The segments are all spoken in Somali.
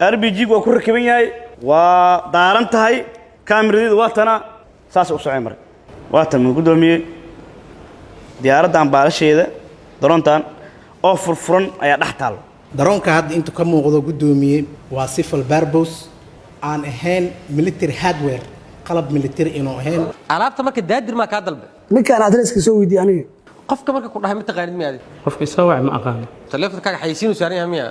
RPG waa ku rakiban yahay, waa daaran tahay, kaamiradeedu waa tana, saasay u soceen. Marka waa tan, guddoomiye, diyaaraddan baalasheeda daroontan oo furfuran ayaa dhex taalo. Daroonka hadda intu ka muuqdo, guddoomiye, waa civil purpose, aan ahayn military hardware, qalab military inuu ahayn. Alaabta marka Daadir maa kaa dalbe? Ninkaan adreeska soo weydiiyey aniga. Qofka marka ku dhahay ma taqaanid miya adig? Qofka isoo wac ma aqaano. Taleefonkaaga xayeysiinu saaran yahay miya?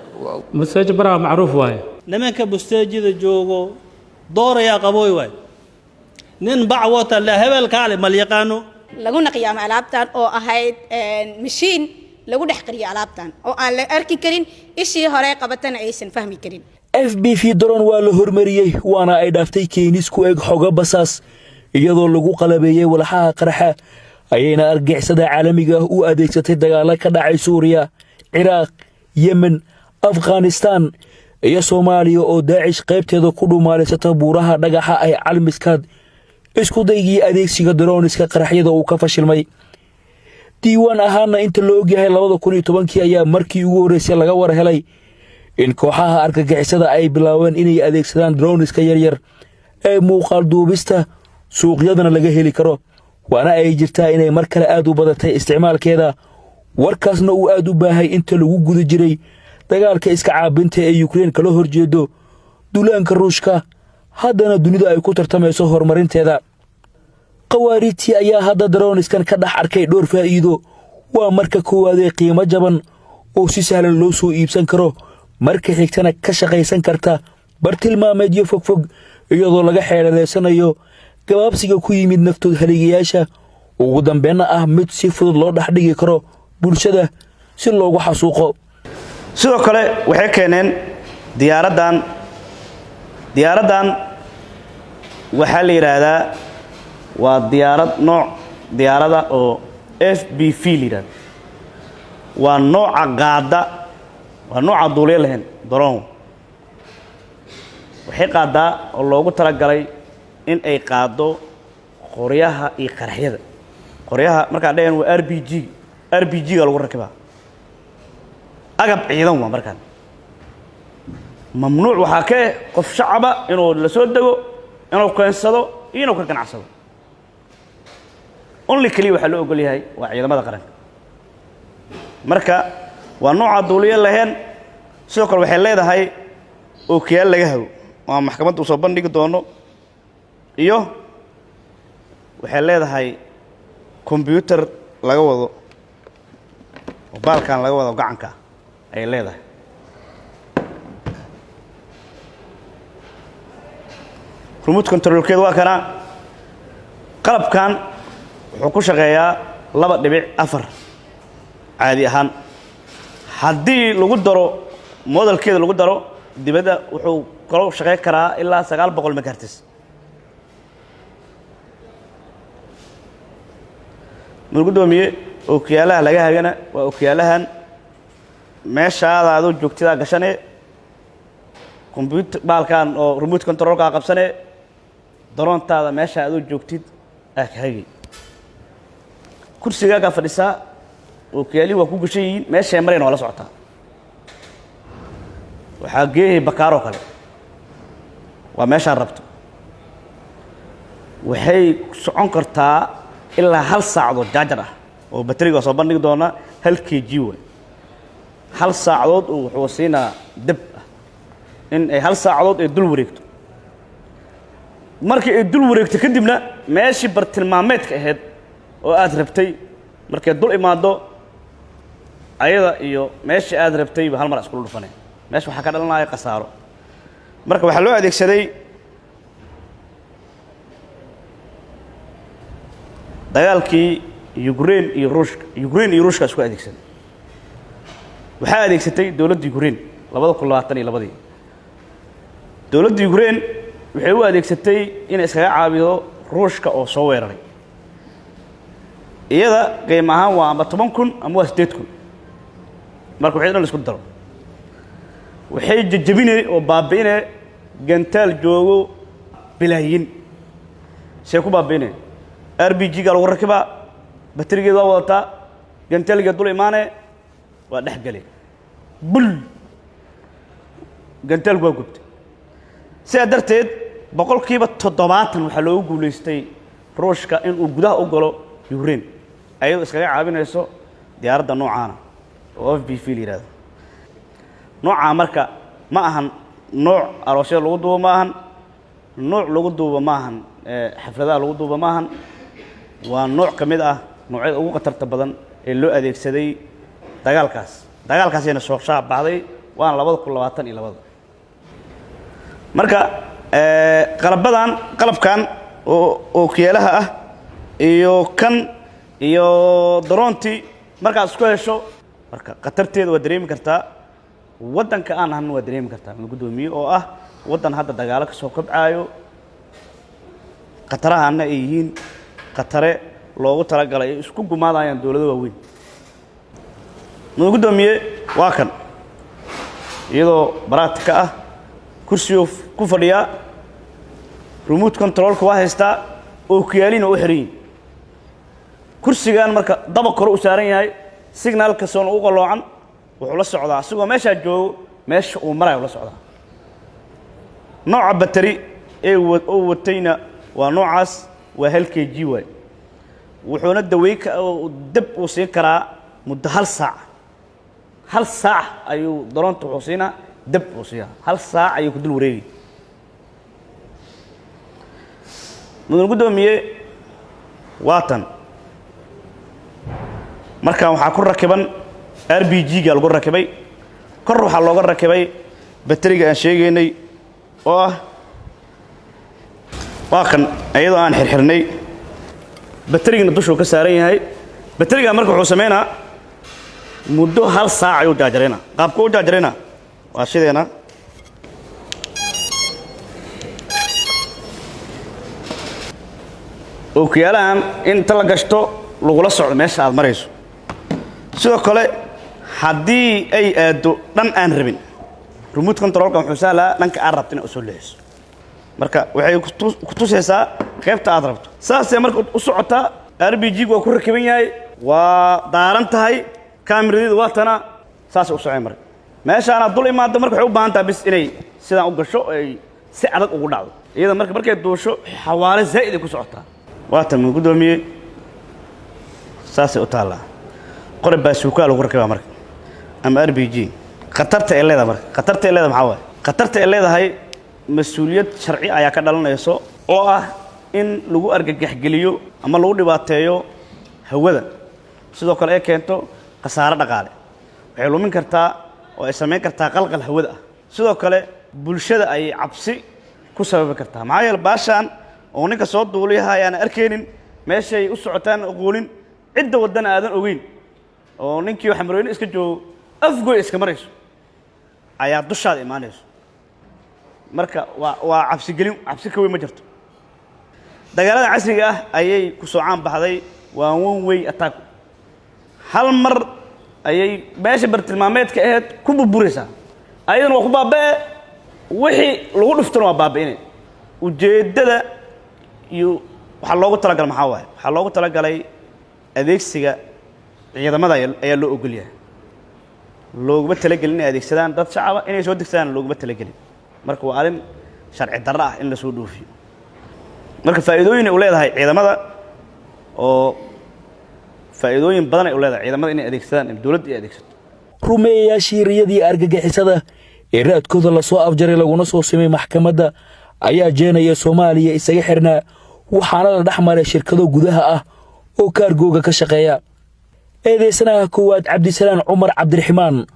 Maseejo baraa macruuf waaye. Nimanka busteejida joogo doorayaa qabooy waay, nin bac wata la hebel kaale mal yaqaano. Laguna qiyaamo alaabtan oo ahayd mashiin lagu dhex qariyo alaabtan oo aan la arki karin, ishii hore qabatana aysan fahmi karin. FPV drone waa la hormariyey, waana ay dhaaftay keenis ku eg xogo basaas, iyadoo lagu qalabeeyey walxaha qarxa ayayna argixisada caalamiga ah u adeegsatay dagaalo ka dhacay Suuriya, Ciraaq, Yemen, Afghanistaan iyo Soomaaliya, oo Daacish qaybteeda ku dhumaalaysata buuraha dhagaxa ay Calmiskaad. Isku daygii adeegsiga drones-ka qaraxyada uu ka fashilmay diiwaan ahaana inta la ogyahay 2010-kii ayaa markii ugu horreysay laga war helay in kooxaha argagixisada ay bilaabeen inay adeegsadaan drones-ka yaryar ee muuqaal duubista, suuqyadana laga heli karo, waana ay jirtaa inay mar kale aad u badatay isticmaalkeeda, warkaasna uu aad u baahay inta lagu guda jiray dagaalka iska caabinta ee Yukrein kala horjeedo duulaanka Ruushka, haddana dunida ay ku tartamayso horumarinteeda. Khawaariijtii ayaa hadda drones-kan ka dhex arkay dhowr faa'iido. Waa marka koowaadee qiimo jaban oo si sahlan loo soo iibsan karo, marka xigtana ka shaqaysan karta bartilmaameedyo fogfog, iyadoo laga xeeladaysanayo gabaabsiga ku yimid naftood haligayaasha, ugu dambeenna ah mid si fudud loo dhex dhigi karo bulshada si loogu xasuuqo. Sidoo kale waxay keeneen diyaaraddan. Diyaaraddan waxaa la yidhaahdaa waa diyaarad nooc diyaarada oo FPV la yidhahdo, waa nooca qaada, waa nooca duuliyo lahayn drone. Waxay qaaddaa oo loogu talagalay in ay qaaddo qoryaha iyo qaraxyada. Qoryaha markaan dhahayn waa RPG, RPG ga lagu rakibaa, agab ciidan waa. Markaan mamnuuc waxaa ka eh qof shacaba inuu la soo dego, inuu keensado iyo inuu ka ganacsado. Only keliya waxaa loo ogol yahay waa ciidamada qaranka. Marka waa nooca duuliyo lahayn. Sidoo kale waxay leedahay ookiyaal laga hago oo aan maxkamadda u soo bandhigi doono, iyo waxay leedahay kombyuutar laga wado oo baalkan laga wado gacanka ayay leedahay. Remote control-keedu waa kana. Qalabkan wuxuu ku shaqeeyaa 2.4 caadi ahaan. Haddii lagu daro modelkeeda lagu daro dibadda, wuxuu kaloo shaqeyn karaa ilaa 900 megahertz. Mudane guddoomiye, ookiyaalaha laga hagana waa ookiyaalahan. Meeshaada adoo joogtidaa gashane, computer baalkan oo remote control-kaa qabsane, daroontaada meesha adoo joogtid aa ka hagay. Kursigaagaa fadhisaa, ookiyaalihii waa ku gashan yihiin, meeshay marayna waa la socotaa. Waxaa geehay bakaaroo kale, waa meeshaan rabto. Waxay socon kartaa ilaa hal saacadood jaajar ah oo bateriga waa soo bandhigi doonaa. 1 kg waay. Hal saacadood uu wuxuu siinaa deb ah in ay hal saacadood ay dul wareegto. Markii ay dul wareegto kadibna meeshii bartilmaameedka ahayd oo aad rabtay markay dul imaado, ayada iyo meeshii aad rabtayba hal mar iskula dhufanay, meesha waxaa ka dhalanaya khasaaro. Marka waxaa loo adeegsaday dagaalkii Ukraine iyo Ruushka. Ukraine iyo Ruushka isku adeegsaday. Waxaa adeegsatay dowladda Ukraine 2022-dii. Dowladda Ukraine waxay u adeegsatay inay iskaga caawido Ruushka oo soo weeraray iyada. Qiimo ahaan waa ama 10,000 ama waa 8,000. Marka waxay dhan la isku daro, waxay jejebinay oo baabi'inay gantaal joogo bilaayin. See ku baabi'inay? RPG ga lagu rakibaa, baterigeed waa wadataa, gantaalgeed dul imaanee, waa dhex gale bul. Gantaalku waa gubtay. Sidaa darteed 70% waxaa loogu guulaystay Ruushka inuu gudaha u galo Ukraine, ayadoo iskaga caabinayso diyaaradda noocaana oo FPV la yidhahdo. Noocaa marka ma ahan nooc aroosyada lagu duubo, ma ahan nooc lagu duubo, ma ahan xafladaha lagu duubo, ma ahan. Waa nooc ka mid ah noocyada ugu khatarta badan ee loo adeegsaday dagaalkaas. Dagaalkaasayna soo shaab baxday, waana 2022. Marka qalabadan, qalabkan oo ookiyaalaha ah iyo kan iyo daroontii markaad isku hesho, marka khatarteeda waa dareemi kartaa. Waddanka aan ahanna waa dareemi kartaa, guddoomiye, oo ah waddan hadda dagaalo ka soo kobcaayo, khatarahaana ay yihiin khatare loogu talagalay ay isku gumaadayaan dowlado waaweyn. Guddoomiye, waa kan iyadoo baraatika ah, kursiguu ku fadhiyaa, remote controlka waa haystaa, ookiyaaliina u xiran yihin. Kursigan marka dabaq kore u saaran yahay, signal kastoona u qaloocan wuxuu la socdaa asigoo meeshaa joogo, meesha uu marayo la socdaa. Nooca bateri ee uu watayna waa noocaas, waa hal kg waay. Wuxuuna dawey dab uu siin karaa muddo hal saac. Hal saac ayuu daroonta wuxuu siinaa dab uu siiyaa, hal saac ayuu ku dul wareegay. Mudan guddoomiye, waa tan. Markaan waxaa ku rakiban RPG ga lagu rakibay, kor waxaa looga rakibay bateriga aan sheegaynay oo ah waa kan, iyadoo aan xirxirnay, baterigana dushuu ka saaran yahay. Bateriga marka wuxuu sameynaa muddo hal saac ayuu jaajarayna. Qaabka u jaajarayna waa shideena. Ookiyaalahan inta la gashto lagula socdo meesha aad marayso. Sidoo kale haddii ay aaddo dhan aan rabin, remote controlka wuxuu sahlaa dhanka aad rabto inaad usoo leexiso. Marka waxay ku tusaysaa qaybta aad rabto. Saasay marka u socotaa. RPG waa ku rakiban yahay, waa daaran tahay, kaamiradeedu waa tana. Saasay u soceen. Marka meeshaanaad dul imaado, marka waxay u baahan tahay bis inay sidaan u gasho, ay si adag ugu dhacdo iyada. Marka markay duusho xawaale zaa'id ay ku socotaa. Waa tan, guddoomiye, saasay u taallaa. Qori baasuukaa lagu rakibaa marka ama RPG. Khatarta ay leedahay marka, khatarta ay leedahay maxaa waaye? Khatarta ay leedahay mas-uuliyad sharci ayaa ka dhalanayso, oo ah in lagu argagaxgeliyo ama lagu dhibaateeyo hawada. Sidoo kale ay keento khasaare dhaqaale, waxay lumin kartaa oo ay samayn kartaa qalqal hawada ah. Sidoo kale bulshada ayay cabsi ku sababi kartaa, maxaa yeele baashaan oo ninka soo duuliyaha ayaan arkaynin, meeshay u socotaan aqoonin, cidda waddana aadan ogeyn, oo ninkii xamrooyne iska joogo afgoy iska marayso ayaa dushaada imaanayso. Marka waa cabsigelin, cabsi ka weyn ma jirto. Dagaalada casriga ah ayay ku soo caan baxday. Waa one way attack, hal mar ayay meesha bartilmaameedka ahayd ku burburaysaa, ayadana waa ku baaba'e, wixii lagu dhuftona waa baabi'inay. Ujeeddada iyo waxaa loogu talagalay maxaa waaye? Waxaa loogu talagalay adeegsiga ciidamada ayaa loo ogol yahay. Looguma talagelin inay adeegsadaan dad shacaba, inay soo degsadaan looguma talagelin. Marka waa arrin sharci darro ah in la soo dhoofiyo. Marka faa'iidooyin ay u leedahay ciidamada, oo faa'iidooyin badan ay u leedahay ciidamada inay adeegsadaan, in dowladda ay adeegsato. Rumeeyayaashii riyadii argagixisada ee raadkooda lasoo afjaray laguna soo simay maxkamadda ayaa jeenaya Soomaaliya isaga xirnaa, waxaana la dhex maray shirkado gudaha ah oo kaargooga ka shaqeeya. Eedeysanaha koowaad, Cabdisalaan Cumar Cabdiraxmaan,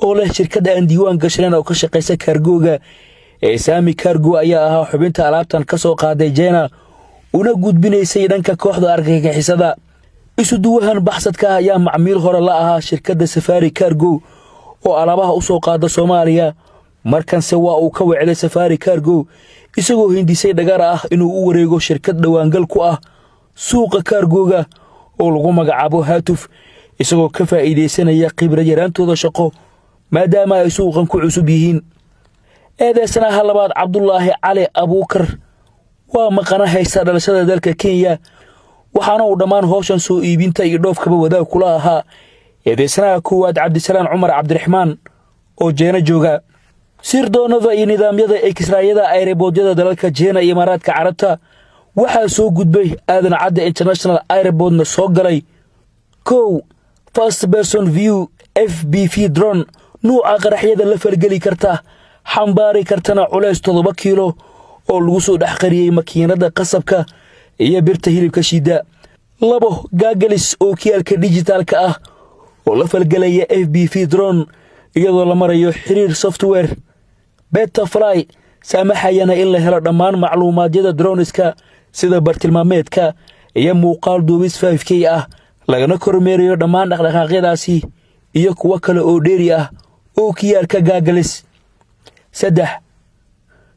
oo leh shirkadda aan diiwaan gashaneyn oo ka shaqaysa kaargooga ee Saami Kaargo, ayaa ahaa xubinta alaabtan ka soo qaaday Jeena una gudbinaysay dhanka kooxda argagixisada. Isuduwahan baxsadka ah ayaa macmiil hore la ahaa shirkadda Safaari Cargo oo alaabaha u soo qaada Soomaaliya. Markanse waa uu ka wecday Safaari Cargo, isagoo hindisay dhagar ah inuu u wareego shirkad dhowaangal ku ah suuqa kaargooga oo lagu magacaabo Haatuf, isagoo ka faa'iidaysanaya khibrad yaraantooda shaqo maadaama ay suuqan ku cusub yihiin. Eedeysanaha labaad, Cabdulaahi Cali Abuukar, waa maqana haysta dhalashada dalka Kenya, waxaana uu dhammaan howshan soo iibinta iyo dhoofkaba wadaag kula ahaa eedeysanaha koowaad, Cabdisalaan Cumar Cabdiraxmaan, oo Jeena jooga. Sirdoonada iyo nidaamyada X-rayada airportyada dalalka Jeena iyo Imaaraadka Carabta waxaa soo gudbay Aadan Cadde International Airportna soo galay 1, first person view FPV drone, nuuca qaraxyada la falgeli karta, xambaari kartana culays 7 kiilo, oo lagu soo dhex qariyey makiinadda qasabka iyo birta hilibka shida. 2, goggles oo kiyaalka dijitaalka ah oo la falgelaya FPV drone iyadoo la marayo xiriir software Betaflight, saamaxayana in la helo dhammaan macluumaadyada droneska sida bartilmaameedka iyo muuqaal duubis 5K ah, lagana kormeerayo dhammaan dhaqdhaqaaqyadaasi iyo kuwo kale oo dheeri ah oo kiyaalka goggles. 3,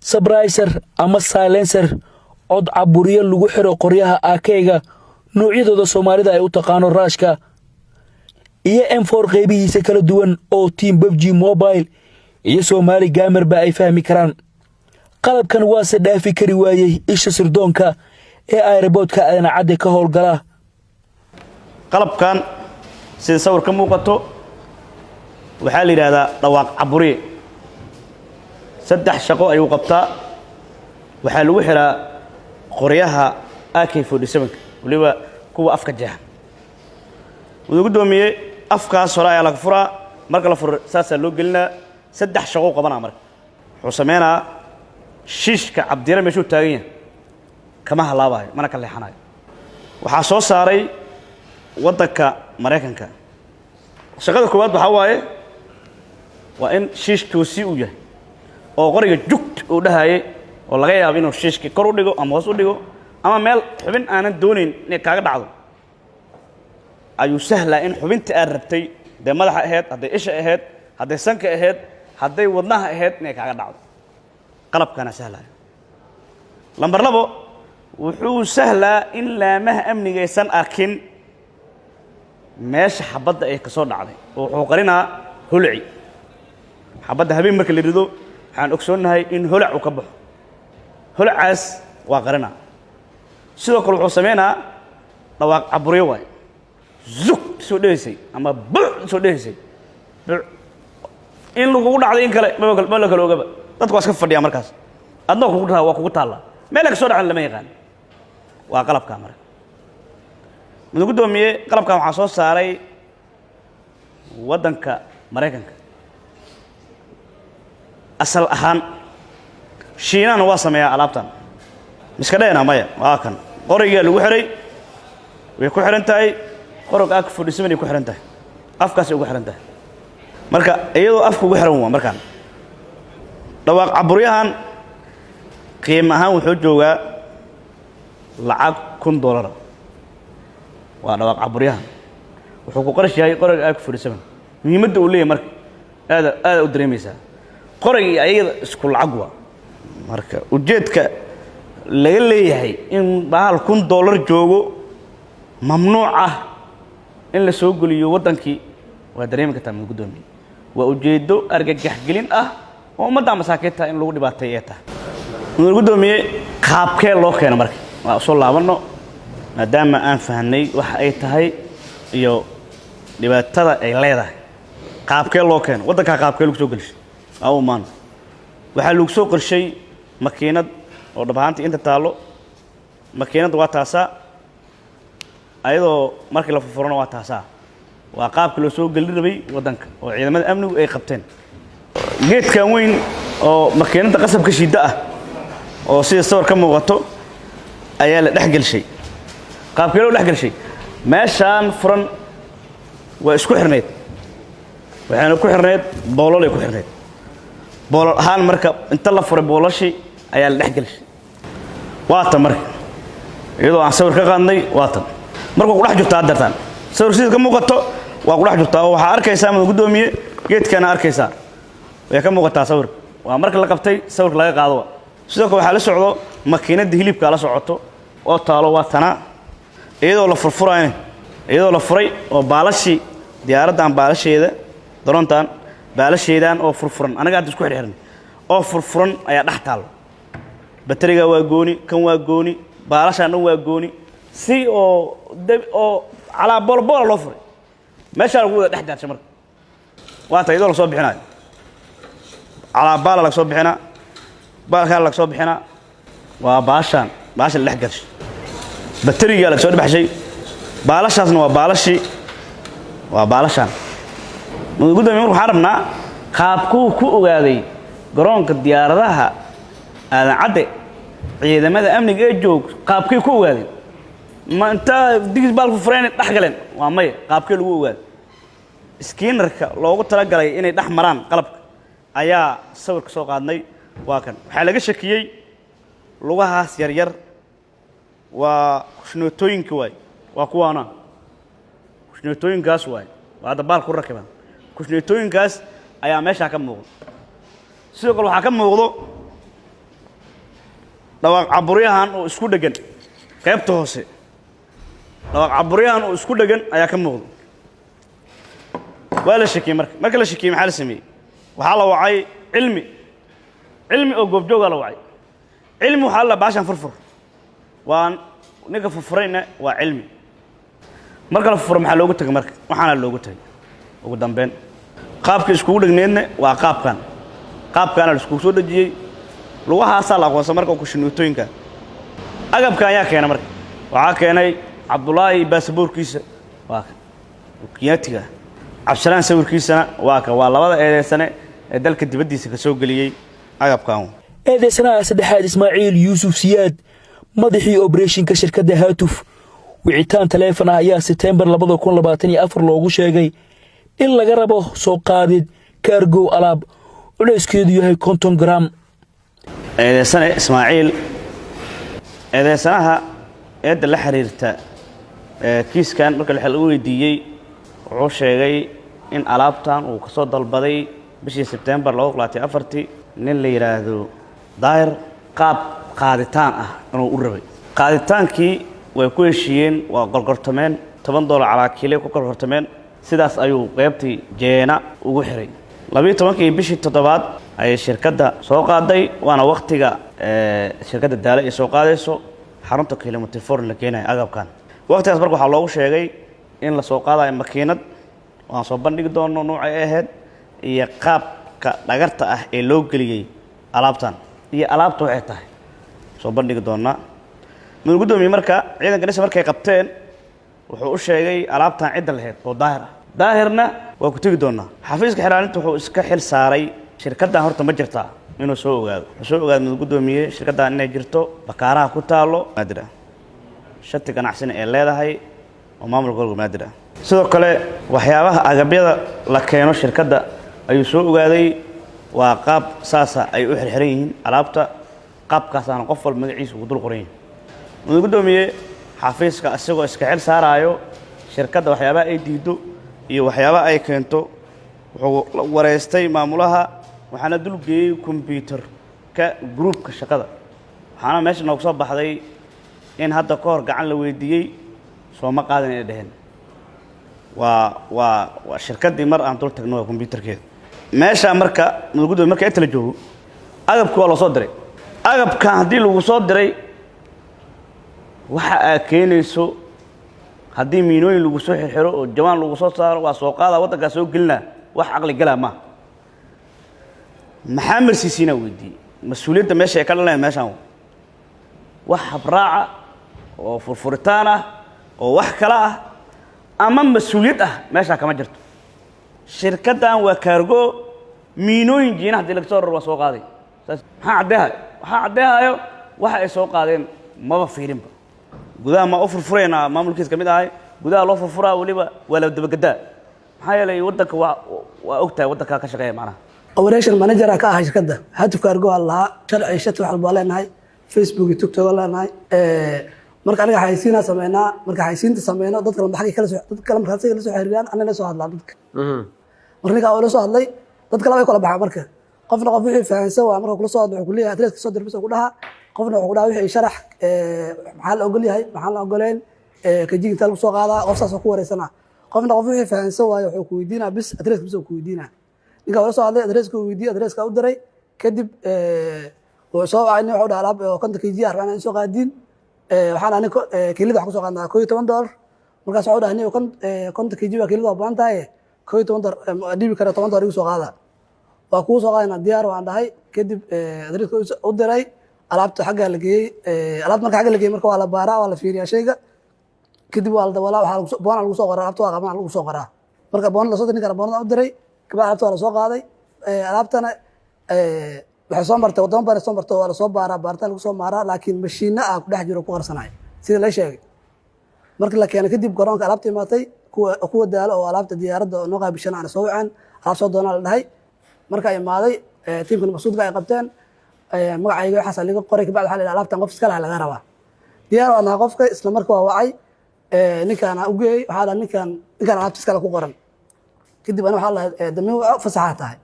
suppressor ama silencer, cod caburiyo lagu xiro qoryaha AK-ga noocyadooda Soomaalida ay u taqaano raashka, iyo M4 qaybihiisa kala duwan oo team PUBG Mobile iyo Soomaali gamerba ay fahmi karaan. Qalabkan waase dhaafi kari waayey isha sirdoonka ee airportka Aadan Cadde ka howlgala. Qalabkan sida sawir ka muuqato waxaa la yidhaahdaa dhawaaq caburiye. 3 shaqo ayuu qabtaa. Waxaa lagu xiraa qoryaha AK-47, weliba kuwa afka jeexa. Wuxuu guddoomiye afkaas hore ayaa laga furaa. Marka la furo saasaa loo gelinaa. 3 shaqo qabanaa. Marka wuxuu sameynaa shiishka Cabdire meeshuu taagan yahay kama halaabayo mana ka leexanayo. Waxaa soo saaray waddanka Maraykanka. Shaqada koowaad waxaa waaye waa in shiish toosi uu yahay oo qoriga jugt uu dhahayay, oo laga yaabo inuu shiishka kor u dhigo ama hoos u dhigo ama meel xubin aanan doonayn inay kaaga dhacdo ayuu sahlaa in xubinta aad rabtay, hadday madaxa ahayd, hadday isha ahayd, hadday sanka ahayd, hadday wadnaha ahayd, inay kaaga dhacdo. Qalabkaana sahlaya. Lambar 2, wuxuu sahlaa in laamaha amniga aysan arkin meesha xabadda ay ka soo dhacday, oo wuxuu qarinaa holci. Xabadda habeen marka la rido waxaan ogsoonnahay in holac uu ka baxo. Holacaas waa qarinaa. Sidoo kale wuxuu sameynaa dhawaaq caburyo waay, zug soo dhehaysay ama buc soo dhehaysay, buc in lagugu dhacday in kale ma la kala ogaba. Dadku waa iska fadhiyaa markaas, adna kugu taa waa kugu taallaa, meel ay ka soo dhacan lama yaqaan. Waa qalabkaa. Marka mudan guddoomiye, qalabkan waxaa soo saaray waddanka Maraykanka asal ahaan. Shiinahana waa sameeyaa alaabtan. Miska dhehna maya, waa kan qorigaa lagu xiray. Way ku xihan tahay qorog AK-47 ay ku xihan tahay, afkaasay ugu xihan tahay. Marka iyadoo afka ugu xihan waa markaan dhawaaq caburyahan qiimo ahaan wuxuu joogaa lacag $1000. Waa dhawaaq caburyahan, wuxuu ku qarash yahay qoriga AK-47. Muhiimadda uu leeyahay marka aada aada u dareemaysaa. Qorag iyo ayada isku lacag waa. Marka ujeedka laga leeyahay in bahal $1000 joogo mamnuuc ah in la soo geliyo waddankii waa dareemi kartaa mid guddoomiye. Waa ujeeddo argagaxgelin ah oo ummadda masaakiinta in lagu dhibaateeyo ee tahay. Mudane guddoomiye, qaabkee loo keeno? Marka waa soo laabanno, maadaama aan fahnay waxa ay tahay iyo dhibaatada ay leedahay. Qaabkee loo keeno waddankaa? Qaabkee lagu soo gelishay? Aa u imaano. Waxaa lagu soo qorshay makiinad oo dhab ahaantii inta taallo. Makiinadda waa taasaa, ayadoo markii la furfurana waa taasaa. Waa qaabka loo soo gelin rabay waddanka oo ciidamada amnigu ay qabteen. Geedkan weyn oo makiinadda qasabka shiidda ah oo sida sawir ka muuqato ayaa la dhex gelshay. Qaabkee loo dhex gelshay? Meeshaan furan waa isku xirnayd, waxayna ku xirnayd boololay ku xirnayd, boolol ahaan. Marka inta la furay boolashii ayaa la dhex gelshay. Waa tan marka iyadoo aan sawir ka qaadnay. Waa tan marka ku dhex jirto haddeertaan sawir sida ka muuqato waa ku dhex jirtaa, oo waxaa arkaysaa mada guddoomiye geedkaana arkaysaa, way ka muuqataa sawirka. Waa marka la qabtay sawirka laga qaado. Sidoo kale waxaa la socdo makiinadda hilibka la socoto oo taalo. Waa tanaa iyadoo la furfurayna, iyadoo la furay oo baalashii diyaaraddan, baalasheeda daroontan, baalasheedan oo furfuran anaga hadda isku xirxirnay oo furfuran ayaa dhex taalo. Bateriga waa gooni, kan waa gooni, baalashaan dhan waa gooni, si oo deb oo calaa boolboola loo furay meeshaa lagu wada dhex daadshay. Marka waa ta iyadoo lasoo bixinayo. Calaa baala laga soo bixinaa, baalkaa laga soo bixinaa. Waa baashaan, baasha la dhex gashay, baterigaa laga soo dhexshay. Baalashaasna waa baalashii, waa baalashaan. Gudoomiye, marka waxaan rabnaa qaabkuu ku ogaaday garoonka diyaaradaha Aadan Cadde ciidamada amniga ee joog, qaabkay ku ogaadeen? Ma intaa digis baalku fureen dhex galeen? Waa maya. Qaabkee lagu ogaaday? Scannerka loogu talagalay inay dhex maraan qalabka ayaa sawirka soo qaadnay, waa kan. Waxaa laga shakiyey lugahaas yaryar, waa kushnootooyinka waay, waa kuwaana kushnootooyinkaas waay, waa hadda baal ku rakiban. Kushnootooyinkaas ayaa meeshaa ka muuqda. Sidoo kale waxaa ka muuqdo dhawaaq caburyahan oo isku dheggan qaybta hoose, dhawaaq caburyahan oo isku dheggan ayaa ka muuqdo. Waa la shakiyey. Marka la shakiyey, maxaa la sameeyey? Waxaa la wacay Cilmi, Cilmi oo goobjoogaa la wacay. Cilmi waxaa la baashan furfur, waa ninka furfurayna waa Cilmi. Marka la furfuro, maxaa loogu tegay? Marka waxaana loogu tegay ugu dambeyn qaabka iskugu dhegneedna waa qaabkan, qaabkaana la iskugu soo dhejiyey. Lugahaasaa la aqoonsan marka kushinuutooyinka. Agabka ayaa keena marka waxaa keenay Cabdulaahi, baasaboorkiisa waa kan kiyaatiga, Cabdisalaan sawirkiisana waa kan. Waa labada eedeysane ee dalka dibaddiisa ka soo geliyey agabkan. Eedeysanaha saddexaad, Ismaaciil Yuusuf Siyaad, madaxii obereshinka shirkadda Haatuf, wicitaan taleefon ah ayaa Sebteembar 2024 loogu sheegay in laga rabo soo qaadid cargo alaab culayskeedu yahay 50 gram. Eedeysane Ismaaciil, eedeysanaha eedda la xiriirta kiiskan, marka waxa lagu weydiiyey wuxuu sheegay in alaabtan uu ka soo dalbaday bishii Sebteembar 2024 nin la yidhaahdo Daahir, qaab qaaditaan ah inuu u rabay. Qaaditaankii way ku heshiiyeen, waa gorgortameen, $10 calaa kiile ku gorgortameen. Sidaas ayuu qaybtii Jeena ugu xiray. 12-kii bishii toddobaad ayay shirkadda soo qaaday, waana waktiga shirkadda Daale ay soo qaadayso xarunta Kilometer 4 la keenayo agabkan. Waktigaas marka waxaa loogu sheegay in la soo qaadayo makiinad, waan soo bandhigi doono nuuca ay ahayd iyo qaabka dhagarta ah ee loo geliyey alaabtan iyo alaabta waxay tahay, soo bandhigi doonaa. Mudug guddoomiye, marka ciidanka NISA markay qabteen, wuxuu u sheegay alaabtan cidda lahayd oo Daahir ah. Daahirna waa ku tegi doonaa. Xafiiska xilaalinta wuxuu iska xil saaray shirkaddan horta ma jirtaa inuu soo ogaado. Wuxuu soo ogaaday, mudug guddoomiye, shirkaddan inay jirto, Bakaaraha ku taalo, Maadir ah, shati ganacsina ee leedahay oo maamulka gobolka Banaadir ah. Sidoo kale waxyaabaha agabyada la keeno shirkadda ayuu soo ogaaday, waa qaab saasa ay u xirxiran yihiin alaabta, qaabkaasaana qof walba magaciisa ugu dul qoran yahay. Mudug guddoomiye, xafiiska isagoo iska xil saaraayo shirkadda waxyaabaha ay diido iyo waxyaabaha ay keento, wuxuu wareystay maamulaha, waxaana dulgeeyey kombyuutarka groupka shaqada. Waxaana meesha noogu soo baxday in hadda ka hor gacan la weydiiyey, sooma qaadan inay dheheen. Waa shirkaddii mar aan dul tagno waa kombyuutarkeeda meeshaa. Marka mudug guddoomiye, marka inta la joogo, agabki waa loo soo diray. Agabkan haddii lagu soo diray, waxa aad keenayso haddii miinooyin lagu soo xirxiro oo jawaan lagu soo saaro, waa soo qaadaa, waddankaa soo gelinaa, wax caqli galaa maaha. Maxaa marsiisiinaa weydiiyey? Mas-uuliyadda meesha ay ka dhalanaya meeshaan wax habraaca oo furfuritaan ah oo wax kale ah ama mas-uuliyad ah meeshaa kama jirto. Shirkaddan waa cargo, miinooyin jiina haddii laga soo raro waa soo qaaday. Saas maxaa caddeehayo? Waxaa caddeehayo waxa ay soo qaadeen maba fiirinba. Gudaha ma u furfuraynaa? Maamulkiis ka mid ahay, gudaha loo furfuraa, weliba waa la dabagedaa. Maxaa yeelay waddanka waa og tahay, waddankaa ka shaqeeya macnaha. Operation manager ka ahay shirkadda Haatuf Cargo aan lahaa. Sharci, shati wax walba leenahay, Facebook iyo TikTok aan leenahay. Marka aniga xayeysiinaa sameynaa. Marka xayeysiinta sameyno, dad kale maxay kala soo, dad kale markaasay la soo xiriiraan, anna la soo hadlaa dadka. Marka ninka oo la soo hadlay, dad kale way kala baxaan. Marka qofna qof wixii fahansan waa marka kula soo hadlo wuxuu ku leeyahay addresska soo dir bis ku dhaha. Qofna wuxuu ku dhaha wixii sharax, maxaa la ogol yahay, maxaa la ogoleen, kajig intaa lagu soo qaadaa, qof saas oo ku wareysanaa. Qofna qof wixii fahansan waayo, wuxuu ku weydiinaa bis addresska bis ku weydiinaa. Ninka ula soo hadlay addresska uu weydiiyey, addresska u diray. Kadib wuxuu soo wacay nin, wuxuu dhaha alaab oo 50 kg ah rabaa inaan soo qaadiin. Waxaan aniga kiilada wax ku soo qaadnaa $11. Markaas wuxuu dhahay nin 50 kg waa kiilada waa badan tahay, $11 dhiibi kara, $10 igu soo qaada. Waa kuu soo qaadayna, diyaar waan dhahay. Kadib adreeska u diray, alaabta xaggaa la geeyey. Alaabta marka xagga la geeyey, marka waa la baaraa, waa la fiiriyaa shayga, kadib waa la daboolaa, waxaa boona lagu soo qoraa, alaabta waa qabana lagu soo qoraa. Marka boona lasoo diray, ninkana boonada u diray. Kabacdi alaabta waa lasoo qaaday. Alaabtana waxay soo martay wadamo badan, soo martay, waa lasoo baaraa, baaritaan lagu soo maaraa, laakiin mashiina ah ku dhex jiro ku qarsanaya sida la sheegay. Markii la keenay kadib garoonka, alaabta imaatay, kuwa daalo oo alaabta diyaaradda oo noo qaabishan aan soo waceen, alaab soo doonaa la dhahay. Marka imaaday, tiimka maqsuudka ay qabteen, magacayga waxaas liga qoray. Kabacdi waxaa la yidhi alaabtan qof iska laha laga rabaa. Diyaar waan ahaa. Qofka isla marka waa wacay, ninkaan u geeyey, waxaa la ninkaan alaabta iskale ku qoran. Kadib ana waxaa lahay damiin waco, fasaxaa tahay.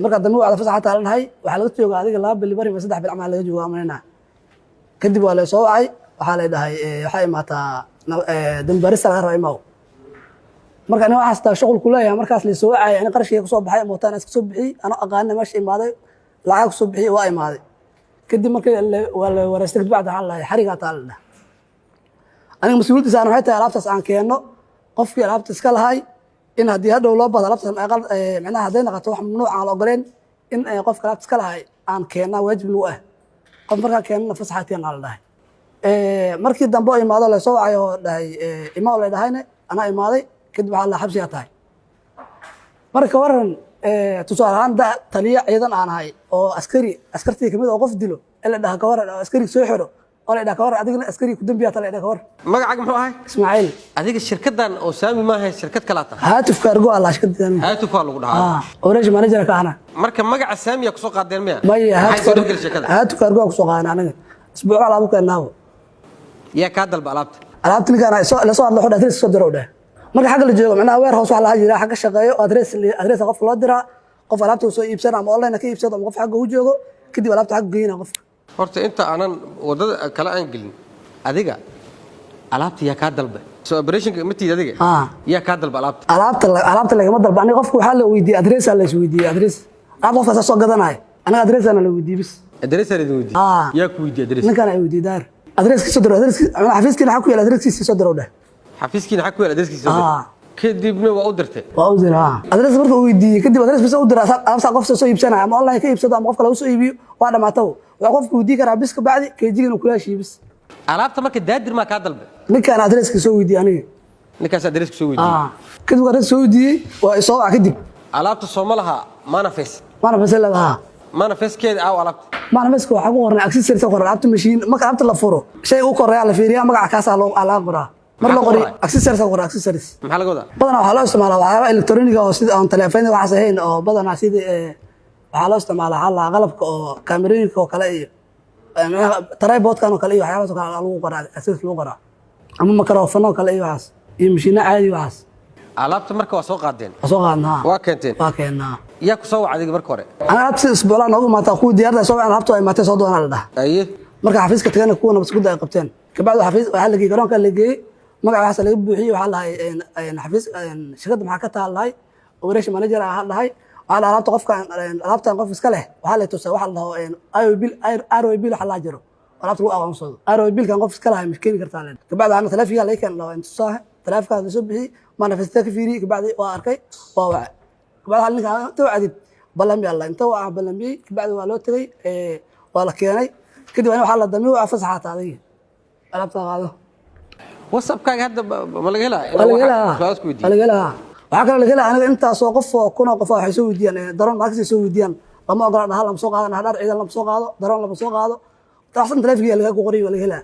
Markaa damiin wacda, fasaxaa tahay la dhahay. Waxaa laga joogaa adiga 2 bili bari ma 3 bil camal laga jooga amanaynaa. Kadib waa la soo wacay, waxaa la dhahay waxaa imaataa dambarista laga rabaa, imaaw. Marka aniga waxaas taa shuqul ku leeyahay, markaas la soo wacay, ani qarashkayga kusoo baxay, mootaan iska soo bixiyey, anoo aqaanina meesha imaaday, lacag kusoo bixiyey, waa imaaday. Kadib markii waa la wareystay, kadib bacda waxaa la dhahay xarigaa taa la dhahay. Aniga mas-uuliyaddiisa aan waxay tahay alaabtaas aan keenno qofkii alaabta iska lahay, in haddii hadhow loo baahdo alaabtaas macnaha hadday noqoto wax mamnuuc aan la ogoleyn, in qofka alaabta iska lahay aan keennaa waajib nagu ah. Qof markaa keennana fasaxaatiyan la dhahay. Markii dambe oo imaado, lasoo wacay oo dhahay imaa la dhahayne, anaa imaaday. Kadib waxaa la xabsigaa tahay. Marka waran tusaale ahaan da taliya ciidan aan ahay oo askari askartii kamid oo qof dilo ee la dhaha kawaran, oo askari soo xiro oo la dhaha kawaran, adigna askari ku dambiyaa ta la dhaha kawaran. Magacaaga muxuu ahay? Ismaaciil. Adiga shirkaddan oo Saami maaha, shirkad kalaa tahay? Haatuf Cargo alla shirkaddan. Haatuf waa lagu dhahaa. Operation manager ka ahna. Marka magaca Saamiya kusoo qaadeen miya? Maya. Maxay soo dhexgeli sheekada? Haatuf Cargo kusoo qaadana aniga, isbuuc alaabu keenaabo. Yaa kaa dalba alaabta? Alaabta ninkaan la soo hadla, wuxuu adres soo diro dheh. Marka xagga la joogo, macnaha warehouse waxa laga jiraa xagga shaqeeyo, adres qofka loo diraa, qof alaabta uu soo iibsana ama online ka iibsado ama qof xagga u joogo, kadib alaabta xagga geyna qofka. Horta inta aanan wadada kale aan gelin, adiga alaabta yaa kaa dalba? Soo operationka ma tiid adiga? Yaa kaa dalba alaabta? Alaabta lagama dalba. Aniga qofka waxaa la weydiiyey adres, la is weydiiyey adres, alaabta qofkaas soo gadanaya. Aniga adres ana la weydiiyey bis. Adres aan idin weydiiyey? Yaa ku weydiiyey adres? Ninkaan ay weydiiyey daar, adreskiisa soo diro, adreskiisa xafiiskiina xag ku yaal, adreskiisa soo diro dheh. Xafiiskiina xag ku yaal adreskiisa soo diro, kadibna waa u dirtay? Waa u diray. Adres marka uu weydiiyey kadib, adres bisa u diray, alaabta qof soo iibsanaya ama online ka iibsado ama qof kale u soo iibiyo, waa dhamaataba. Wuxuu qofku weydiin karaa bis ka bacdi keejiga inuu kula heshiiyo bis. Alaabta marka Daadir maa kaa dalbay? Ninkaan adreska soo weydiiyey aniga. Ninkaas adreska soo weydiiyey? Kadib adres soo weydiiyey, waa isoo wac kadib. Alaabta soo ma laha manifest? Manifest leedaha. Manifestkeeda aaw alaabta? Manifestka waxaa ku qornay accessories ku qoran. Alaabta machine marka alaabta la furo, shayga u koreeya la fiiriyaa, magaca kaasaa loo laga qoraa. Mar loo qoray accessories ku qoran, accessories. Maxaa laga wadaa? Badanaa waxaa loo isticmaalaa waxyaaba electronic oo sida aan telefoonada waxaas ahayn, oo badanaa sidii waxaa loo isticmaalaa waxaa la qalabka oo kaamerooyinka oo kale iyo tripodkan oo kale iyo waxyaabahaas oo kale lagu qoraa, accessories lagu qoraa, ama microphone oo kale iyo waxaas iyo mashiino caadi waxaas. Alaabta marka waa soo qaadeen? Waa soo qaadnaa. Waa keenteen? Waa keennaa. Yaa ku soo wacay adiga marka hore? Aniga alaabta sida isbuuclaan noogu imaataa, kuwii diyaaradda soo waceen, alaabta waa imaatay, soo doonaa la dhaha. Aye. Marka xafiiska tagana, kuwa nabadgudda ay qabteen. Kabacdi xafiis waxaa la geeyey, garoonka la geeyey, magaca waxaas laga buuxiyey. Waxaa lahay xafiis shirkadda maxaa ka taal lahay, operation manager ah dhahay. Waxaa la alaabta qofka alaabtan qof iska leh waxaa la tusaa waxa la dhaho IOB, ROB waxa la jiro alaabta lagu aqoonsado. ROB kan qof iska lahay ma keeni kartaa leen. Kabacdi ana taleefanka laga keen dhaho tusaa, taleefanka la soo bixiyey, manifesta ka fiiriyey, kabacdi waa arkay, waa wacay. Kabacdi waxaa ninka inta wacdid balami alla inta waa balamiyey. Kabacdi waa loo tegey, waa la keenay. Kadib ani waxaa la dami waa fasaxaata adiga alaabta qaado. WhatsAppkaaga hadda ma laga helaa? Waa laga helaa. Su-aal isku waa weydiiyey. Laga helaa. Waxaa kaloo laga helaa aniga intaasoo qof oo kunoo qof waxay soo weydiiyaan daroon lacagta soo weydiiyaan. Lama ogola dhaha, lama soo qaado dhar ciidan, lama soo qaado daroon, lama soo qaado taxsan. Taleefankiga laga qoray, waa laga helaa.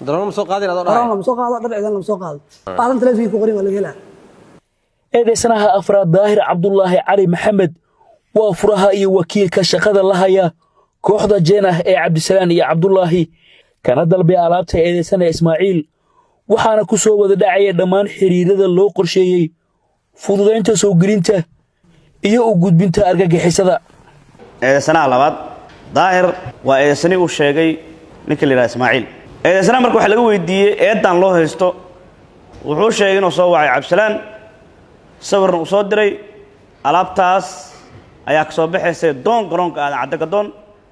Daroon ma soo qaadin adoo Daroon dhahay? Lama soo qaado dhar ciidan, lama soo qaado waxsan. Taleefankiga ku qoray, waa laga helaa. Eedeysanaha afraad Daahir Cabdulaahi Cali Maxamed waa furaha iyo wakiilka shaqada la haya kooxda Jeenah ee Cabdisalaan iyo Cabdulaahi, kana dalbay alaabta eedeysana Ismaaciil, waxaana ku soo wada dhacaya dhammaan xiriirada loo qorsheeyey fududaynta soo gelinta iyo u gudbinta argagixisada. Eedeysanaha labaad Daahir waa eedeysani uu sheegay ninka la yidhaha Ismaaciil. Eedeysanaha marka waxaa laga weydiiyey eedan loo haysto, wuxuu sheegay inuu soo wacay Cabdisalaan, sawirna uu soo diray, alaabtaas ayaa ka soo baxaysay doon garoonka Aadan Cadde gadoon.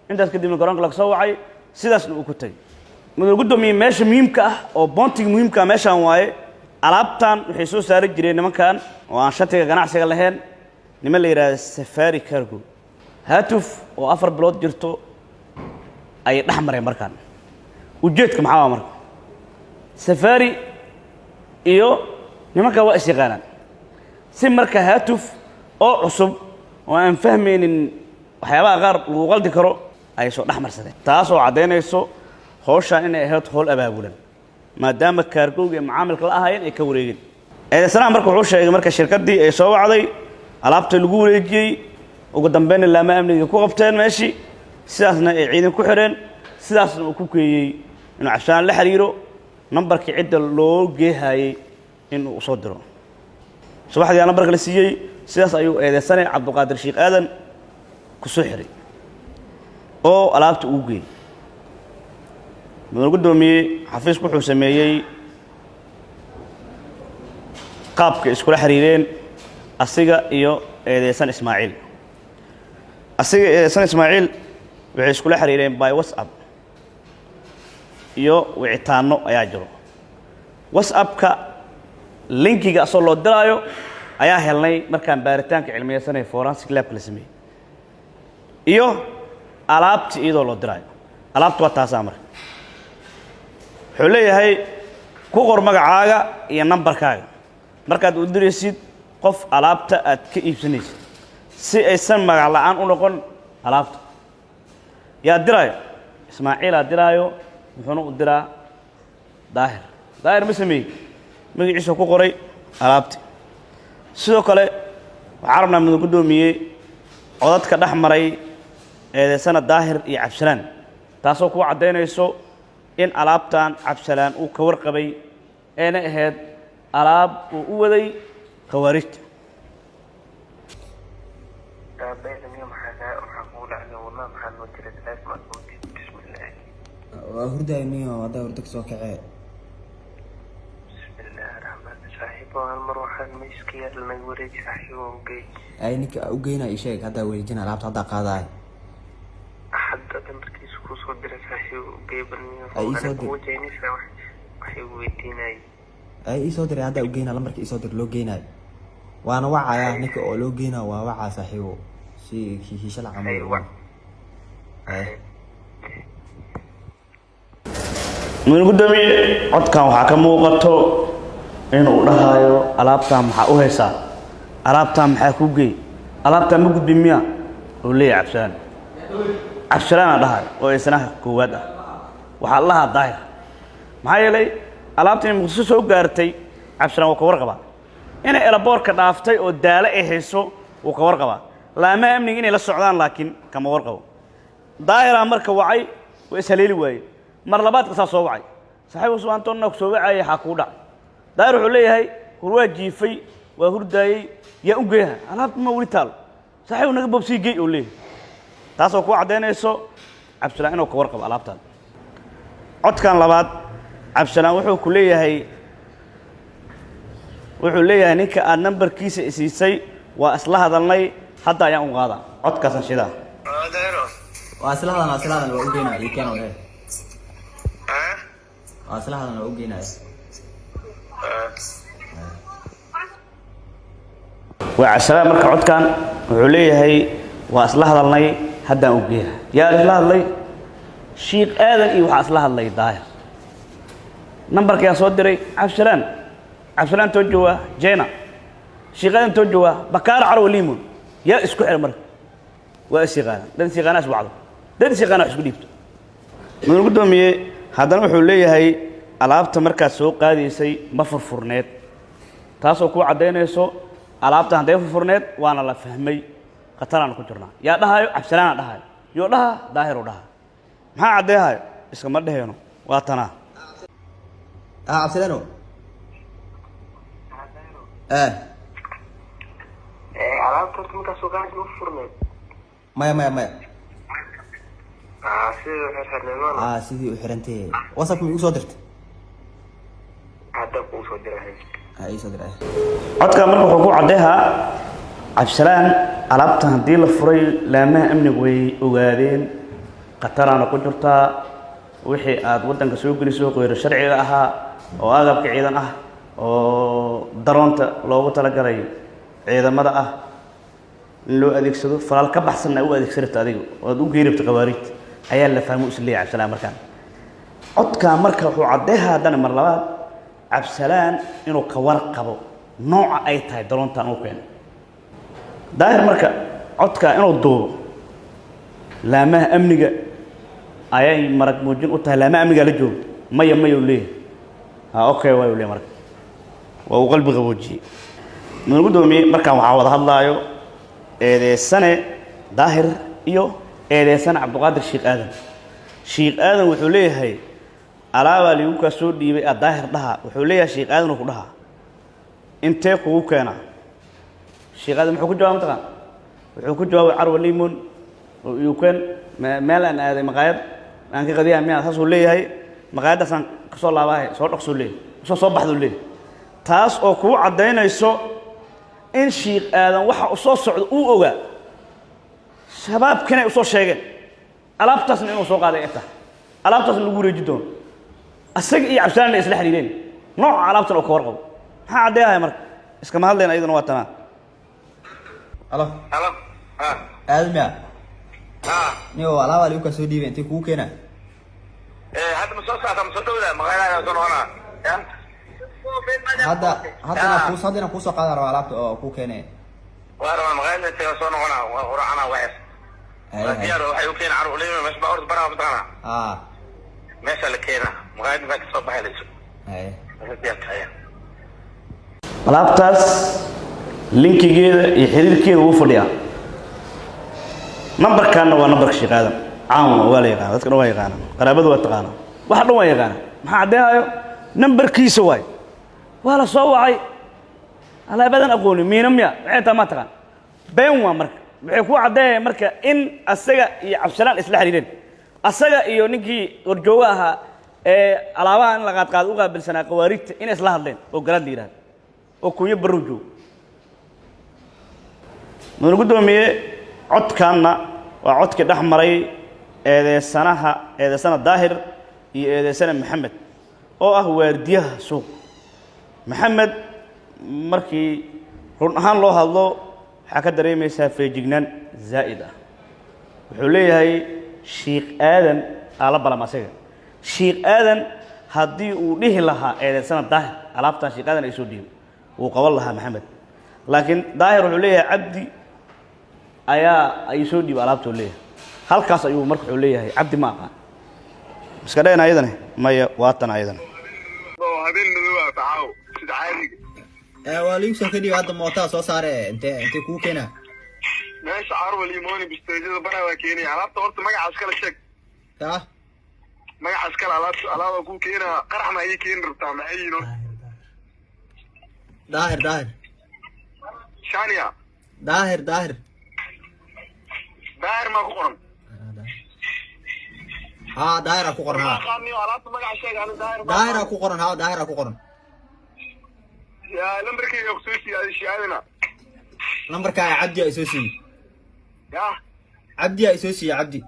Intaas kadibna garoonka laga soo wacay, sidaasna uu ku tegey. Mudane guddoomiye, meesha muhiimka ah oo boontiga muhiimka ah meeshaan waaye. Alaabtan waxay soo saari jireen nimankan oo aan shatiga ganacsiga lahayn. Niman la yidhaahda Safari Cargo, Haatuf oo 4 bilood jirto ayay dhex mareen. Markaan ujeedka maxaa waa? Marka Safari iyo nimanka waa is yaqaanaan. Si marka Haatuf oo cusub oo aan fahmaynin waxyaabaha qaar lagu qaldi karo ayay soo dhex marsadeen, taas oo caddaynayso hawshaan inay ahayd howl abaabulan, maadaama cargo-ga ee macaamilka la ahaayeen ay ka wareegeen. Eedeysanaha marka wuxuu sheegay marka shirkaddii ay soo wacday, alaabta lagu wareejiyey, ugu dambeynna laama amniga ku qabteen meeshii, sidaasna ay ciidan ku xidheen, sidaasna uu ku geeyey inuu Cabdisalaan la xiriiro nambarkii cidda loo geehayey inuu usoo diro. Subaxdii aa nambarka la siiyey, sidaas ayuu eedeysanay Cabduqaadir Sheekh Aadan ku soo xiray oo alaabta ugu geeyey. Mudane guddoomiye, xafiisku wuxuu sameeyey qaabka iskula xiriireen asiga iyo eedeysan Ismaaciil. Asiga eedeysan Ismaaciil waxay iskula xiriireen by WhatsApp iyo wicitaano ayaa jiro. WhatsAppka linkiga asoo loo diraayo ayaa helnay markaan baaritaanka cilmiyeysanaya forensic labka la sameeyey, iyo alaabti iyadoo loo diraayo. Alaabta waa taasaa. Marka wuxuu leeyahay ku qor magacaaga iyo nambarkaaga markaad u diraysid qof alaabta aad ka iibsanaysid, si aysan magac la'aan u noqon alaabta. Yaa diraayo? Ismaaciilaa diraayo. Wuxuuna u diraa Daahir. Daahir ma sameeyey, magaciisa ku qoray alaabti. Sidoo kale waxaan rabnaa, mudan guddoomiye, codadka dhex maray eedeysana Daahir iyo Cabdisalaan, taasoo kuu caddaynayso in alaabtan Cabdisalaan uu ka warqabay eena ahayd alaab uu u waday khawaarijta. Waa hurdaay niyo, haddaa hurdo kasoo kacee. Ay, ninka u geynaa ii sheeg, haddaa wareejina alaabta, haddaa qaadaay. Ay, ii soo dir. Ay, ii soo diray, haddaa u geynaa lambarka, ii soo dir loo geynayo. Waana wacayaa ninka oo loo geynaa, waa wacaa saaxiibo, si hiishala camal. Ay. Mudane guddoomiye, codkan waxaa ka muuqato inuu dhahayo alaabtaan maxaa u haysaa, alaabtaan maxaa kuu geey, alaabtaan ma gudbin miya oo leeyahay Cabdisalaan. Cabdisalaanaa dhahayo oo eedsanaha koowaad ah. Waxaa lahaa Daahir, maxaa yeelay alaabta inay Muqdisho soo gaartay Cabdisalaan waa ka warqabaa, inay airport-ka dhaaftay oo daale ay hayso wuu ka warqabaa, laamaha amniga inay la socdaan laakiin kama warqabo. Daahiraa marka wacay, waa ishaleeli waaye. Mar labaadka saa soo wacay, saaxiib Usmaan Toonna ku soo wacayay, xaa kugu dhacay? Daahir wuxuu leeyahay hur waa jiifay, waa hurdaayey, yaa u geeyaha alaabta, ma weli taalo saaxiib, naga bobsii geey oo leeyahay, taasoo ku caddaynayso Cabdisalaan inuu ka warqabo alaabtan. Codkan labaad Cabdisalaan wuxuu ku leeyahay, wuxuu leeyahay ninka aad nambarkiisa isiisay waa isla hadalnay, hadda ayaan u qaadaa. Codkaasaan shidaa. Waa isla hadan, waa isla hadan, waa u geynaa, ii keeno eh. Waa isla hadan, waa u geynaya. Waa Cabdisalaan. Marka codkan wuxuu leeyahay waa isla hadalnay, haddaan u geeya. Yaa isla hadlay? Shiikh Aadan iyo waxaa isla hadlay Daahir. Nambarka yaa soo diray? Cabdisalaan. Cabdisalaan too jooga Jena, Shiikh Aadan too jooga Bakaar Carwo Limon. Yaa isku xiray? Marka waa is yaqaanaan, dad is yaqaanaa is wacdo, dad is yaqaanaa wax isku dhiibto. Mudane guddoomiye, haddana wuxuu leeyahay alaabta markaad soo qaadaysay ma furfurneed, taasoo kuu caddaynayso alaabta hadday furfurneed waana la fahmay, khataraan ku jirnaa. Yaa dhahayo? Cabdisalaana dhahayo. Yoo dhaha? Daahiruu dhaha. Maxaa caddeehayo? Iskama dhehayno, waa tanaa. Ah, Cabdisalaan eh. Alaabta horta markaa soo qaadaysa ma furneed? Maya, maya, maya. Sidii u xirxirneed maana? Ah, sidii u xirantay. WhatsApp ma igu soo dirtay? Hadda kuu soo diray. Ah, ii soo diray. Codka marka wuxuu ku caddeehaa Cabdisalaan alaabta haddii la furay laamaha amnigu way ogaadeen, khataraana ku jirtaa. Wixii aad waddanka soo geliso qoyro sharciga ahaa oo agabka ciidan ah oo daroonta loogu talagalay ciidamada ah. In loo adeegsado falaal ka baxsanna u adeegsan rabta adiga oo aad u geeri rabta khawaariijta ayaa la fahmo is leeyahay Cabdisalaan. Markaan codkaa marka wuxuu caddeeha haddana mar labaad Cabdisalaan inuu ka warqabo nooca ay tahay daroontan uu keenay Daahir. Marka codkaa inuu duubo laamaha amniga ayay marag muujin u tahay. Laamaha amnigaa la joogo, maya maya uu leeyahay, ha okay waay uu leeyahay. Marka waa uu qalbi qaboojiyey mudan guddoomiye. Markaan waxaa wada hadlaayo eedeysane Daahir iyo eedeysane Cabdiqaadir Sheekh Aadan. Sheekh Aadan wuxuu leeyahay alaabaa liigu kaa soo dhiibay a Daahir dhaha. Wuxuu leeyahay Sheekh Aadan uu ku dhahaa intee kugu keenaa? Sheekh Aadan muxuu ku jawaabay mataqaan? Wuxuu ku jawaabay Carwa Limon oo igu keen, meel aan aaday maqaayad aan ka qadiyaa miyaa, saasuu leeyahay. Maqaayaddaasaan kasoo laabahay, soo dhaqsuu leeyahay, soo soo baxduu leeyahay, taas oo kugu caddaynayso in Shiikh Aadan waxa u soo socda uu ogaa, shabaabkina ay usoo sheegeen, alaabtaasna inuu soo qaaday ay tahay, alaabtaasna lagu wareeji doono, asaga iyo Cabdisalaan ay isla xiriireen, nooca alaabtan oo ka warqabo. Maxaa caddeeyahay marka? Iskama hadlayna, iyaduna waa tanaa. Halo. Halo. Ha. Aadam ya. Ha. Niyo alaabaa ligu kaa soo dhiibay, intee kugu keenaa? Hadda ma soo socdaa, ma soo dhowdaa maqaayadaha soo noqonaa ya. Hadda haddana kuu hadda inaan kuusoo qaada rabaa alaabta oo kuu keenay. Waa rabaa maqaayada intee soo noqonaa, waa quracana waxaas. Waa diyaar, waxay u keenaa carruur leeyahay meesha baa orda baraha mataqaanaa. Meesha la keenaa maqaayada baa kasoo baxay laysu. Meesha diyaar tahay. Alaabtaas linkigeeda iyo xiriirkeeda wuu fadhiyaa. Nambarkaanna waa nambarka Sheekh Aadan, caan waa la yaqaana, dadka dhan waa yaqaanaan, qaraabadu waa taqaanaa, waxa dhan waa yaqaanaa. Maxaa caddeehayo? Nambarkiisa waay. Waa la soo wacay, alaabadan aqoonin miina miya maxay taa ma taqaan, been waa. Marka waxay ku caddeeyaya marka in asaga iyo Cabdisalaan isla xiriireen, asaga iyo ninkii warjooga ahaa ee alaabaha in la qaadqaado u qaabilsanaa khawaariijta inay isla hadleen oo garaad la yidhahdo oo Kunyo Barrow joogo. Mudan guddoomiye, codkaanna waa codkii dhex maray eedeysanaha, eedeysana Daahir iyo eedeysana Maxamed oo ah waardiyaha suuq. Maxamed markii run ahaan loo hadlo waxaa ka dareemaysaa feejignaan zaa'id ah. Wuxuu leeyahay Shiikh Aadan aa la balam asaga. Shiikh Aadan haddii uu dhihi lahaa eedeysana Daahir alaabtan Shiikh Aadan ay soo dhiibay, wuu qaban lahaa Maxamed, laakiin Daahir wuxuu leeyahay Cabdi ayaa ay soo dhiibay alaabtuu leeyahay. Halkaas ayuu marka wuxuu leeyahay Cabdi ma aqaan. Iska dhehna ayadane maya, waatan ayadana. Habeen madow ah taxaaw sida caadiga. Waa liigu soo ka dhiibay hadda, mootaa soo saare, intee kugu keenaa? Meesha Carwa Limoni bisteejada baraa waa keenaya alaabta. Horta magacaas kala sheeg. Taa magacaas kale alaabta alaaba kuu keenaa, qaraxna ayay keeni rabtaa, maxay yihiin horta? Daahir, Daahir. Shania. Daahir, Daahir. Daahir maa ku qoran? Haa, Daahira ku qoran, haa. Aqaaniyo alaabta magaca sheeg ani Daahir baa. Daahira ku qoran, haa, Daahira ku qoran. Yaa lambarkayga ku soo siiyay shiadina? Lambarkaa Cabdi ay soo siiyey. Ya. Cabdi ay soo siiyey, Cabdi.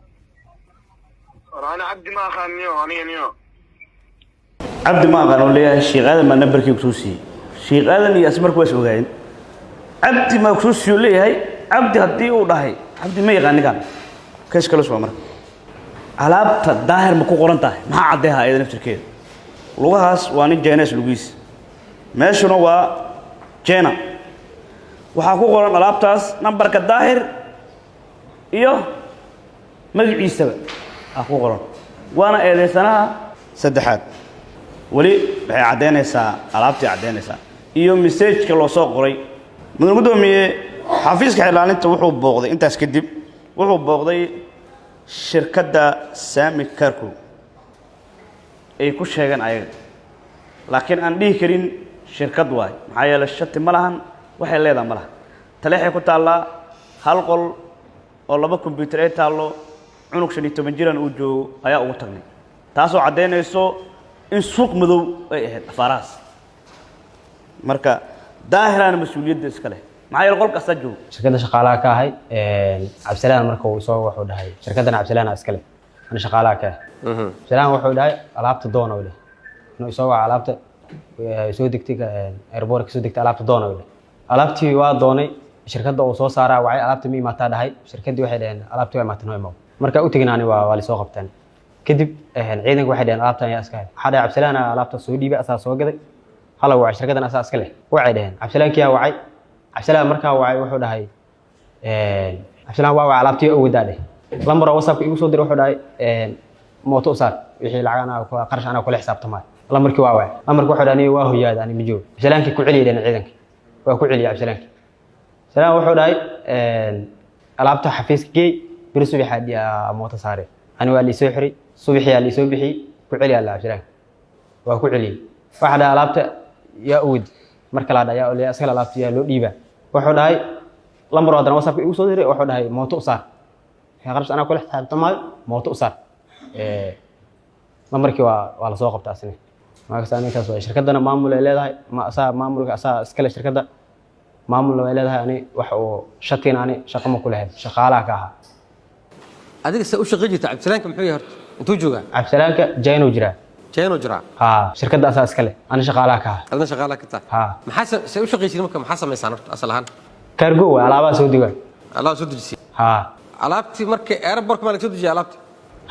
War ani Cabdi ma aqaaniyo aniga niyo. Cabdi ma aqaan oo leeyahay, Sheekh Aadan baa nambarkii kusoo siiyey. Sheekh Aadan iyo asmarku waa is ogaayeen. Cabdi ma kusoo siiyo leeyahay. Cabdi haddii uu dhahay Cabdi ma yaqaan ninkan, kees kale waa. Marka alaabta Daahir ma ku qoran tahay? Maxaa caddeeha ayada naftirkeeda? Lugahaas waa nin jeenees lugiis, meeshuna waa jeena. Waxaa ku qoran alaabtaas nambarka Daahir iyo magaciisaba aa ku qoran, waana eedeysanaha saddexaad. Weli waxay caddaynaysaa alaabtii caddaynaysaa iyo message-ka loo soo qoray. Mudan guddoomiye, xafiiska xilaalinta wuxuu booqday intaas kadib, wuxuu booqday shirkadda Sami Cargo ay ku sheegeen ayaga, laakiin aan dhihi karin shirkad waay, maxaa yeelay shati ma lahan, waxay leedahay ma lahan. Taleexay ku taallaa hal qol oo laba kombyuutar ay taallo, cunug 15 jiran uu joogo ayaa ugu tagnay, taasoo caddaynayso in suuq madow ay ahayd afaarahaas. Marka Daahiraana mas-uuliyadda iska leh, maxaa yeele qol kasta joogo. Shirkadda shaqaalaha ka ahay Cabdisalaan. Marka uu soo wuxuu dhahay shirkaddan Cabdisalaan iskale, ana shaqaalaha ka ahay. Cabdisalaan wuxuu dhahay alaabta doona u leh inuu isoo waca, alaabta soo degtay airport, ka soo degtay, alaabta doona u leh. Alaabtii waa doonay. Shirkadda uu soo saaraa wacay, alaabta ma imaataa dhahay. Shirkaddii waxay dhaheen alaabtii waa imaatay, noo imaw. Marka u tegin ani waa lisoo qabteen. Kadib ciidanka waxay dhaheen alaabtan ayaa iska leh. Waxaa dhahay Cabdisalaan alaabta soo dhiibay, asaa soo gaday, hala wacay shirkaddan asaa iska leh. Waxay dhaheen Cabdisalaankiyaa wacay. Cabdisalaan markaa wacay wuxuu dhahay Cabdisalaan waa wacay alaabtii awoodaa dheh. Lambar WhatsApp igu soo diray, wuxuu dhahay mooto u saar, wixii lacag anaa qarash anaa kula xisaabtamaayo. Lambarkii waa wacay, lambarkii wuxuu dhahay aniga waa hoyaada, ani ma joogo. Cabdisalaankii ku celiyay dhaheen ciidanka, waa ku celiyay Cabdisalaanki. Salaan wuxuu dhahay alaabta xafiiska geey, beri subax mooto saare. Ani waa liisoo xiray, subaxii aa liisoo bixiyey, ku celi alla Cabdisalaanki. Waa ku celiyey. Waxaa dhahay alaabta yaa awod, mar kalaa dhahay yaa iskale alaabta yaa loo dhiibaa. Wuxuu dhahay lambar haddana WhatsAppka igu soo diray, wuxuu dhahay mooto u saar, qarash anaa kula xisaabtamaayo, mooto u saar. Lambarkii waa lasoo qabta asne. Markaas anigaas waay shirkaddana maamul ay leedahay, ma asaa maamulka asaa iskale shirkadda maamulna way leedahay. Ani wax uu shatina ani shaqo ma ku lahayn, shaqaalaha ka ahaa. Adiga se u shaqo jirta? Cabdisalaanka muxuu yahay horta, intuu joogaa? Cabdisalaanka Jainow jiraa. Jainow jiraa? Haa, shirkadda asaa iskale, ani shaqaalaha ka ahaa. Adna shaqaalaha ka tahay? Haa. Maxaa se u shaqaysid marka, maxaa samaysaan horta asal ahaan? Cargo waay, alaabaha soo degaa. Alaaba soo dejisay? Haa. Alaabtii marka airportka maa laga soo dejiya alaabta?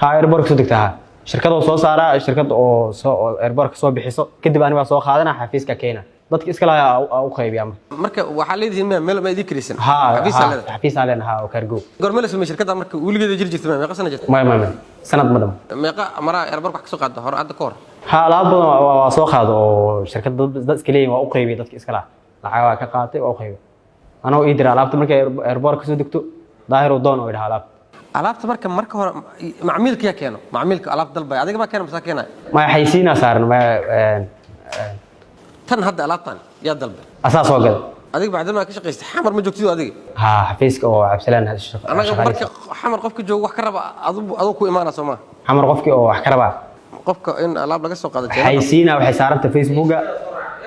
Haa, airportka soo degta. Haa, shirkadoo soo saaraa, shirkad oo soo airportka soo bixiso, kadib ani waa soo qaadana xafiiska keena, dadka iska lahaa u qaybiya. Marka waxaa leedihiin meel meel ma idin kiraysan? Haa, xafiisaa leenahay oo cargo. Goorma la sameeyey shirkadda marka? Weligeeda jiri jirta? Meeqa sana jirta? Maya maya maya, sanad ma dhamo. Meeqa maraa airport wax ka soo qaada hore hadda ka hor? Haa, alaab badan waa soo qaado oo shirkad dad iska leeyihin waa u qaybiya, dadka iska lahaa lacag waa ka qaatay, waa u qaybiya. Anoo ii dira alaabta markay airport ka soo degto, Daahir doon oo idhaha alaabta. Alaabta marka hore macmiilka yaa keeno? Macmiilka alaab dalbaya adiga maa keena masaa keenaya? Maya, xaysiinaa saaran maya. Tan hadda alaabtan yaa dalbay? Asaa soo gada. Adiga bacdamaa ka shaqaystay Xamar ma joogtido adiga? Haa, xafiiska oo Cabdisalaan. Anaga marka Xamar qofka jooga wax ka raba aduu ku imaana soo maa? Xamar qofkii oo wax ka rabaa, qofka in alaab laga soo qaado xaysiina waxay saaranta Facebooka,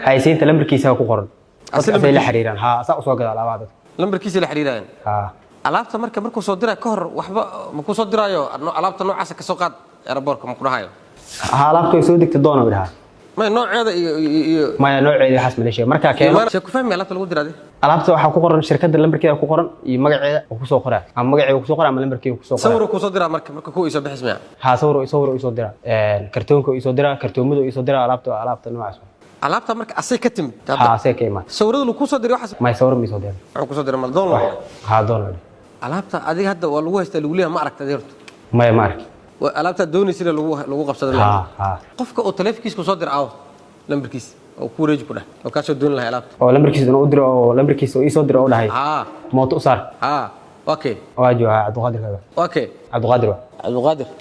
xaysiinta lambarkiisa ku qoran, dadka asay la xiriiraan. Haa, asaa usoo gada alaabaha dadka. Lambarkiisa la xiriirayaan? Haa. Alaabta marka markuu soo diraa ka hor waxba ma ku soo diraayo alaabta noocaasa ka soo qaad airportka ma ku dhahayo? Haa, alaabta way soo degta doona dhahaa. Maya, nooceeda iyo Maya, nooceeda waxaas ma la sheego markaa keeno. See ku fahmi alaabta lagu diraa? Alaabta waxaa ku qoran shirkadda lambarkeeda ku qoran iyo magaceeda oo kusoo qoraa, ama magaceeda kusoo qoraa ama lambarkeeda kusoo qoraa. Sawir kusoo diraa marka kuwa isoo bixis miya? Haa, sawir isoo diraa, kartoonka isoo diraa, kartoomada isoo diraa, alaabta noocaas. Alaabta marka asay ka timid? Haa, asay ka imaad. Sawirada lagu soo diray waxaas? Maya, sawir ma isoo diray. Wuxuu kusoo diray mal doon loo? Haa, doon loo. Alaabta adiga hadda waa lagu haystaa, lagu leeyahay, ma aragta adiga horta? Maya, ma arki. Alaabta doonaysa lagu qabsado? Haa haa. Qofka oo taleefankiisa kusoo dira aawo lambarkiisa oo ku wareeji ku dheh oo kaa soo dooni lahay alaabta? Oo lambarkiisa inuu u diro, oo lambarkiisa oo ii soo diro oo dhahay haa mooto u saar. Haa, okay. Waa joogaa Cabdiqaadir. Okay. Cabdiqaadir waa.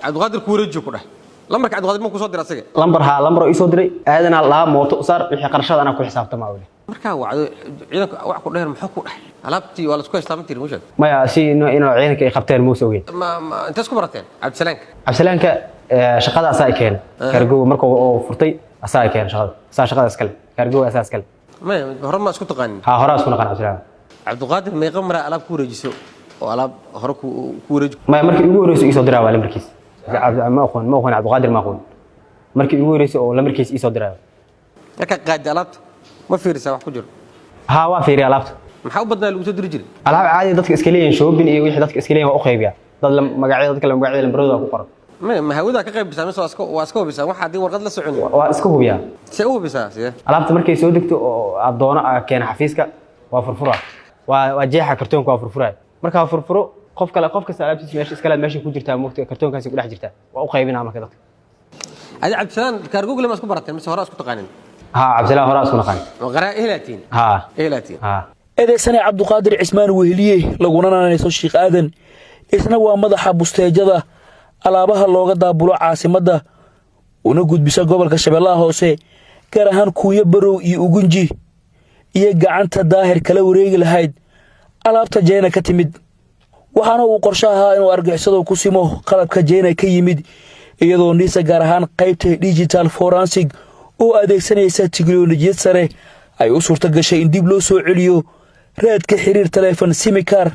Cabdiqaadir ku wareeji ku dheh lambarka Cabdiqaadir ma kusoo dira asaga? Lambar, haa, lambar oo ii soo diray, aadanaa lahaa mooto u saar, wixii qarashada anaa ku xisaabtama weli. Markaa wacdo ciidanka wax ku dheer muxuu ku dhahay? Alaabtii waa laisku haystaa ma tiri musheeg? Maya, si inuu ciidanka ay qabteen muusa ogeyn. Ma intaas ku barateen Cabdisalaanka? Cabdisalaanka shaqada asaa ay keenay kaargoga marka oo furtay, asaa ay keenay shaqada, asaa shaqada iskale, kaargoga asaa iskale. Maya, hore ma isku taqaanin? Haa, hore isku naqaan Cabdisalaam. Cabdiqaadir meeqa maraa alaab ku wareejiso oo alaab hore ku wareeji? Maya, markii ugu horreysay iisoo diraa waa lambarkiis. Ma aqoon, ma aqoon Cabdiqaadir, ma aqoon. Markii ugu horreysay oo lambarkiis iisoo diraayo. Markaa qaadi alaabta ma fiirisaa wax ku jiro? Haa, waa fiiriya alaabta. Maxaa u badnaa lagu soo diri jiray? Alaab caadi dadka iska leeyihin, shopping iyo wixii dadka iska leeyihin waa u qaybiya. Dad magacyada dadka magacyada lambaradooda ku qoran. Ma hawadaa ka qaybisaa mise waa iska hubisaa waxa haddii warqad la socon? Waa iska hubiyaa. See u hubisaa, sidee? Alaabta markay soo degto oo aad doono aad keena xafiiska, waa furfuraa, waa jeexa kartoonka, waa furfuraya. Markaa furfuro, qof kale, qof kasta alaabtiisa meesha iskale meesha ku jirtaa moogta, kartoonkaasi ku dhex jirtaa, waa u qaybinaa marka dadka. Adi Cabdisalaan kaargogle ma isku barateen mise hore isku taqaanin? Haa, Cabdisalaan hore isku naqaan. Qaraa ehelaatiin? Haa, ehelaatiin. Haa. Eedeysane Cabduqaadir Cismaan Weheliye, laguna naanayso Sheekh Aadan, isna waa madaxa busteejada alaabaha looga daabulo caasimadda una gudbisa gobolka Shabeellaha Hoose, gaar ahaan Kuuyo Barow iyo Ugunji, iyo gacanta Daahir kala wareegi lahayd alaabta Jeyna ka timid. Waxaana uu qorshe ahaa inuu argixisadu ku simo qalabka Jeyna ka yimid, iyadoo NISA gaar ahaan qaybta digital forensic oo adeegsanaysa tiknolojiyad sare ay u suurto gashay in dib loo soo celiyo raadka xiriir taleefon, simikar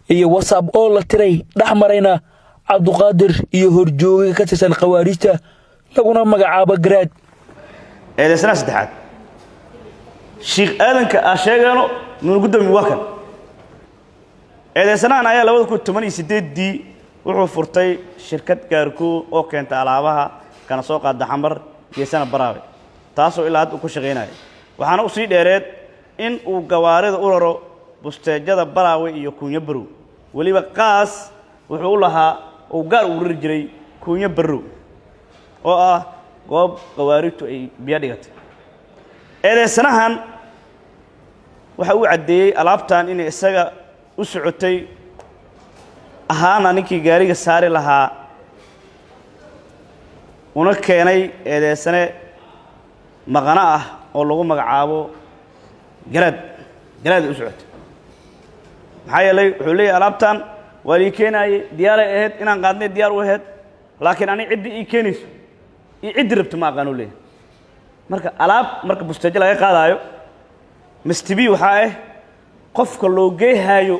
iyo WhatsApp oo la tiray dhex marayna Cabduqaadir iyo horjooga ka tirsan khawaariijta laguna magacaabo Garaad. Eedeysanaha saddexaad, Shiikh Aadanka aa sheegeeno nuna guddoomiye, waa kan. Eedeysanahan ayaa 2018dii wuxuu furtay shirkad gaarkoo oo keenta alaabaha kana soo qaada Xamar geesana Baraawe, taasoo ilaa hadda uu ku shaqaynayo. Waxaana usii dheereed in uu gawaarida u raro busteejada Baraawe iyo Kuunyo Barow. Weliba qaas wuxuu u lahaa uu gaar ugu rari jiray Kuunyo Barow oo ah goob gawaarigtu ay biyo dhigatay. Eedeysanahan waxa uu caddeeyey alaabtan inay isaga u socotay, ahaana ninkii gaariga saari lahaa una keenay eedeysane maqano ah oo lagu magacaabo Garaad. Garaaday u socotay, maxaa yeelay wuxuu leeyahay alaabtan waa lii keenaayey, diyaaray ahayd inaan qaadnay, diyaar u ahayd, laakiin ani ciddii ii keenayso iyo ciddii rabto ma aqaanu leeyahay. Marka alaab marka busteejo laga qaadaayo mistibi waxaa ah qofka loo geehaayo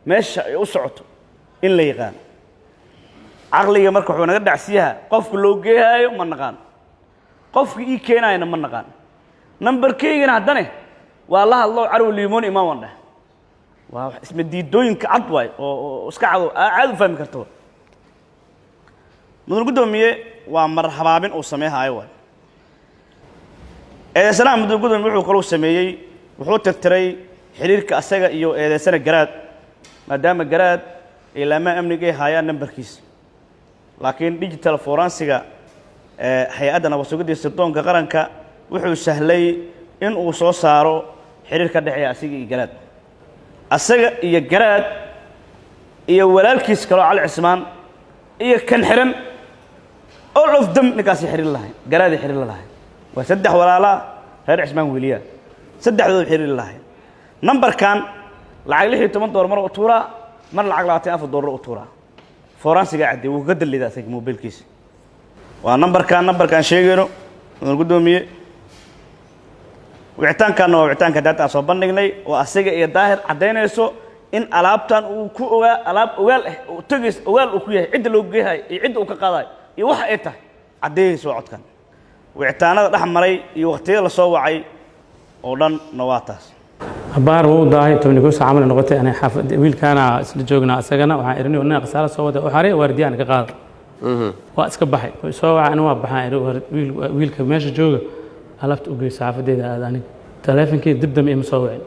meesha ay u socoto in la yaqaano. Caqliga marka wuxuu naga dhacsiyaha qofka loo geehaayo ma naqaano, qofka ii keenaayana ma naqaano, nambarkaygana haddane waa la hadlo carow liimoon imaan waan dheh. Waa wax isma diidooyinka cad waay oo iska cado aad u fahmi karto. Mudan guddoomiye, waa mar habaabin uu sameeyhaayo waay. Eedeysanaha mudan guddoomiye wuxuu kaloo sameeyey, wuxuu tirtiray xiriirka asaga iyo eedeysana Garaad, maadaama Garaad ilaamaha amniga ay haayaan nambarkiisa, laakiin digital forensic-ga ee hay-adda nabad sugidda sirdoonka qaranka wuxuu sahlay in uu soo saaro xiriir ka dhexeeya asiga iyo Garaad, asaga iyo Garaad iyo walaalkiis kaloo Cali Cismaan iyo kan xiran, all of them ninkaasi xiriir lahayn, Garaaday xiriir la lahayn. Waa saddex walaalaa reer Cismaan weliyaa, saddexdooda xiriir lahayn. Nambarkan lacag $16 mar u tuuraa, mar lacag $24 u tuuraa. Forensic-ga cadde wuu ka dalidaa asaga mobilkiisa. Waa nambarkan, nambarkaan sheegayno mudan guddoomiye. Wicitaankaanna waa wicitaanka daata aan soo bandhignay oo asaga iyo Daahir caddaynayso in alaabtan uu ku ogaa, alaab ogaal ah oo tegays, ogaal uu ku yahay cidda loo geehayo iyo cidda uu ka qaadayo iyo waxa ay tahay caddeeyayso waa codkan. Wicitaanada dhex maray iyo waqtiyada la soo wacay oo dhanna waa taas. Abaar wuu daahay, 11 saac camal noqotay. Anay xaafad wiilkaana isla joognaa, isagana waxaan irini nin khasaara soo wada u xaray, waardiyaan ka qaada. Waa iska baxay, way soo wacay, aniga waa baxaan iri wiilka meesha jooga alaabta u geyso xaafadeeda aad. Aniga taleefankii dib dambe ima soo wicin.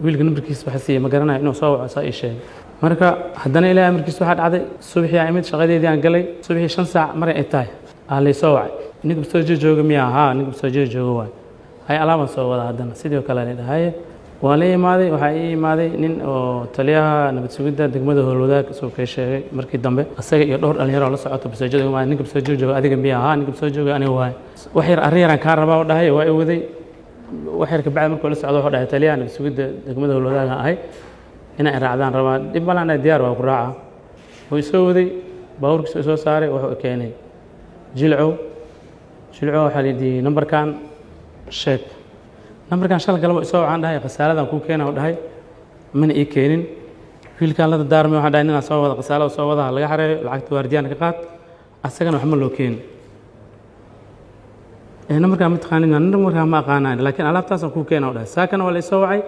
Wiilka nambarkiisa waxa siiyey ma garanayo inuu soo waco, saa ii sheegay. Marka haddana Ilaahay markiis waxaa dhacday subaxii aan imid, shaqadeedii aan galay, subaxii 5 saac maray ay tahay aa lay soo wacay. Ninka masoojo jooga miyaa? Haa, ninka masoojo jooga waay. Hay, alaabaan soo wada haddana sidoo kale la dhahaye. Waa la imaaday, waxaa ii imaaday nin oo taliyaha nabad sugidda degmada Howlwadaag isagoo kay sheegay markii dambe, asaga iyo dhowr dhalinyaro oo la socoto masaajida imaaday. Ninka masoo jooga adiga miyaa? Haa, ninka masoo jooga aniga waay. Wax yar arrin yaraan kaa rabaa u dhahay. Waa i waday wax yar kabacdi markuu la socdo wuxuu dhahay taliyaha nabad sugidda degmada Howlwadaaga ahay, inay raacdaan rabaa. Dhib malaan dhahay, diyaar waa ku raaca. Wuu isoo waday, baabuurkiisa soo saaray, wuxuu keenay Jilcow. Jilcow waxaa la yidhi nambarkan sheeg. Nambarkan shalay galaba isoo waxaan dhahay khasaaladan kuu keena u dhahay, mana ii keenin. Wiilkaan la dardaarmay waxaan dhahay ninaan soo wada khasaalada soo wada ha laga xareeyo, lacagta waardiyaan ka qaad, asagana waxma loo keenin. Nambarkaan ma taqaanin? Nambarkaan ma aqaanaan, laakiin alaabtaasaan kuu keena u dhahay. Saakana waa la isoo wacay.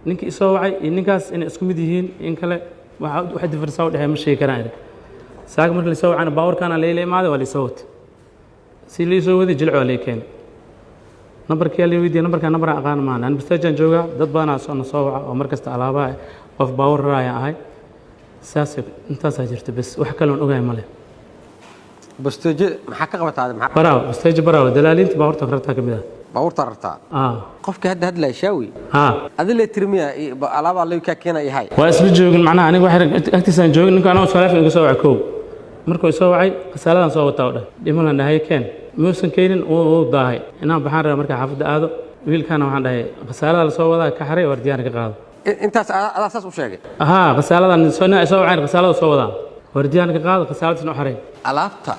Ninkii isoo wacay iyo ninkaas inay isku mid yihiin in kale waxa difference u dhexeeya ma sheegi karaan iri. Saaka marka la isoo wacana baabuurkaana layla imaaday, waa la isoo watay. Si la isoo waday Jilco waa la ii keenay. Nambarkii la weydiiyey, nambarkaan nambaraan aqaan maahan. Ani bastaajaan joogaa, dad badanaa soo na soo waca oo mar kasta alaabaha, qof baawur raraayaan ahay. Saas intaasaa jirta bes, wax kaloon ogahay ma leh. Basteejo maxaa ka qabataa maxaa? Baraawo, bastaajo Baraawo, dalaaliinta baabuurta rartaa ka mid ah. Baabuurta rartaa? Ah. Qofkii hadda hadlaya Shaawi? Ah. Adi le tirmiya alaabaa lay kaa keena yahay? Waa isla joogin macnaha, aniga wax agtiisaan joogin. Ninka anoo taleefon iga soo wacay kow markuu isoo wacay khasaaladan soo wataa u dhah, dhimalan dhahay keen, muusan keenin, wuu daahay. Inaan baxaan rabaa markaa xaafadda aado, wiilkaana waxaan dhahay khasaalada la soo wadaa ka xaray, waardiyaana ka qaado. Intaas adaa saas u sheegay? Haa, khasaaladan soo nin ay soo waceen khasaalada soo wadaa, waardiyaana ka qaado, khasaaladiisna u xaray. Alaabta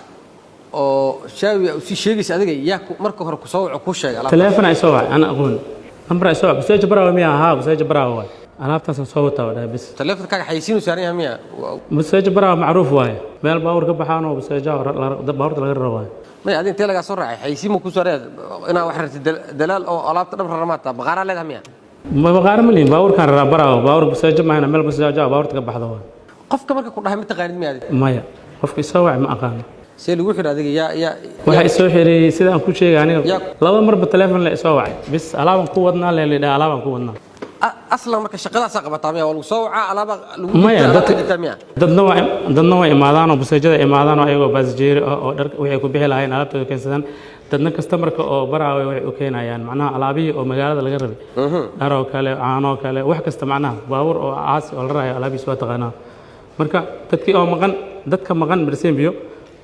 oo Shaawi u sii sheegaysa adiga yaa marka hore ku soo waco kuu sheegay alaabta? Taleefon ay soo wacay, ana aqoon nambar ay soo wacay. Baseeja Baraawe miya? Haa, baseeja Baraawe waay, alaabtaasaan soo wataa dhahay bas. Taleefonkaaga xayeysiinu saaran yahay miya? Baseeja Baraawe macruuf waaye, meel baabuur ka baxaan oo baseeja baabuurta laga raro waaye. Maya, adi intee lagaa soo raacay? Xayeysiin ma ku saaran inaa wax rartid dalaal oo alaabta dhan raramaata baqaaraa leedahay miya? Ma baqaar ma lihin, baabuurkaan raraa baraawo, baabuur basaajo maahana, meel basaajo ah baabuurta ka baxdo waa. Qofka marka ku dhahay ma taqaanid miya adiga? Maya, qofka isoo wacay ma aqaano. See lagu xiray adiga? Yaa Waxaa isoo xiray sida aan ku sheegay aniga, laba marba telefoon la isoo wacay, bis alaabaan ku wadnaa leelidhaa, alaabaan ku wadnaa. Aslan marka shaqadaasaa qabataa miya? Waa lagu soo wacaa, alaaba lagu Maya, dhiibtaa, dadka alaaba dhiibtaa miya? Dadna waa imaadaan oo basaajada imaadaan oo ayagoo baasjeeri ah oo dharka waxay ku bixi lahaayeen alaabtooda keensadaan. Dadna kastamarka oo baraawe waxay u keenayaan macnaha alaabihii oo magaalada laga rabay, dhar oo kale, caano oo kale, wax kasta, macnaha baabuur oo caasi oo la raayo alaabihiis waa taqaanaa. Marka dadkii oo maqan, dadka maqan Marsembiyo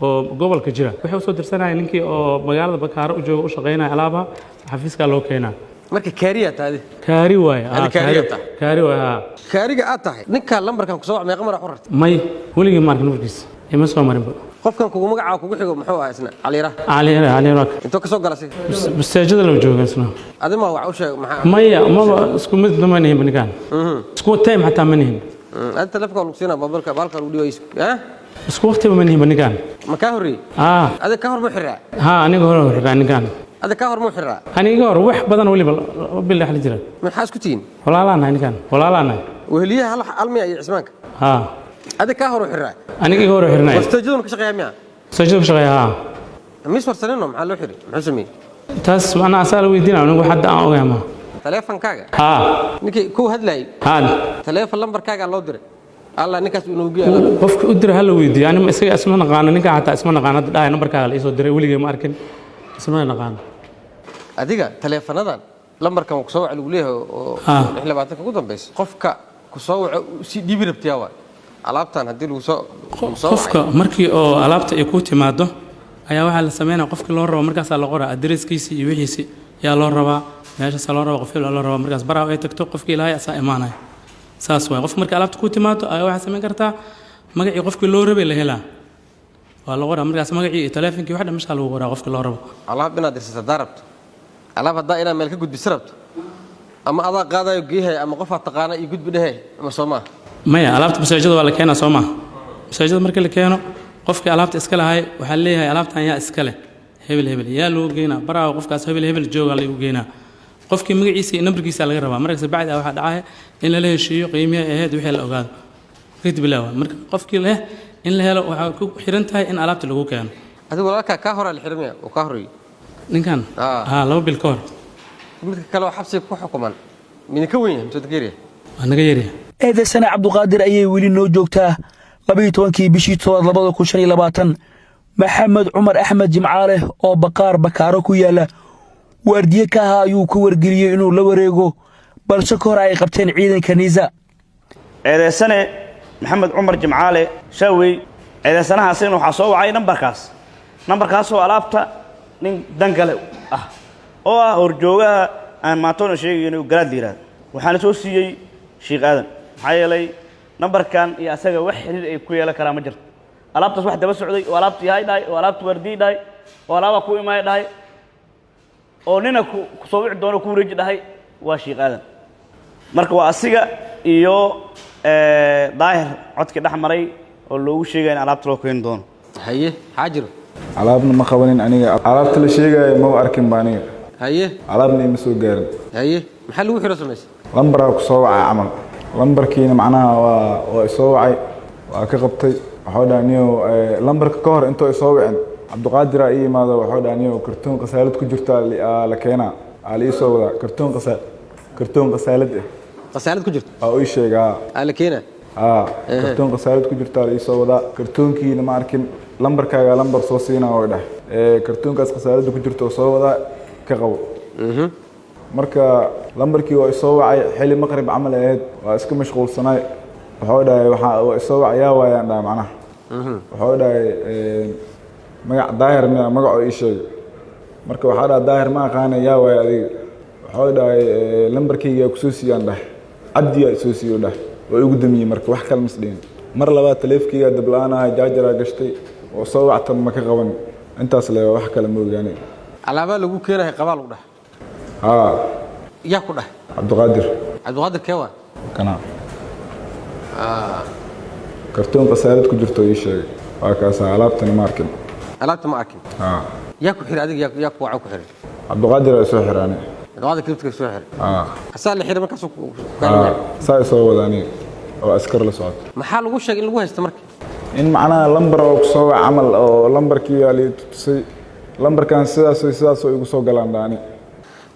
oo gobolka jira waxay usoo dirsanayaan ninkii oo magaalada Bakaaro u jooga u shaqaynaya alaabaha, xafiiskaa loo keenaa. Marka kaariyaa tahay adiga? Kaari waaye. Adi kaariyaa tahay? Kaari waaye, haa. Kaariga aad tahay, ninkaa lambarkan kusoo wac meeqa mar aa u rartay? May, weligii ma arkin warkiisa, ima soo marinba. Qofkan kugu magacaa kugu xigo muxuu ahaa isna? Caliira? Cali. Intuu ka soo gala si? Masaajida loo jooga isna. Adi ma wax u sheeg maxaa? Maya, maba isku mid ma nihin ninkaan, isku time xataa ma nihin. Adi taleefonka waa lagu siinaa, moobilka baalka lagu dhiibayo, eh? Isku waqtiba ma nihin ninkaan. Ma kaa horreeyey? Aa. Adi ka hor muu xiraa? Haa, aniga hore xiraa ninkaan. Adi ka hor muu xiraa? Aniga hor wax badan weliba, 2 bil dhexli jira. Maxaa isku tihiin? Walaalaan nahay ninkaan, walaalaan nahay. Weheliyaha hal hal miya iyo Cismaanka? Haa. Adi kaa hor u xiraa? Aniga iga hor xirnay. Wastaajaduna ka shaqeeyaa miya? Masaajida ku shaqeeya, haa. Mis warsanino, maxaa loo xiray, muxuu sameeyey? Taas macnaha asaa la weydiinaya, anigu hadda aan ogahay ma. Taleefonkaaga? Haa. Ninkii ku hadlayay? Haa. Taleefon lambarkaagaa loo diray, alla ninkaas uu inoogu yaala. Qofka u dira hala weydiiyo, anima isaga isma naqaano, ninkaan xataa isma naqaano. Hadda dhahay nambarkaaga la iisoo diray, weligay ma arkin, isma naqaano. Adiga taleefanadan lambarkan uu kusoo waca lagu leeyahay oo 26-ka ugu dambaysa, qofka kusoo waco si dhiibi rabtiyaa waay alaabtan haddii lagu soo Qofka markii oo alaabta ay ku timaado ayaa waxaa la sameynaya qofkii loo rabo markaasaa la qoraa adreeskiisi iyo wixiisi, yaa loo rabaa, meeshaasaa loo rabaa, qof hebel loo rabaa. Markaas baraa ay tagto, qofkii ilaahay asaa imaanaya. Saas waay. Qof markii alaabta ku timaado ayaa waxaa samayn kartaa magacii qofkii loo rabay la helaa, waa la qoraa markaas magacii iyo taleefonkii, wax dhan meeshaa lagu qoraa qofkii loo rabo. Alaab inaad dirsato haddaa rabto, alaab haddaa inaad meel ka gudbisa rabto, ama adaa qaadayo geehay ama qofaad taqaana iyo gudbi dhehe, ama soo maaha? Maya, alaabta masaajida waa la keenaa, soo maaha? Masaajida markii la keeno, qofkii alaabta iska lahay waxaa leeyahay alaabtan yaa iska leh? Hebel hebel. Yaa loo geynaa? Baraawo qofkaas hebel hebel jooga lagu geynaa. Qofkii magaciisa iyo nambarkiisa laga rabaa. Markaas bacdi ah waxaa dhacaya in lala heshiiyo qiimihii ahayd wixii la ogaado kadib laa. Marka qofkii leh in la helo waxaa ku xiran tahay in alaabta lagu keeno. Adigu walaalkaa kaa horaa la xiramaya oo kaa horreeyey? Ninkan, haa, 2 bil ka hor. Midka kale oo xabsiga ku xukuman midinka weyn yahay mise ka yaryahay? Waa naga yaryahay. Eedaysane Cabduqaadir ayay weli noo joogtaa. 12-kii bishii todobaad 2025, Maxamed Cumar Axmed Jimcaale oo baqaar Bakaaro ku yaala waardiye ka ahaa ayuu ku wargeliyey inuu la wareego, balse ka hor ay qabteen ciidanka NISA. Eedeysane Maxamed Cumar Jimcaale Shaawey, eedeysanahaasina waxaa soo wacay nambarkaas, nambarkaasoo alaabta nin dan kale ah oo ah horjoogaha aan maantoona sheegayo inuu Garaad la yidhahdo, waxaana soo siiyey Sheekh Aadan. Maxaa yeelay nambarkan iyo asaga wax xiriir ay ku yeelan karaa ma jirto. Alaabtaas wax daba socday oo alaabta yahay dhahay oo alaabta waardiyey dhahay oo alaabaa ku imaaya dhahay oo nina ku soo wici doono ku wareeji dhahay waa Sheekh Aadan. Marka waa asiga iyo Daahir codkii dhex maray oo loogu sheegaya in alaabta loo keeni doono. Haye, maxaa jiro? Alaabna ma qabanin aniga, alaabta la sheegaayo maba arkin ba aniga. Haye. Alaabna ima soo gaarin. Haye, maxaa lagu xiro samaysay? Lambaraa ku soo wacay camal, lambarkiina macnaha waa isoo wacay, waa ka qabtay. Waxuu dhaha niyow, lambarka ka hor intoo isoo wicin Cabdiqaadiraa ii yimaado, waxuu dhaha niyow kartoon khasaalad ku jirta la keenaa, aa la ii soo wadaa kartoon qasa kartoon khasaalad ah. Khasaalad ku jirto? Aa ii sheegaa. Aa la keenaa? Aa, kartoon khasaalad ku jirta la ii soo wadaa. Kartoonkiina ma arkin, lambarkaagaa lambar soo siinaa oo dhah kartoonkaas khasaaladda ku jirta oo soo wadaa ka qabo. Marka lambarkii waa isoo wacay xilli maqrib camal ahayd, waa iska mashquulsanaay. Wuxuu dhahay waxaa waa isoo wacay, yaa waayaan dhahay macnaha. Wuxuu dhahay magac Daahir miya, magacoo ii sheegay. Marka waxaa dhahay Daahir ma aqaana, yaa waaya adiga? Wuxuu dhahay lambarkayga kusoo siiyaan dhahay, Cabdiyaa isoo siiyo dhahay, waa igu damiyey. Marka wax kale mas dhihin. Mar labaad taleefkaygaa dabla-aan ahay, jaajaraa gashtay oo soo wactan ma ka qaban. Intaas le, wax kale ma ogaanay. Alaabaa lagu keenahay qabaa lagu dhahay? Haa. Yaa ku dhahay? Cabdiqaadir. Cabdiqaadir kee waa? Kana kartoon khasaalad ku jirto ii sheegay, waa kaasaa, alaabtana ma arkin. Alaabta ma arkin? Haa. Yaa ku xiray adiga? Yaa ku waco ku xiray? Cabdiqaadir aa soo xiraanay. Cabdiqaadir kilibka soo xiray. Asaa la xiray markaas. Saa soo wada aniga oo askar la socoto. Maxaa lagu sheegay in lagu haysto marka? In macnaha lambar oo kusoo wac camal oo lambarkii aa lii tusay, lambarkan sidaas iyo sidaas oo igu soo galaan dhaani.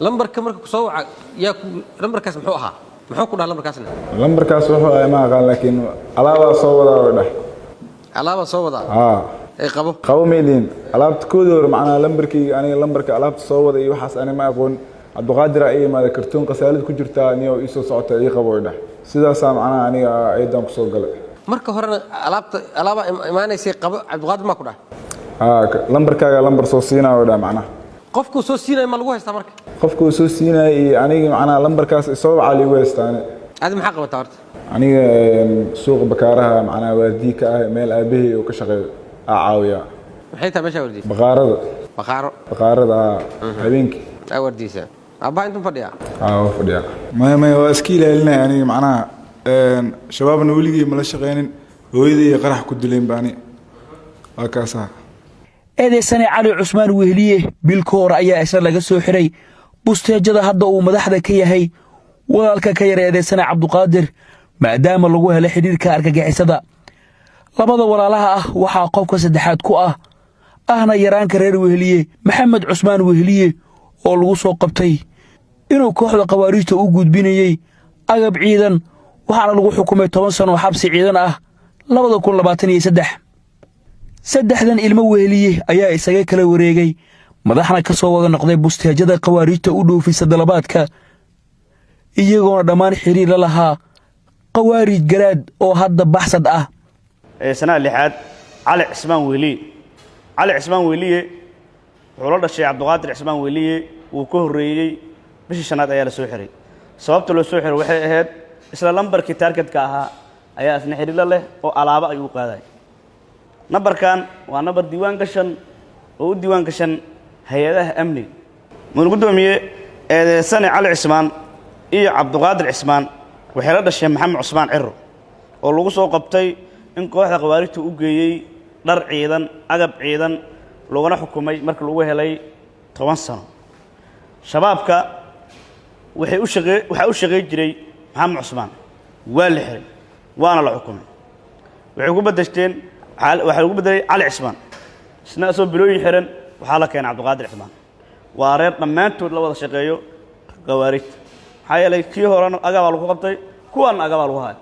Lambarka marka kusoo waca yaa ku lambarkaas muxuu ahaa? Muxuu ku dhaha lambarkaasna? Lambarkaas wuxuu ahay ma aqaan, laakiin alaabaa soo wadaa oo dheh. Alaabaa soo wadaa? Haa. Ay qabo. Qabo maydin alaabta koodii hore, macnaha lambarkii aniga lambarka alaabta soo wada iyo waxaas ani ma aqoon. Cabdiqaadir aa ii imaaday, kartoon qasaalad ku jirtaa niyo ii soo socota ii qabo oo dheh. Sidaasaa macnaha aniga ciidan kusoo galay. Marka horena alaabta alaabaa imaanaysay qabo Cabdiqaadir maa ku dhaha? Haa, lambarkaaga lambar soo siinaa oo dheh macnaha. Qofkuu soo siinaya ma lagu haystaa marka? Qofkuu soo siinaya iyo anigi macnaha lambarkaas isoo wacaa liigu haystaa ani. Adi maxaa qabataa horta? Aniga suuqa Bakaaraha macnaha waardii ka ah, meel aabahey oo ka shaqeeyo aa caawiyaa. Maxay tahay meesha wardiisa? Baqaarada. Baqaaro? Baqaarada, haa, habeenkii. Aa wardiisa. Aabbaha intuu fadhiyaa? Aa, waa fadhiyaa. Maya maya, waa iska ilaalinaya aniga macnaha. Shabaabna weligii mala shaqeynin, hooyadii iyo qarax ku dileen ba ani, waa kaasaa. Eedeysane Cali Cusmaan Wehliye bil ka hor ayaa isna laga soo xiray busteejada hadda uu madaxda ka yahay walaalka ka yar eedeysane Cabduqaadir, maadaama lagu helay xidhiirka argagixisada. Labada walaalaha ah waxaa qofka saddexaad ku ah, ahna yaraanka reer Wehliye, Maxamed Cusmaan Wehliye, oo lagu soo qabtay inuu kooxda khawaariijta u gudbinayey agab ciidan, waxaana lagu xukumay 10 sano oo xabsi ciidan ah 2023. Saddexdan ilmo Wehliye ayaa isaga kala wareegay, madaxna ka soo wada noqday busteejada khawaariijta u dhoofisa dalabaadka, iyagoona dhammaan xiriir la lahaa khawaarij Garaad oo hadda baxsad ah. Sanaha lixaad, Cali Cismaan Wehliye. Cali Cismaan Wehliye wuxuu la dhashay Cabdiqaadir Cismaan Wehliye, wuu ka horreeyey. Bishii shanaad ayaa la soo xiray. Sababta loo soo xiray waxay ahayd isla lambarkii targetka ahaa ayaa isna xidhiidlo leh oo alaabo ayuu u qaaday. Nambarkan waa nambar diiwaan gashan oo u diiwaan gashan hay-adaha amniga. Mudan guddoomiye, eedeysane Cali Cismaan iyo Cabdiqaadir Cismaan waxay la dhasheen Maxamed Cusmaan Ciro oo lagu soo qabtay in kooxda khawaarijta u geeyey dhar ciidan, agab ciidan, loogana xukumay marka lagu helay 10 sano. Shabaabka waxay u shaqee waxaa u shaqey jiray Maxamed Cusmaan, waa la xiray waana la xukumay. Waxay ku bedeshteen, waxaa lagu bedelay Cali Cismaan, isna asoo bilooyin xiran waxaa la keenay Cabdiqaadir Cismaan. Waa reer dhammaantood la wada shaqeeyo khawaarijta, maxaa yeelay kii horena agabaa lagu qabtay, kuwaanna agabaa lagu haya,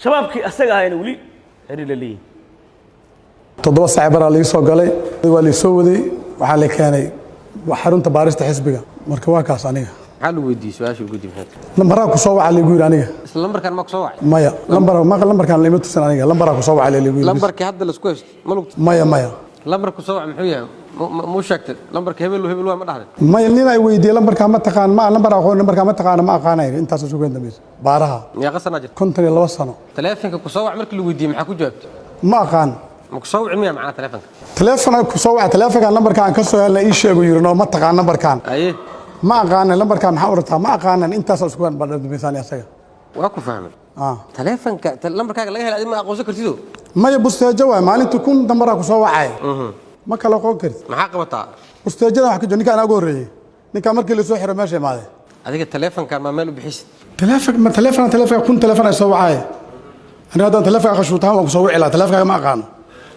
shabaabkii asaga ahayna weli xiriir la leeyihin. 7 saac baraa laii soo galay, waa lai soo waday, waxaa la keenay xarunta baarista xisbiga. Marka waa kaas aniga. Maxaa lagu weydiiyey su-aasha ugu dib? Lambaraa ku soo waca laygu yidhi aniga. Isla lambarkan ma ku soo wacay? Maya, lambar ma lambarkan lama tusin aniga, lambaraa ku soo wacay laygu yidhi. Lambarkii hadda laisku haysto ma lagu? Maya maya. Lambarka ku soo wacay muxuu yahay? Muu sheegtay lambarka hebel hebel waa ma dhahday? Maya, nin ay weydiiyey lambarkaa ma taqaan, ma lambar aqoon, lambarkaa ma taqaana, ma aqaanay. Intaas ugu dambaysa baaraha. Meeqa sanaa jirta? 52 sano. Taleefanka ku soo wac markii lagu weydiiyey maxaa ku jawaabtay? Ma aqaan. Ma ku soo wicin miyaa macnaa taleefanka? Taleefon ku soo waca, taleefonkan lambarka aan ka soo helnay ii sheegu yiri, no ma taqaan lambarkan? Aye. Ma aqaanan lambarkan, maxaa u rabtaa? Ma aqaanan. Intaas isku dambaysaan asaga. Waa ku fahmay. Taleefanka lambarkaaga laga helay adi ma aqoonsan kartido? Maya, busteejo waay, maalintii 1000 dambaraa ku soo wacay, ma kala aqoon kartid. Maxaa qabataa? Busteejada wax ka jiro ninka anaa ugu horreeyey, ninkaa markii lasoo xiro meesha imaadee. Adiga taleefankan ma meel u bixisid? Taleefon ma taleefon, taleefonka 1000 taleefon ay soo wacay. Aniga haddaan taleefonka qashuutahan waan ku soo wici lahaa, taleefonkaaga ma aqaano.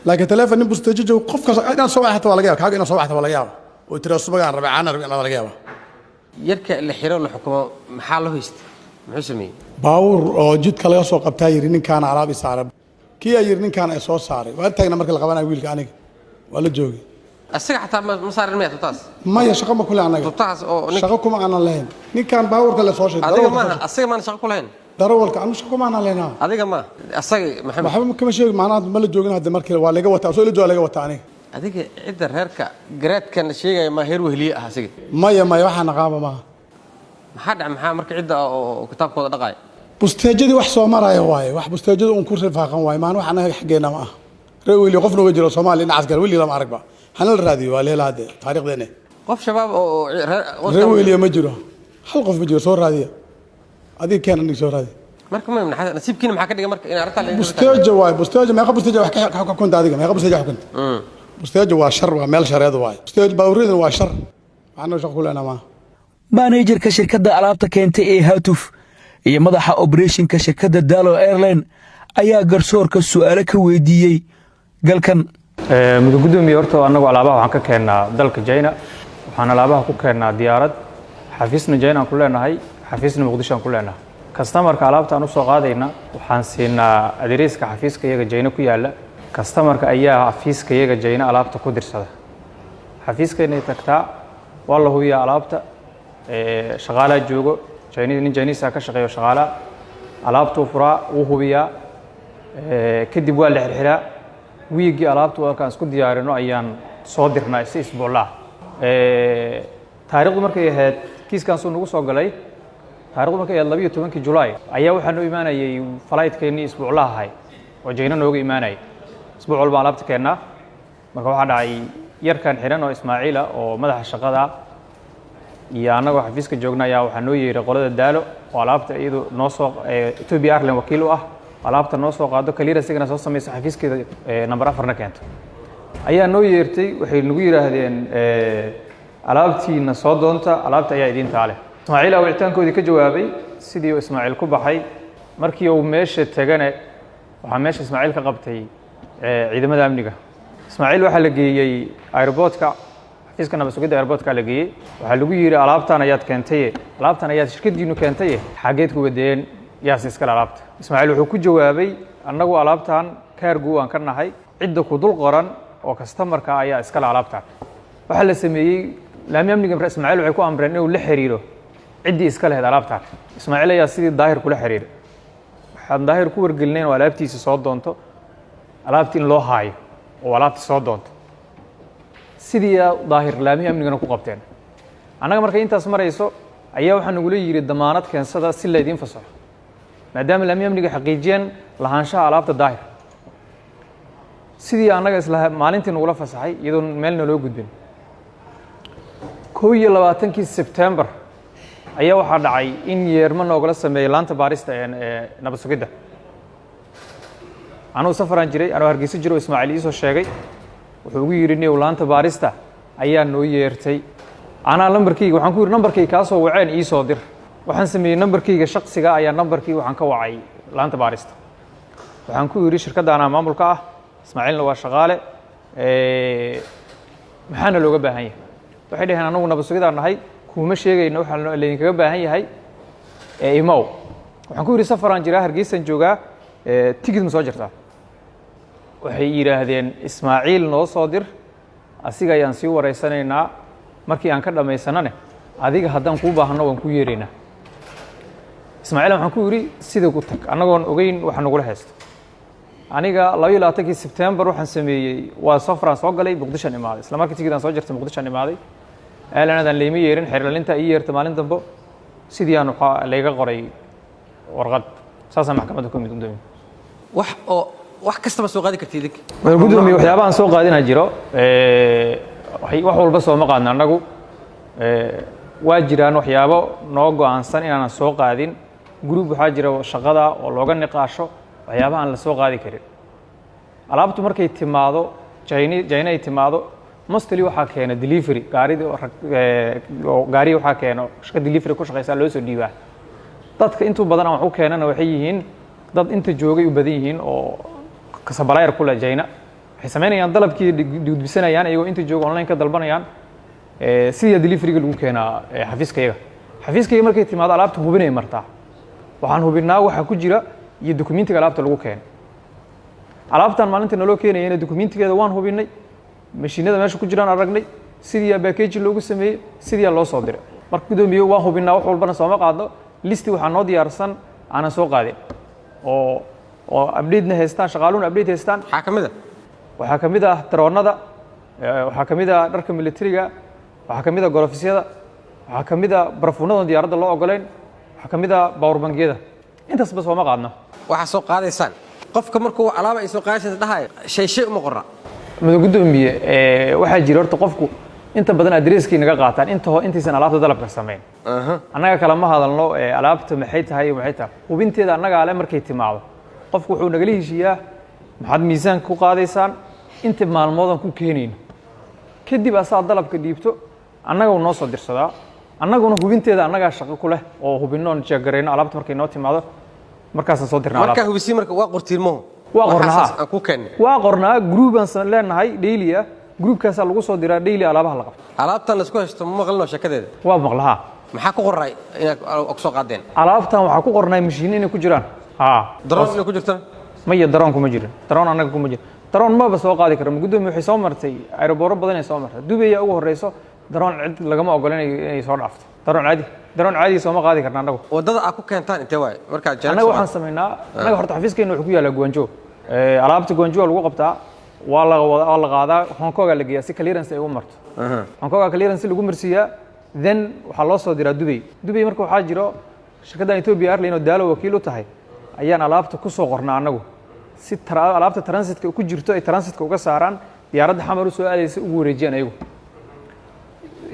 Laakiin taleefon nin busteejo joogo, qof kasta inaad soo wacay xataa waa laga yaaba, kaaga inaad soo wacta waa laga yaaba oo tiraa subagaan rabay, caana rabay inaad laga yaaba. Yarka la xiro la xukumo maxaa loo haystay? Muxuu sameeyey? Baabuur oo jidka laga soo qabtaa yidhi ninkaana alaab i saaray, kii aa yidhi ninkaana ay soo saaray. Waa taagna marka la qabanayo wiilka, aniga waa la joogay. Asaga xataa ma saarin miya tubtaas? Maya, shaqo ma kule anaga. Tubtahaas oo shaqo kuma aanan lahayn, ninkan baabuurka la soo sheegay. Adiga maaha, asaga maana shaqo ku lahayn. Darawalka anu shaqo kuma aanan lahayn. Adiga ma asaga Maxamed waxba kama sheegi, macnaha ma la joogin hadda markii waa laga wataa, soo la jooga laga wataa aniga. Adiga cidda reerka Garaadkan la sheegaya ma heer Wehliye ah asiga? Maya maya, waxaa naqaaba maaha. Maxaa dhac, maxaa marka cidda oo kitaabkooda dhaqaaya? Busteejadii wax soo maraya waaye, wax busteejada uun ku rifaaqan waaye, maan wax anaga xaggeena ma ah. Reer Wehliye qof nooga jiro Soomaaliya dhinacaas gala weli lama aragba, hana la raadiyo, waa leela hadde taariikhdeena. Qof shabaab oo reer reer Wehliye ma jiro, hal qof ma jiro. Soo raadiya adiga, keen aniga soo raadiya. Marka ma nasiibkiina maxaa ka dhigay marka in arrintaa la Busteejo waaye, busteejo meeqa busteejo wax ka xukunta adiga, meeqa busteejo xukunta? Busteejo waa shar, waa meel shareed waaye busteejo, baabuuryadan waa shar, waxaana shaqo ku leenaa maaha. Maanejarka shirkadda alaabta keentay ee Haatuf iyo madaxa obereshinka shirkadda Dalo Airline ayaa garsoorka su'aalo ka weydiiyey galkan. Mudug gudoomiye, horta annagu alaabaha waxaan ka keennaa dalka China. Waxaan alaabaha ku keennaa diyaarad. Xafiisna China aan ku leenahay, xafiisna Muqdisho aan ku leenahay. Kastamarka alaabta aan usoo qaadayna waxaan siinaa adereeska xafiiska iyaga China ku yaalla. Kastamarka ayaa xafiiska iyaga China alaabta ku dirsada. Xafiiskaynay tagtaa, waa la hubiyaa alaabta. Shaqaalaa joogo, nin Chinese ka shaqeeyo shaqaalaa. Alaabtuu furaa, wuu hubiyaa, kadib waa la xirxiraa. Wiiggii alaabtu markaan isku diyaarino ayaan soo dirnaa si isbuucla ah. Taariikhdu markay ahayd kiiskaasuu nagu soo galay, taarikhdu markay ahayd 12-kii Julaay ayaa waxaa noo imaanayay flightkeennii isbuuclaha ahay oo China nooga imaanayay. Isbuuc walba alaabta keennaa. Marka waxaa dhacay yarkan xiran oo Ismaaciila oo madaxa shaqada iyo annagoo xafiiska joogna ayaa waxaa noo yeeray qolada Daalo oo alaabta iyadu noo soo Ethiopia Airline wakiil u ah, alaabta noo soo qaado, clearance-igana soo samayso, xafiiskeeda number 4-na keento ayaa noo yeertay. Waxay nagu yidhaahdeen, "Alaabtiina soo doonta, alaabta ayaa idiin taale." Ismaaciil aa wicitaankoodii ka jawaabay. Sidii uu Ismaaciil ku baxay, markii uu meesha tagane waxaa meesha Ismaaciil ka qabtay ciidamada amniga. Ismaaciil waxaa la geeyey airportka, xafiiska nabad sugidda airportka la geeyey. Waxaa lagu yidhi, "Alaabtan ayaad keentaye, alaabtan ayaad shirkadiinu keentaye, xageed ku wadeen? Yaase iskale alaabta?" Ismaaciil wuxuu ku jawaabay, "Annagu alaabtan cargo waan ka nahay, cidda ku dul qoran oo kastamarka ayaa iskale alaabtan." Waxaa la sameeyey, laami amniga Ismaaciil waxay ku amreen inuu la xiriiro ciddii iska lahayd alaabtan. Ismaaciil ayaa sidii Daahir kula xiriiray. Waxaan Daahir ku wargelinay inuu alaabtiisa soo doonto, alaabti in loo haayo oo alaabti soo doonto. Sidii Daahir laamihii amnigana ku qabteen. Annaga markay intaas marayso ayaa waxaa nagula yidhi, "Damaanad keensada si laydiin fasaxo," maadaama laamihii amniga xaqiijiyeen lahaanshaha alaabta Daahir. Sidii annaga isla maalintii nagula fasaxay iyadoon meelna loo gudbin. 21-kii Sebtembar ayaa waxaa dhacay in yeermo noogala sameeyey laanta baarista ee nabad sugidda. Anugu safaraan jiray, anuu Hargeysa jiro, Ismaaciil iisoo sheegay. Wuxuu ugu yidhi, "Niyow, laanta baarista ayaa noo yeertay." Anaa lambarkayga waxaan ku yidhi, "Nambarkayga kaa soo waceen iisoo dir." Waxaan sameeyey, nambarkayga shaksiga ayaa nambarkii waxaan ka wacay laanta baarista. Waxaan ku yidhi, "Shirkadda anaa maamulka ah, Ismaaciilna waa shaqaale, maxaana looga baahan yahay?" Waxay dhaheen, "Anagu nabad sugidaan nahay, kuuma sheegayno waxaa laydinkaga baahan yahay ee imow." Waxaan ku yidhi, "Safaraan jiraa, Hargeysaan joogaa, tigid ma soo jirtaa?" Waxay yidhaahdeen, "Ismaaciil noo soo dir, asiga ayaan sii wareysanaynaa. Markii aan ka dhammaysanane adiga haddaan kuu baahanno waan kuu yeeraynaa." Ismaaciil waxaan ku yidhi, "Sida ku tag," annagoon ogeyn waxa nagula haysto. Aniga 22-kii Sebtembar waxaan sameeyey, waa safaraan soo galay, Muqdishoan imaaday. Isla markii tigidaan soo jirtay Muqdishoan imaaday. Aalanadaan layma yeerin, xeerlalinta ii yeerta maalin dambo. Sidii aan waxaa layga qoray warqad, saasaan maxkamadda ku imid, gudoomiye. Wax oo wax kastaba soo qaadi karti idinka? Gudoomiye, waxyaabahan soo qaadina jiro. Wax walba sooma qaadna annagu. Waa jiraan waxyaabo noo go'aansan inaanan soo qaadin. Group waxaa jira shaqada oo looga niqaasho waxyaabaha aan la soo qaadi karin. Alaabtu markay timaado China, China ay timaado, mostly waxaa keena delivery gaaridii oo gaariga waxaa keeno shaqo delivery ku shaqeysaa, loo soo dhiibaa. Dadka intuu badan aan wax u keenana waxay yihiin dad inta joogay u badan yihiin oo supplier ku leh China. Waxay samaynayaan dalabkii gudbisanayaan iyagoo inta jooga, online ka dalbanayaan. Sidii deliveryga lagu keenaa xafiiskayaga. Xafiiskayaga markay timaado alaabta hubinay martaa. Waxaan hubinaa waxa ku jira iyo dukumentiga alaabta lagu keeno. Alaabtan maalinta naloo keenayana dukumentigeeda waan hubinay, mashiinada meesha ku jiraan aragnay, sidii package loogu sameeyey, sidii loo soo diray. Marka gudoomiye, waan hubinaa, wax walbana sooma qaadno. Listi waxaa noo diyaarsan aanan soo qaadin oo update-na haystaan, shaqaaluhuna update haystaan. Maxaa ka mid ah? Waxaa ka mid ah daroonada, waxaa ka mid ah dharka militariga, waxaa ka mid ah galofisyada, waxaa ka mid ah barafuunadan diyaaradda loo ogoleyn, waxaa ka mid ah powerbankiyada. Intaasba sooma qaadno. Waxaa soo qaadaysaan, qofka markuu alaaba ay soo qaadaysa dhahayo, shay shay uma qorra? Mudan gudoomiye, waxaa jira horta qofku inta badan adresskii naga qaataan inta intaysan alaabta dalabka samayn. Annaga kale ma hadalno alaabta maxay tahay iyo maxay tahay, hubinteeda annagaa le. Markay timaado qofku wuxuu nagala heshiiyaa, "Maxaad miisaanka ku qaadaysaan inta maalmoodan ku keenayno?" Kadib asaa dalabka dhiibto, annaga uu noo soo dirsadaa. Annaguna hubinteeda annagaa shaqo ku leh oo hubinno oon jeegarayno alaabta markay noo timaado, markaasaan soo dirnaa Markaa alaabta. Hubisiin marka waa qortiin maho? Waa qornaa. Waxaasaas aan ku keennay. Waa qornaa, group aan leenahay daily ah, groupkaasaa lagu soo diraa daily alaabaha la qabto. Alaabtan laisku haysto ma maqlinoo sheekadeeda? Waa maqlahaa. Maxaa ku qoray inaad ku soo qaadeen? Alaabtan waxaa ku qornay mashiin inay ku jiraan, ha. Daroon inay ku jirtana? Maya, daroon kuma jirin. Daroon annaga kuma jirin. Daroon maba soo qaadi karo. Gudoomiye, waxay soo martay aerobooro badan ay soo martay. Dubay ayaa ugu horeyso. Daroon cid lagama ogola inay soo dhaafto. Daroon caadi, daroon caadi sooma qaadi karna annagu. Wadada aad ku keentaan intee waaye markaad China Annaga soo waxaan samaynaa, annaga horta xafiiskeena wuxuu ku yaalaa Guangzhou. Alaabta Guangzhou waa lagu qabtaa, waa la qaadaa, Hong Kong aa la geeyaa si clearance ay ugu marto. Hong Kong aa clearance lagu marsiiyaa, then waxaa loo soo diraa Dubay. Dubay marka waxaa jiro shirkaddan Ethiopia Airline oo Daalo wakiil u tahay ayaan alaabta ku soo qornaa annagu, si alaabta transitka ku jirto ay transitka uga saaraan, diyaaradda Xamar u soo aadaysa ugu wareejiyaan. Ayagu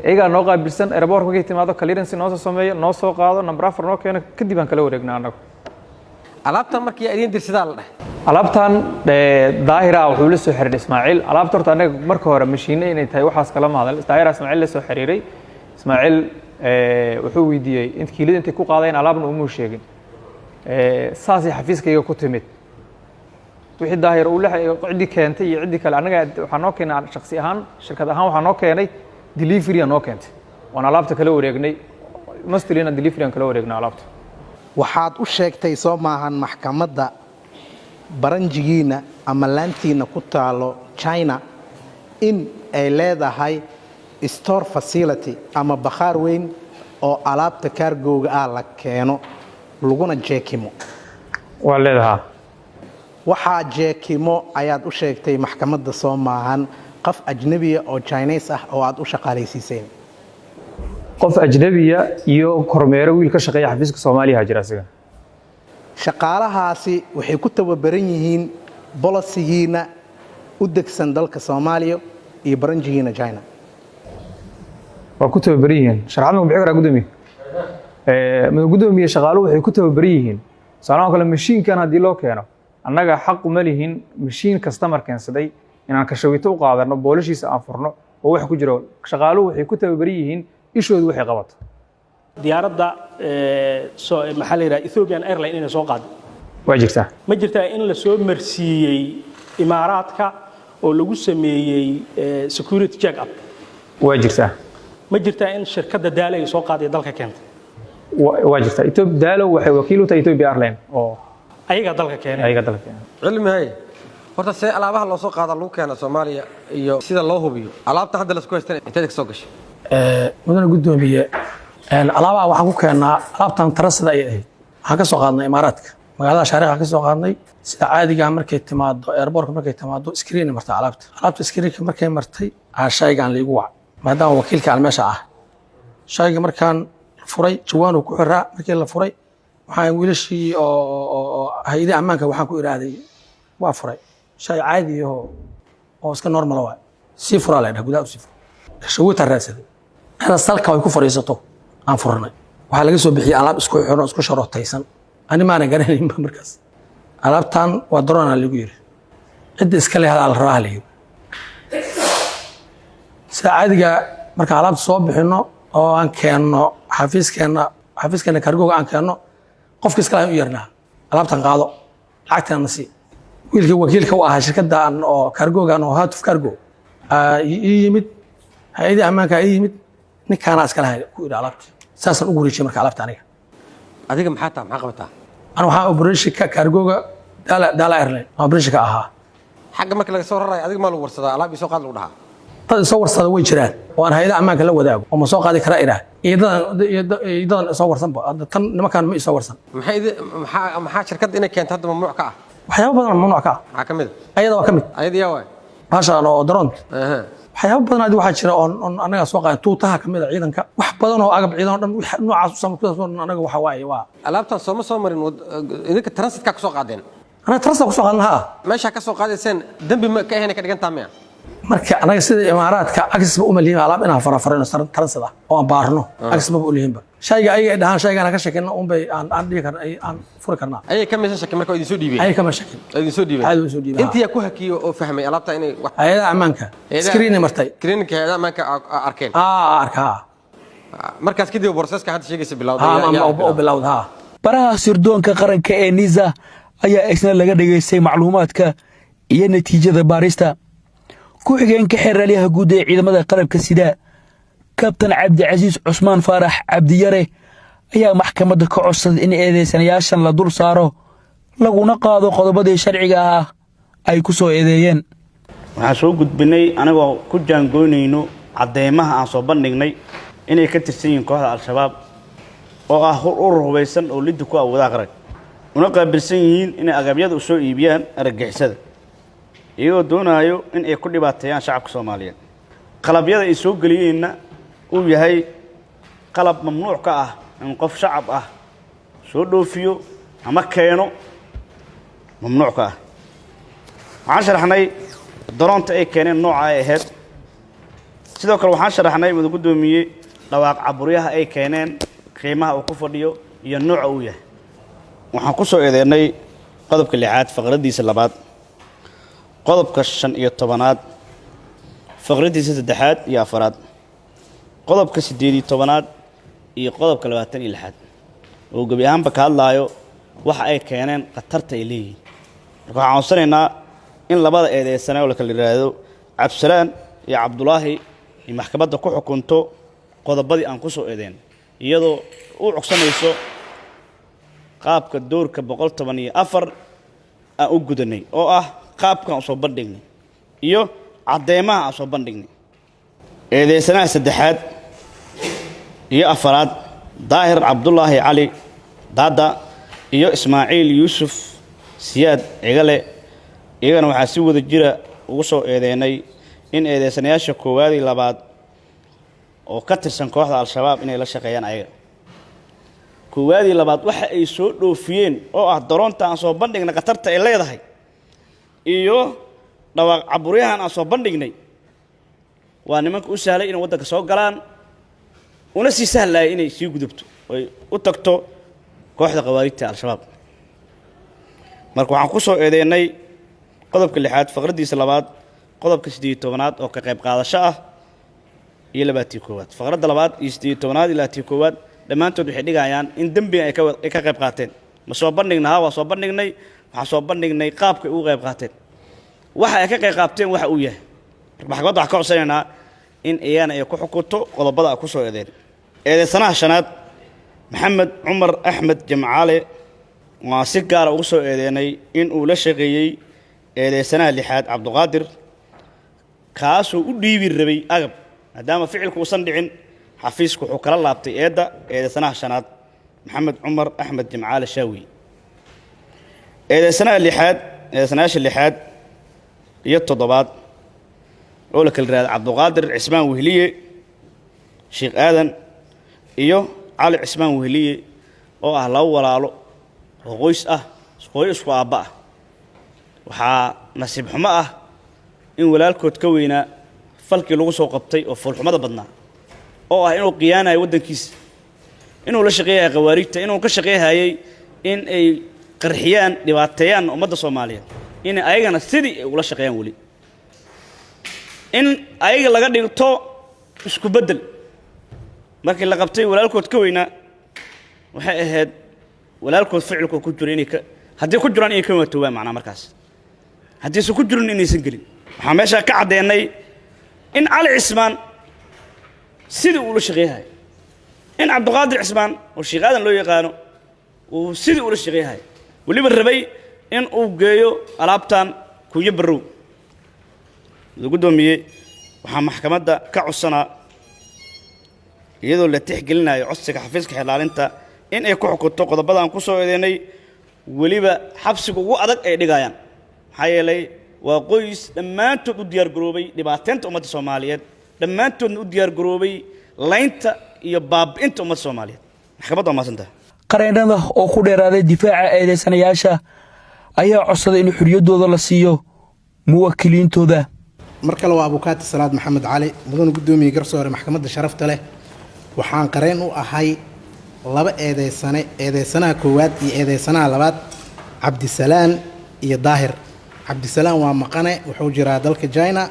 iyagaa noo qaabilsan. Airport markay timaado clearance noo soo sameeyo, noo soo qaado, number 4 noo keeno, kadib aan kala wareegnaa annagu. Alaabtan markii idiin dirsadaa la dhahay? Alaabtan Daahira wuxuu la soo xiriiray Ismaaciil. Alaabta horta anaga marka hore mashiine inay tahay waxaas kalama hadal. Daahira Ismaaciil la soo xiriiray. Ismaaciil wuxuu weydiiyey int kiilada intay ku qaadeen, alaabna umuu sheegin. Saasay xafiiskayga ku timid. Wixii Daahir uu la ciddii keentay iyo ciddii kale, annaga waxaa noo keenay shakhsi ahaan, shirkad ahaan waxaa noo keenay delivery noo keentay, waan alaabta kala wareegnay. Mostly inaan delivery aan kala wareegno alaabta. Waxaad u sheegtay, soo maahan, maxkamadda branchigiina ama laantiina ku taalo China in ay leedahay store facility ama bakhaar weyn oo alaabta cargoga ah la keeno laguna jeekimo? Waa leedahaa. Waxaa jeekimo ayaad u sheegtay maxkamadda, soo maahan, qof ajnabiya oo Chinese ah oo aad u shaqaalaysiiseen? Qof ajnabiya iyo kormeero wiil ka shaqeeya xafiiska Soomaaliya jira asiga. Shaqaalahaasi waxay ku tababaran yihiin policygiina u degsan dalka Soomaaliya iyo branchigiina China? Waa ku tababaran yihiin. Sharxad ma ku bixi karaa, gudoomiye? Gudoomiye, shaqaaluhu waxay ku tababaran yihiin, tusaalahan kale, mashiinkan haddii loo keeno, annaga xaq uma lihin mashiin customer keensaday inaan kashawito u qaadano, boolashiisa aan furno oo wax ku jiro. Shaqaaluhu waxay ku tababaran yihiin ishoodu waxay qabato. Diyaaradda soo maxaa la yidhaha, Ethiopian Airline inay soo qaado. Waa jirtaa. Ma jirtaa in la soo marsiiyey Imaaraadka oo lagu sameeyey security check up? Waa jirtaa. Ma jirtaa in shirkadda Daala ay soo qaaday dalka keentay? Waa jirtaa. Daalo waxay wakiil u tahay Ethiopia Airline oo Ayagaa dalka keenay. Ayagaa dalka keenay. Cilmi, hay, horta see alaabaha loo soo qaada lagu keena Soomaaliya iyo sida loo hubiyo alaabta hadda lasku haystana inteed ka soo gashay? Mudane guddoomiye, alaabaha waxaan ku keennaa, alaabtan transit ayay ahayd. Waxaan ka soo qaadnay Imaaraadka, magaalada Shaariqa ka soo qaadnay. Sida caadiga markay timaado airportka, markay timaado screen marta alaabta. Alaabta screenka markay martay aa shaygaan laigu wac, maadaama wakiilka aan meesha ah. Shayga markaan furay, jawaan uu ku xiraa. Markii la furay, waxaan wiilashii oo hay'adaha ammaanka waxaan ku idhaahday, waa furay, shay caadi ahoo oo iska normal waay, sii furaa la dhaha, gudaha u sii fura. Shawitaa raadsaday meel salka ay ku fadhiisato aan furnay. Waxaa laga soo bixiyey alaab isku xiran, isku sharotaysan. Ani maanan garanaynba markaas. Alaabtan waa drone lagu yiri, cidda iska leh la rabaa la yiri. Sida caadiga markaan alaabta soo bixino oo aan keenno xafiiskeenna, xafiiskeenna cargoga aan keenno, qofka iska leh u yeernaa, alaabtan qaado, lacagtana sii. Wiilkii wakiilka u ahaa shirkaddan oo cargogan oo Hatuf Cargo ii yimid, hay-adii ammaanka ii yimid, ninkaanaa iska lahay ku idhi alaabta. Saasaan ugu wareejiyay marka alaabta aniga. Adiga maxaa taha, maxaa qabataa? Ana waxaa operationka cargoga Dala Airline aan operationka ahaa. Xagga marka laga soo rarayo adiga maa lagu warsadaa, alaab ii soo qaad lagu dhahaa? Dad isoo warsada way jiraan oo aan hay-adaha ammaanka la wadaago oo ma soo qaadi karaa idhaah, iyo dadan isoo warsanba. Hadda tan nimankaan ma isoo warsan. Maxay maxaa maxaa shirkadda inay keento hadda mamnuuc ka ah? Waxyaabo badan oo mamnuuc ka ah. Maxaa ka mid? Ayada waa ka mid. Ayada yaa waay? Bahashaan oo drone. Waxyaabo badan adi waxaa jira oon annaga soo qaadan, tuutaha ka mid a ciidanka, wax badan oo agab ciidan oo dhan, wax noocaas u sama kudaas oo dhan anaga waxa waaye waa Alaabtan sooma soo marin idinka, transitka ka soo qaadeen? Anaga transit ku soo qaadan, haa. Meeshaa ka soo qaadayseen dembi ma ka ahayn ka dhigantaa miya? Marka anaga sida Imaaraadka access ba uma lihin alaab inaan farafarayno transit ah oo aan baarno. Access maba u lihinba. Shayga ayaga ay dhahaan shaygaan ka shakino un bay aan dhihi karna, aan furi karnaa. Ayay ka maysan shakin marka waa idin soo dhiibeen? Ayaga kama shakin. Waa idin soo dhiibeen. Caadi waa soo dhiibeen. Intii yaa ku hakiyey oo fahmay alaabta inay wax Hay-adaha ammaanka. Screen martay. Screenka hay-adaha ammaanka arkeen. Aa, arkaa. Markaas kadib borseska hadda sheegaysa bilowday. Bilowda ha. Baraha sirdoonka qaranka ee NISA ayaa isna laga dhegaystay macluumaadka iyo natiijada baarista. Ku-xigeenka xeeraalyaha guud ee ciidamada qalabka sida, Kabtan Cabdicasiis Cusmaan Faarax Cabdiyare, ayaa maxkamadda ka codsaday in eedeysanayaashan la dul saaro laguna qaado qodobadii sharciga ah ay ku soo eedeeyeen. Waxaan soo gudbinay, anagoo ku jaangoynayno cadeymaha aan soo bandhignay, inay ka tirsan yihiin kooxda Al-Shabaab oo ah urur hubaysan oo liddi ku awoodaha qaranka, una qaabilsan yihiin inay agabyada u soo iibiyaan argagixisada, iyagoo doonaayo in ay ku dhibaateeyaan shacabka Soomaaliyeed. Qalabyada ay soo geliyeenna uu yahay qalab mamnuuc ka ah in qof shacab ah soo dhoofiyo ama keeno, mamnuuc ka ah. Waxaan sharaxnay daroonta ay keeneen nooca ay ahayd. Sidoo kale waxaan sharaxnay, mudug guddoomiye, dhawaaq caburyaha ay keeneen, qiimaha uu ku fadhiyo iyo nooca uu yahay. Waxaan ku soo eedeynay qodobka 6aad faqraddiisa labaad, qodobka 15aad faqraddiisa saddexaad iyo afaraad, qodobka 18aad iyo qodobka 26aad, oo gebi ahaanba ka hadlaayo waxa ay keeneen khatarta ay leeyihiin. Marka waxaan codsanaynaa in labada eedeysane oo la kala yidhaahdo Cabdisalaan iyo Cabdulaahi ay maxkamadda ku xukunto qodobadii aan ku soo eedeyn, iyadoo u cogsanayso qaabka doorka 114 aan u gudanay, oo ah qaabkaan usoo bandhignay iyo cadeymaha aan soo bandhignay. Eedeysanaha saddexaad iyo afaraad, Daahir Cabdulaahi Cali Daada iyo Ismaaciil Yuusuf Siyaad Cigale, iyagana waxaa si wada jira ugu soo eedeynay in eedeysanayaasha koowaad iyo labaad oo ka tirsan kooxda Al-Shabaab inay la shaqeeyaan ayaga. Koowaad iyo labaad waxa ay soo dhoofiyeen oo ah daroonta aan soo bandhignay khatarta ay leedahay iyo dhawaaq caburyahan aan soo bandhignay, waa nimanka u sahlay inay waddanka soo galaan, una sii sahlaya inay sii gudubto oy u tagto kooxda khawaarijta Al-Shabaab. Marka waxaan ku soo eedeynay qodobka 6aad faqraddiisa labaad, qodobka 18aad oo ka qayb qaadasho ah, iyo 21aad faqradda labaad iyo 18aad iyo 21aad. Dhammaantood waxay dhigayaan in dembigan ay ka qayb qaateen. Ma soo bandhigna? Ha, waa soo bandhignay. Waxaan soo bandhignay qaabkay ugu qayb qaateen, waxa ay ka qayb qaateen waxa uu yahay. Marka maxkamadda waxaan ka codsanaynaa in iyagana ay ku xukunto qodobada ay ku soo eedeen. Eedeysanaha shanaad, Maxamed Cumar Axmed Jamcaale, waan si gaara ugu soo eedeynay in uu la shaqeeyey eedeysanaha lixaad Cabduqaadir, kaasoo u dhiibi rabay agab. Maadaama ficilku uusan dhicin, xafiisku wuxuu kala laabtay eedda eedeysanaha shanaad, Maxamed Cumar Axmed Jamcaale Shaawi. Eedeysanaha lixaad, eedeysanayaasha lixaad iyo toddobaad oo la kala yihahdo Cabduqaadir Cismaan Wehliye Sheekh Aadan iyo Cali Cismaan Wehliye, oo ah laba walaalo oo qoys ah, hooyo isku aabba ah, waxaa nasiib xumo ah in walaalkood ka weynaa falkii lagu soo qabtay oo foolxumada badnaa, oo ah inuu khiyaanayo waddankiisa, inuu la shaqeeyahay khawaarijta, inuu ka shaqeeyhayay in ay qarxiyaan, dhibaateeyaan ummadda Soomaaliyeed, in ayagana sidii ay ula shaqeeyaan, weli in ayaga laga dhigto isku beddel. Markii la qabtay walaalkood ka weynaa, waxay ahayd walaalkood ficilkood ku jiro inay ka, haddii ku jiraan, inay ka waatoobaan macnaa markaas, haddiisan ku jirin inaysan gelin. Waxaan meeshaa ka caddeennay in Cali Cismaan sidii uu ula shaqeeyahay, in Cabdiqaadir Cismaan oo Sheekh Aadan loo yaqaano uu sidii ula shaqeeyahay, weliba rabay in uu geeyo alaabtan Kuyo Barrow. Guddoomiye, waxaa maxkamadda ka codsanaa, iyadoo la tixgelinayo codsiga xafiiska xeelaalinta, in ay ku xukunto qodobadaan ku soo eedeynay, weliba xabsiga ugu adag ay dhigayaan, maxaa yeelay waa qoys dhammaantood u diyaar garoobay dhibaateynta ummadda Soomaaliyeed, dhammaantoodna u diyaar garoobay laynta iyo baabi'inta ummadda Soomaaliyeed. Maxkamadda waa mahadsantahay. Qareennada oo ku dheeraaday difaaca eedeysanayaasha ayaa codsaday in xorriyaddooda la siiyo muwakkiliintooda. Mar kale waa abukaati Salaad Maxamed Cali. Mudan guddoomiye, garsoore, maxkamadda sharafta leh, waxaan qareen u ahay laba eedeysane, eedeysanaha koowaad iyo eedeysanaha labaad, Cabdisalaan iyo Daahir. Cabdisalaan waa maqane, wuxuu jiraa dalka China,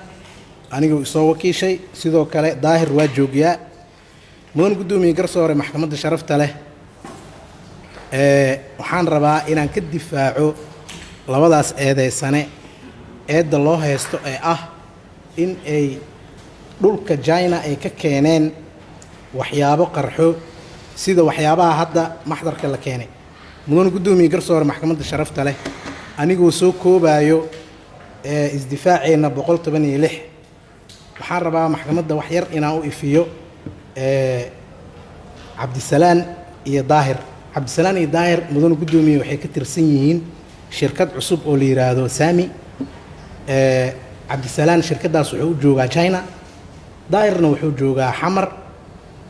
aniguu isoo wakiishay. Sidoo kale Daahir waa joogiyaa. Mudan guddoomiye garsoore maxkamadda sharafta leh, waxaan rabaa inaan ka difaaco labadaas eedeysane eedda loo haysto ee ah in ay dhulka China ay ka keeneen waxyaabo qarxo, sida waxyaabaha hadda maxdarka la keenay. Mudan guddoomiye garsoore maxkamadda sharafta leh, anigoo soo koobayo isdifaaceenna 116, waxaan rabaa maxkamadda wax yar inaan u ifiyo Cabdisalaan iyo Daahir. Cabdisalaan iyo Daahir, mudan guddoomiye, waxay ka tirsan yihiin shirkad cusub oo la yidhaahdo Sami. Cabdisalaan shirkaddaas wuxuu u joogaa China, Daahirna wuxuu joogaa Xamar.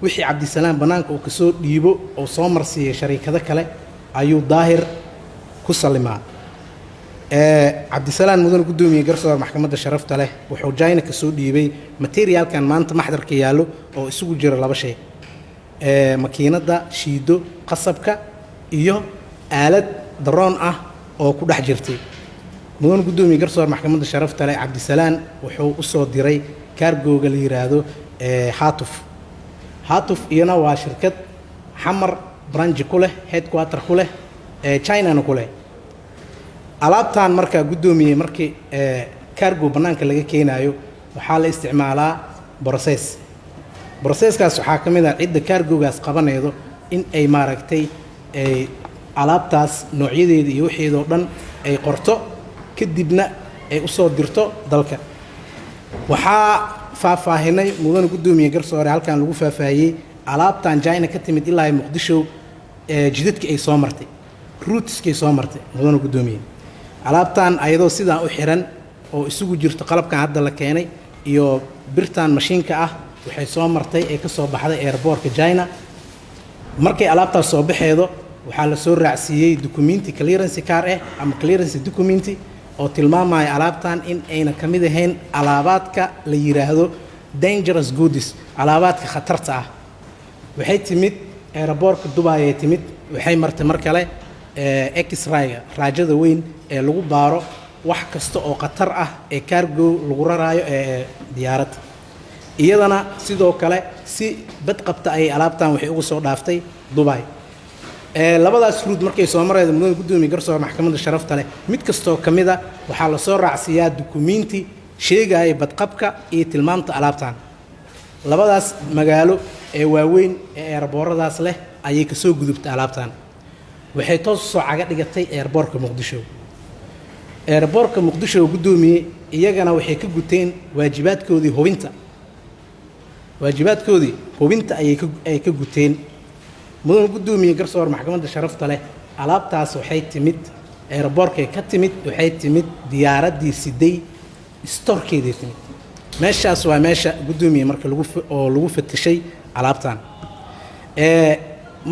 Wixii Cabdisalaan bannaanka uu kasoo dhiibo oo soo marsiiyay shariikado kale ayuu Daahir ku sallimaa. Cabdisalaan, mudan guddoomiye garsoor maxkamadda sharafta leh, wuxuu China kasoo dhiibay materialkan maanta maxdarka yaallo oo isugu jira laba shay: makiinadda shiido qasabka iyo aalad daroon ah oo ku dhex jirtay. Mudan guddoomiye garsoor maxkamadda sharafta leh, Cabdisalaan wuxuu usoo diray cargoga la yiraahdo Haatuf. Haatuf iyana waa shirkad Xamar branch ku leh, headquarter ku leh, Chinana ku leh. Alaabtan markaa guddoomiye, markii cargo bannaanka laga keenayo waxaa la isticmaalaa process. Processkaas waxaa ka mid ah cidda cargogaas qabanaydo in ay maaragtay ay alaabtaas noocyadeeda iyo waxeedoo dhan ay qorto, kadibna ay usoo dirto dalka. Waxaa faahfaahinay, mudane guddoomiye garsoore, halkan lagu faahfaahiyey alaabtan China ka timid ilaa Muqdisho jidadka ay soo martay, routeska ay soo martay. Mudane guddoomiye, alaabtan ayadoo sidaan u xiran oo isugu jirto qalabkan hadda la keenay iyo birtan mashiinka ah, waxay soo martay ee ka soo baxday airportka China. Markay alaabtaas soo baxeedo waxaa la soo raacsiiyey documenti clearance car ah ama clearance documenti oo tilmaamaya alaabtan in ayna ka mid ahayn alaabaadka la yiraahdo dangerous goods, alaabaadka khatarta ah. Waxay timid airportka Dubai ay timid, waxay martay mar kale x-rayga, raajada weyn ee lagu baaro wax kasta oo khatar ah ee cargo lagu raraayo ee diyaaradda. Iyadana sidoo kale si badqabta ayay alaabtan waxay ugu soo dhaaftay Dubai. Labadaas route markay soo maraydo, mudane guddoomiye garsoor maxkamadda sharafta leh, mid kastoo ka mid a waxaa lasoo raacsiiyaa dukumiinti sheegaya badqabka iyo tilmaamta alaabtan. Labadaas magaalo ee waaweyn ee airportyadaas leh ayay kasoo gudubtay alaabtan, waxay toos soo caga dhigatay airportka Muqdisho. Airportka Muqdisho, guddoomiye, iyagana waxay ka guteen waajibaadkoodii hubinta. Waajibaadkoodii hubinta ayay ay ka guteen. Mudan guddoomiye garsoor maxkamadda sharafta leh, alaabtaas waxay timid airportkay ka timid, waxay timid diyaaraddii siday storekeeday timid. Meeshaas waa meesha, guddoomiye, marka lagu oo lagu fatishay alaabtan.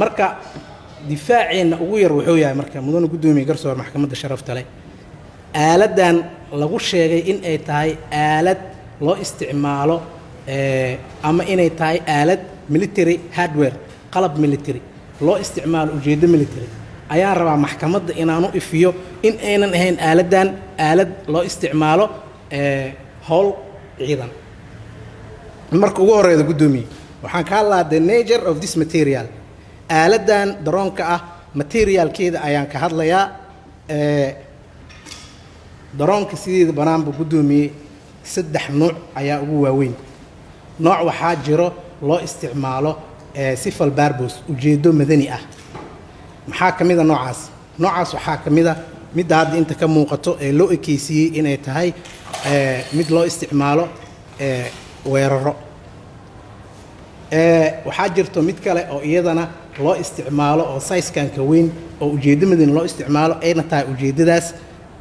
Marka difaaceenna ugu yar wuxuu yahay marka, mudane guddoomiye garsoor maxkamadda sharafta leh, aaladdan lagu sheegay in ay tahay aalad loo isticmaalo ama inay tahay aalad military hardware, qalab military loo isticmaalo ujeeddo military, ayaan rabaa maxkamadda inaan u ifiyo in aynan ahayn aaladdan aalad loo isticmaalo howl ciidan. Marka ugu horeyda, guddoomiye, waxaan ka hadlaa the nature of this material. Aaladdan daroonka ah materialkeeda ayaan ka hadlayaa. Daroonka sideeda banaanba, guddoomiye, saddex nuuc ayaa ugu waaweyn. Nooc waxaa jiro loo isticmaalo civil purpose, ujeeddo madani ah. Maxaa ka mid a noocaas? Noocaas waxaa ka mid a midda hadda inta ka muuqato ee loo ekeysiiyey inay tahay mid loo isticmaalo weeraro. Waxaa jirto mid kale oo iyadana loo isticmaalo oo sizekan ka weyn oo ujeeddo madani loo isticmaalo, ayna tahay ujeeddadaas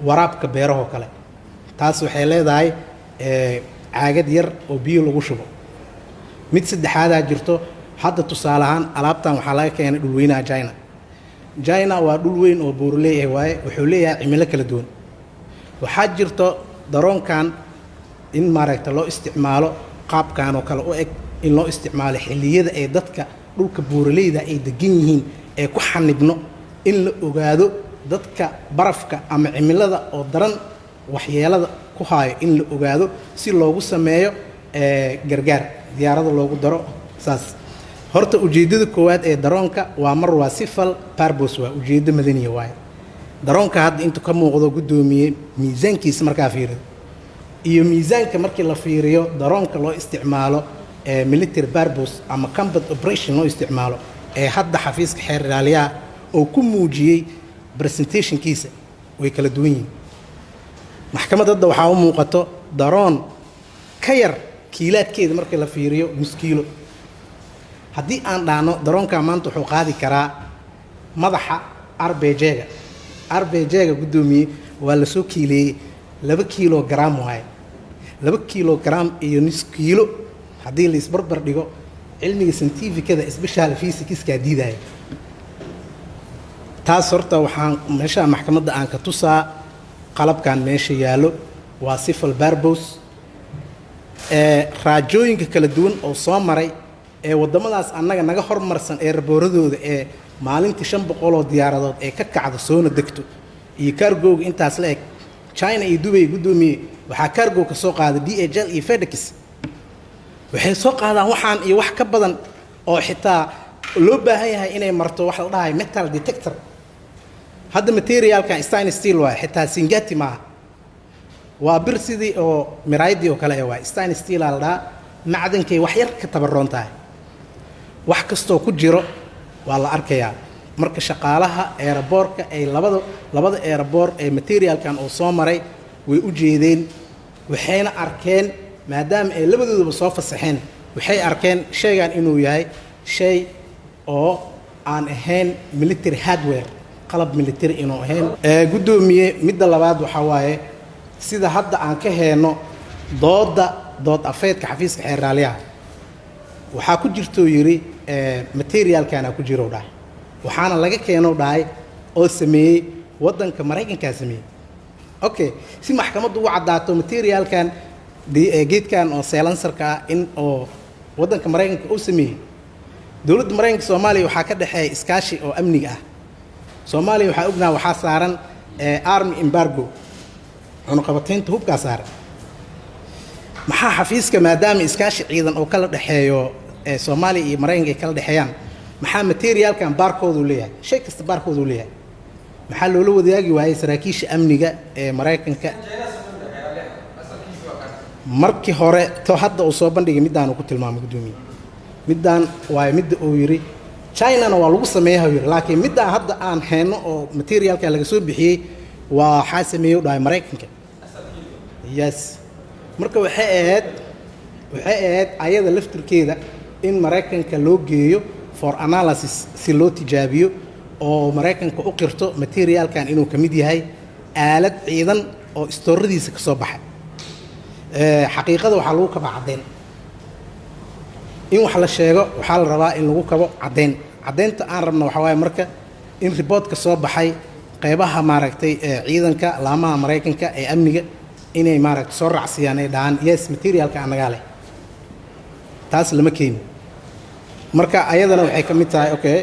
waraabka beerahoo kale. Taas waxay leedahay caagad yar oo biyo lagu shubo. Mid saddexaadaa jirto. Hadda tusaale ahaan alaabtan waxaa laga keenay dhulweynaha China. China waa dhul weyn oo buuraley ah waaye, wuxuu leeyahay cimilo kala duwan. Waxaa jirto daroonkan in maaragta loo isticmaalo qaabkan oo kale u eg, in loo isticmaalo xilliyada ay dadka dhulka buuraleyda ay degan yihiin ee ku xanibno, in la ogaado dadka barafka ama cimilada oo daran waxyeelada ku haayo, in la ogaado si loogu sameeyo gargaar, diyaarada loogu daro saas. Horta ujeeddada koowaad ee daroonka waa mar waa civil purpose, waa ujeeddo madaniya waaye. Daroonka hadda intu ka muuqdo, guddoomiye, miisaankiisa markaa fiiriyo iyo miisaanka markii la fiiriyo daroonka loo isticmaalo ee military purpose ama combat operation loo isticmaalo ee hadda xafiiska xeer ilaaliyaha oo ku muujiyey presentationkiisa, way kala duwan yihiin. Maxkamadda hadda waxaa u muuqato daroon ka yar kiilaadkeeda markii la fiiriyo nus kiilo. Haddii aan dhahno daroonka maanta wuxuu qaadi karaa madaxa RPG-ga, RPG-ga, guddoomiye, waa lasoo kiileeyey, 2 kilogram waaye. 2 kilogram iyo nus kiilo haddii la isbarbar dhigo, cilmiga scientificada, especially physicska, diidaya taas. Horta waxaan meesha maxkamadda aan ka tusaa qalabkan meesha yaallo waa civil purpose. Ee raajooyinka kala duwan oo soo maray ee waddamadaas annaga naga hormarsan ee rabooradooda ee maalintii 500 oo diyaaradood ee ka kacdo soona degto iyo cargoga intaas la eg, China iyo Dubay, guddoomiye, waxaa cargo ka soo qaada DHL iyo FedEx. Waxay soo qaadaan waxaan iyo wax ka badan oo xitaa loo baahan yahay inay marto wax la dhahayo metal detector. Hadda materialkan stainless steel waay, xitaa singati maaha, waa bir sidii oo miraayadii oo kale waay. Stainless steel aa la dhahaa, macdankay wax yar ka tabaroon tahay. Wax kastoo ku jiro waa la arkayaa. Marka shaqaalaha airportka ay labada airport ee materialkan oo soo maray way u jeedeen, waxayna arkeen, maadaama ay labadoodaba soo fasaxeen, waxay arkeen shaygan inuu yahay shay oo aan ahayn military hardware, qalab military inuu ahayn. Guddoomiye, midda labaad waxaa waaye, sida hadda aan ka heenno dooda dood afeedka xafiiska xeerraaliyaha, waxaa ku jirtuu yidhi materialkana ku jiro dhahay, waxaana laga keeno dhahay oo sameeyey waddanka Maraykankaa sameeyey. Okay, si maxkamaddu ugu caddaato materialkan, geedkan oo silencerka ah in oo waddanka Maraykanka uu sameeyey, dowladda Maraykanka Soomaaliya waxaa ka dhexeeya iskaashi oo amniga ah. Soomaaliya waxaa ognaha waxaa saaran army embargo, cunuqabataynta hubkaa saaran. Maxaa xafiiska, maadaama iskaashi ciidan oo kala dhexeeyo Soomaaliya iyo Maraykanka ay kala dhexeeyaan, maxaa materialkan baarkoodu leeyahay, shay kasta baarkoodu leeyahay, maxaa loola wadaagi waayey saraakiisha amniga ee Maraykanka markii hore? To hadda uu soo bandhigay middaan uu ku tilmaamay, guddoomiye, middaan waayo midda uu yidhi Chinana waa lagu sameeyaha yidhi, laakiin middaan hadda aan hayno oo materialka laga soo bixiyey waa waxaa sameeyey u dhahay Maraykanka. Yes, marka waxay ahayd ayada laftirkeeda in Maraykanka loo geeyo for analysis, si loo tijaabiyo oo Maraykanka u qirto materialkan inuu ka mid yahay aalad ciidan oo istooradiisa ka soo baxay. Xaqiiqada waxaa lagu kaba caddeyn. In wax la sheego waxaa la rabaa in lagu kabo caddeyn. Caddeynta aan rabno waxaa waaye marka in reportka soo baxay qeybaha maaragtay ciidanka laamaha Maraykanka ee amniga inay maaragtay soo raacsiiyaan, ay dhahaan yes, materialka annagaa leh. Taas lama keeni. Marka ayadana waxay ka mid tahay, okay,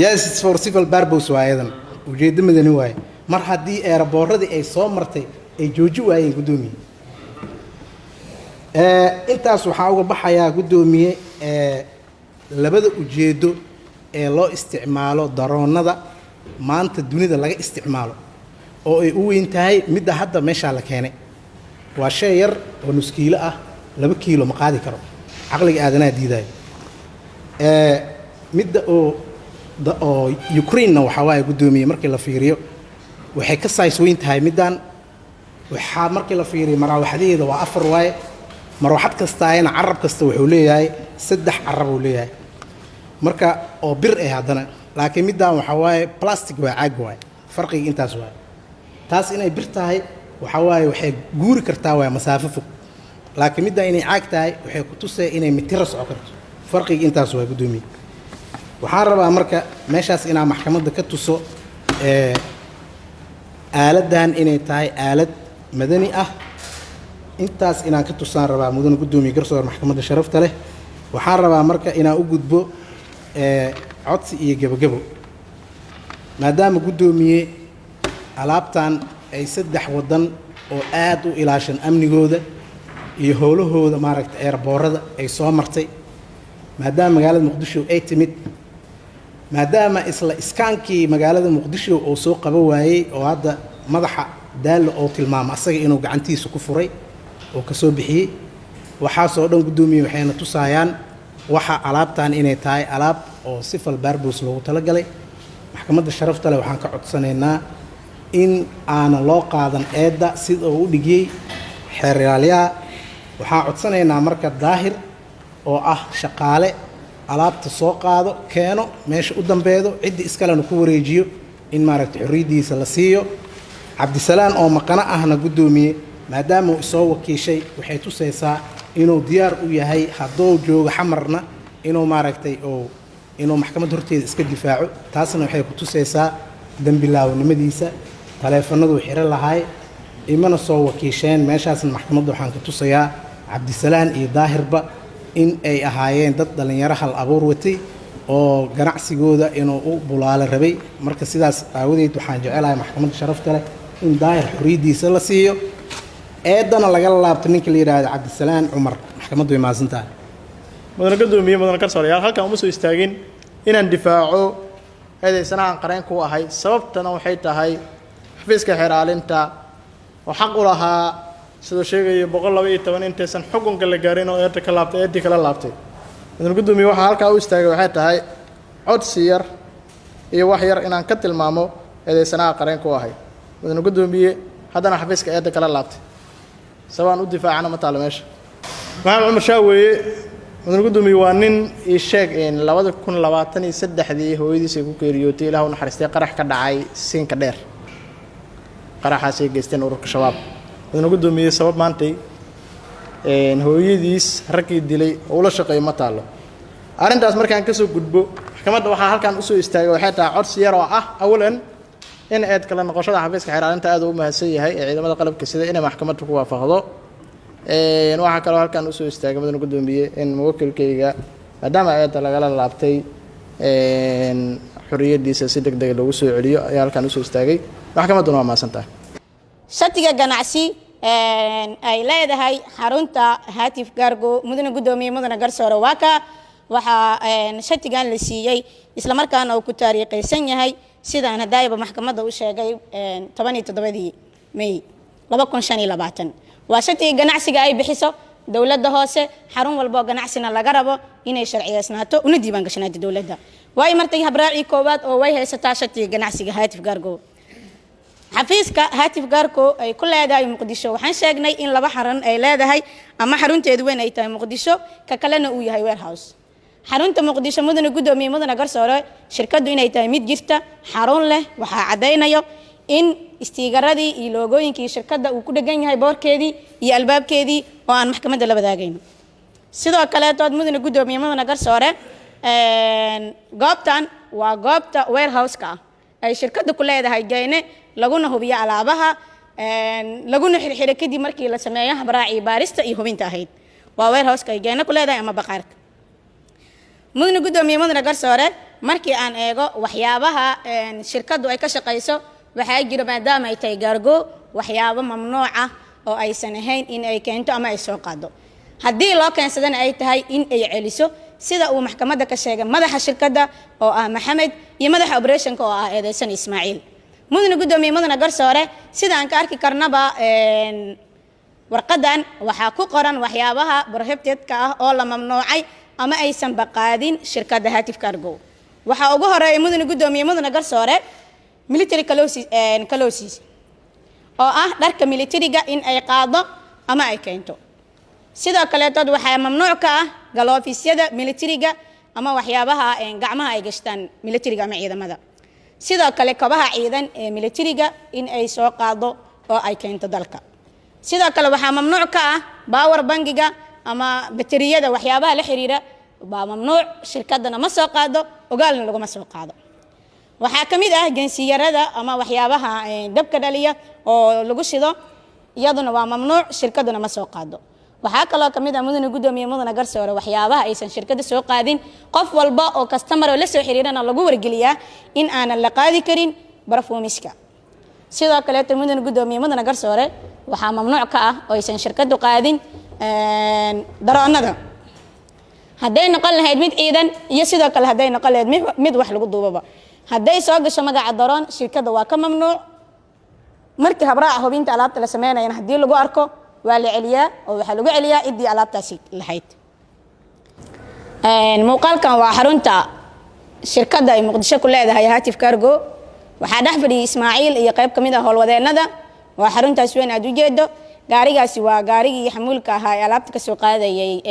yes, it's for civil purpose waa ayadana, ujeeddo madani waaye, mar haddii airportadii ay soo martay ay jooji waayeen, guddoomiye. Intaas waxaa uga baxayaa, guddoomiye, labada ujeeddo ee loo isticmaalo daroonada maanta dunida laga isticmaalo oo ay u weyn tahay midda hadda meeshaa la keenay. Waa shay yar oo nus kiilo ah, 2 kiilo ma qaadi karo, caqliga aadanaha diidayo. Midda oo Ukraine-na waxaa waaye, guddoomiye, markii la fiiriyo waxay ka size weyn tahay middan. Waxaa markii la fiiriyo maraawaxdaheeda waa afar waaye. Marwaxad kastaayana carab kasta wuxuu leeyahay saddex carab uu leeyahay, marka oo bir ah haddana. Laakiin middan waxaa waaye plastic, waa caag waaye. Farqiga intaas waaye. Taas inay bir tahay waxaa waaye waxay guuri kartaa waaye masaafo fog, laakiin middan inay caag tahay waxay ku tusaya inay mitiro soco karto. Farqiga intaas waa, guddoomiye. Waxaan rabaa marka meeshaas inaa maxkamadda ka tuso aaladdan inay tahay aalad madani ah. Intaas inaan ka tusaan rabaa, mudane guddoomiye, garsoor, maxkamadda sharafta leh. Waxaan rabaa marka inaan u gudbo codsi iyo gebogebo, maadaama, guddoomiye, alaabtan ay saddex waddan oo aad u ilaashan amnigooda iyo howlahooda maaragta airportada ay soo martay. Maadaama magaalada Muqdisho ay timid, maadaama isla iskaankii magaalada Muqdisho uu soo qaba waayey, oo hadda madaxa Daallo oo tilmaamo asaga inuu gacantiisa ku furay oo kasoo bixiyey, waxaasoo dhan, guddoomiye, waxayna tusaayaan waxa alaabtan inay tahay alaab oo civil purpose loogu talagalay. Maxkamadda sharafta leh waxaan ka codsanaynaa in aanan loo qaadan eedda sida uu u dhigiyey xeer ilaaliyaha. Waxaan codsanaynaa marka Daahir oo ah shaqaale alaabta soo qaado, keeno meesha u dambeedo, ciddii iskalena ku wareejiyo, in maaragtay xorriyaddiisa la siiyo. Cabdisalaan oo maqano ahna, guddoomiye, maadaama uu isoo wakiishay, waxay tusaysaa inuu diyaar u yahay hadduu joogo Xamarna inuu maaragtay oo inuu maxkamad horteeda iska difaaco. Taasna waxay ku tusaysaa dembilaawnimadiisa. Taleefanaduu xiro lahaay, imana soo wakiisheen. Meeshaasna maxkamadda waxaan ka tusayaa Cabdisalaan iyo Daahirba in ay ahaayeen dad dhallinyaro hal abuur watay oo ganacsigooda inuu u bulaalo rabay. Marka sidaas aawadeed waxaan jecelahay maxkamadda sharafta leh in Daahir xorriyaddiisa la siiyo, eedana lagala laabto ninka la yidhaahdo Cabdisalaan Cumar. Maxkamaddu way mahadsan tahay. Mudane guddoomiye, mudane garsoorayaal, halkan uma soo istaagin inaan difaaco eedeysanahan qareen ku ahay. Sababtana waxay tahay xafiiska xeeraalinta oo xaq u lahaa, siduu sheegayo 112, intaysan xukunka la gaarin oo eedda ka laabtay, eeddii kala laabtay. Mudane guddoomiye, waxaa halkaa u istaagay waxay tahay codsi yar iyo wax yar inaan ka tilmaamo eedeysanaha qareen ku ahay. Mudane guddoomiye, haddana xafiiska eedda kala laabtay, sababaan u difaacana ma taalo meesha. Maxamed Cumar Shaaweeye, mudane guddoomiye, waa nin ii sheeg in 2023-dii hooyadiis ay ku geeriyootay, Ilaah u naxariistay, qarax ka dhacay Siinka Dheer, qaraxaas ay geysteen ururka Shabaab. Mudane guddoomiye, sabab maantay hooyadiis raggii dilay oo ula shaqeeyo ma taalo. Arrintaas markaan kasoo gudbo, maxkamadda waxaa halkan usoo istaagay waxay tahay codsi yar oo ah awalan in eed kala noqoshada xafiiska xeeraalinta aad uu u mahadsan yahay ee ciidamada qalabka sida inay maxkamadda ku waafaqdo. Waxaa kaloo halkan usoo istaagay, mudane guddoomiye, in muwakilkayga, maadaama eedda lagala laabtay, xorriyaddiisa si deg deg loogu soo celiyo ayaa halkan usoo istaagay. Maxkamadduna waa mahadsan tahay. Shatiga ganacsi ay leedahay xarunta Hatif Cargo, mudane guddoomiye, mudane garsoore, waa ka waxaa shatigan la siiyey islamarkaana uu ku taariikhaysan yahay, sidaan hadaayaba maxkamadda u sheegay, 17-dii May 2025. Waa shatiga ganacsiga ay bixiso dowladda hoose, xarun walboo ganacsina laga rabo inay sharciyeysnaato una diiwaan gashanaato dowladda. Way martay habraacii koowaad oo way haysataa shatiga ganacsiga Hatif Cargo. Xafiiska Hatif Cargo ay ku leedahay Muqdisho, waxaan sheegnay in laba xarun ay leedahay, ama xarunteedu weyn ay tahay Muqdisho, ka kalena uu yahay warehouse. Xarunta Muqdisho, mudane guddoomiye, mudane garsoore, shirkaddu inay tahay mid jirta, xarun leh, waxaa caddaynayo in istiikaradii iyo loogooyinkii shirkadda uu ku dhegan yahay boorkeedii iyo albaabkeedii oo aan maxkamadda la wadaagayno. Sidoo kaleetood, mudane guddoomiye, mudane garsoore, goobtan waa goobta warehouse-ka ah ay shirkadda ku leedahay Jayne, laguna hubiyo alaabaha, laguna xirxiro kadib markii la sameeyo habraacii baarista iyo hubinta ahayd. Waa warehouse-ka ay Jayne ku leedahay ama baqaarka. Mudane guddoomiye, mudane garsoore, markii aan eego waxyaabaha shirkaddu ay ka shaqayso, waxaa jira, maadaama ay tahay cargo, waxyaabo mamnuuc ah oo aysan ahayn in ay keento ama ay soo qaado, haddii loo keensadana ay tahay in ay celiso, sida uu maxkamadda ka sheegay madaxa shirkadda oo ah Maxamed iyo madaxa operationka oo ah eedeysan Ismaaciil. Mudane guddoomiye, mudane garsoore, sida aan ka arki karnaba warqadan, waxaa ku qoran waxyaabaha prohibitedka ah oo la mamnuucay ama aysan baqaadin shirkadda Hatif Cargo. Waxaa ugu horeeya, mudane guddoomiye, mudane garsoore, military clothes oo ah dharka militariga in ay qaado ama ay keento. Sidoo kaleetood waxaa mamnuuc ka ah galoofyada militariga ama waxyaabaha gacmaha ay gashtaan militariga ama ciidamada. Sidoo kale kabaha ciidan ee militariga in ay soo qaado oo ay keento dalka. Sidoo kale waxaa mamnuuc ka ah power bankiga ama bateriyada, waxyaabaha la xiriira waa mamnuuc, shirkadana ma soo qaado, ogaalna laguma soo qaado. Waxaa ka mid ah gensiyarada ama waxyaabaha dabka dhaliya oo lagu shido, iyaduna waa mamnuuc, shirkaduna ma soo qaado. Waxaa kaloo kamid ah, mudane guddoomiye, mudane garsoore, waxyaabaha aysan shirkadda soo qaadin, qof walba oo customer oo la soo xiriirana lagu wargeliyaa in aanan la qaadi karin barfuumiska. Sidoo kaleeto, mudane guddoomiye, mudane garsoore, waxaa mamnuuc ka ah oo aysan shirkaddu qaadin daroonada. Hadday noqon lahayd mid ciidan iyo sidoo kale hadday noqon lahayd mid wax lagu duubaba, hadday soo gasho magaca drone, shirkadda waa ka mamnuuc. Markii habraaca hubinta alaabta la sameynayana, haddii lagu arko waa la celiyaa, oo waxaa lagu celiyaa ciddii alaabtaasi lahayd. Muuqaalkan waa xarunta shirkadda ay Muqdisho ku leedahay Hatif Cargo. Waxaa dhex fadhiyay Ismaaciil iyo qayb ka mid ah howlwadeennada. Waa xaruntaas weyn aad ujeedo. Gaarigaasi waa gaarigii xamuulka ahaa ee alaabta kasoo qaadayay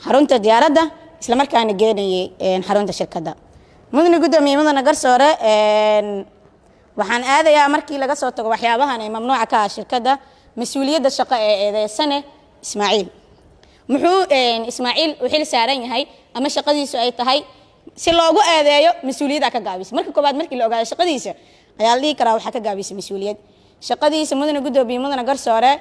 xarunta diyaaradda, isla markaana geenayay xarunta shirkadda. Mudane guddoomiye, mudane garsoore, waxaan aadayaa markii laga soo tago waxyaabahan ay mamnuuca ka ah shirkadda, mas-uuliyadda shaqo ee eedeysane Ismaaciil. Muxuu Ismaaciil u xil saaran yahay ama shaqadiisu ay tahay si loogu eedeeyo mas-uuliyadda ka gaabisay? Marka koowaad, markii la ogaado shaqadiisa ayaa la dhihi karaa waxaa ka gaabisay mas-uuliyad. Shaqadiisa, mudane guddoomiye, mudane garsoore,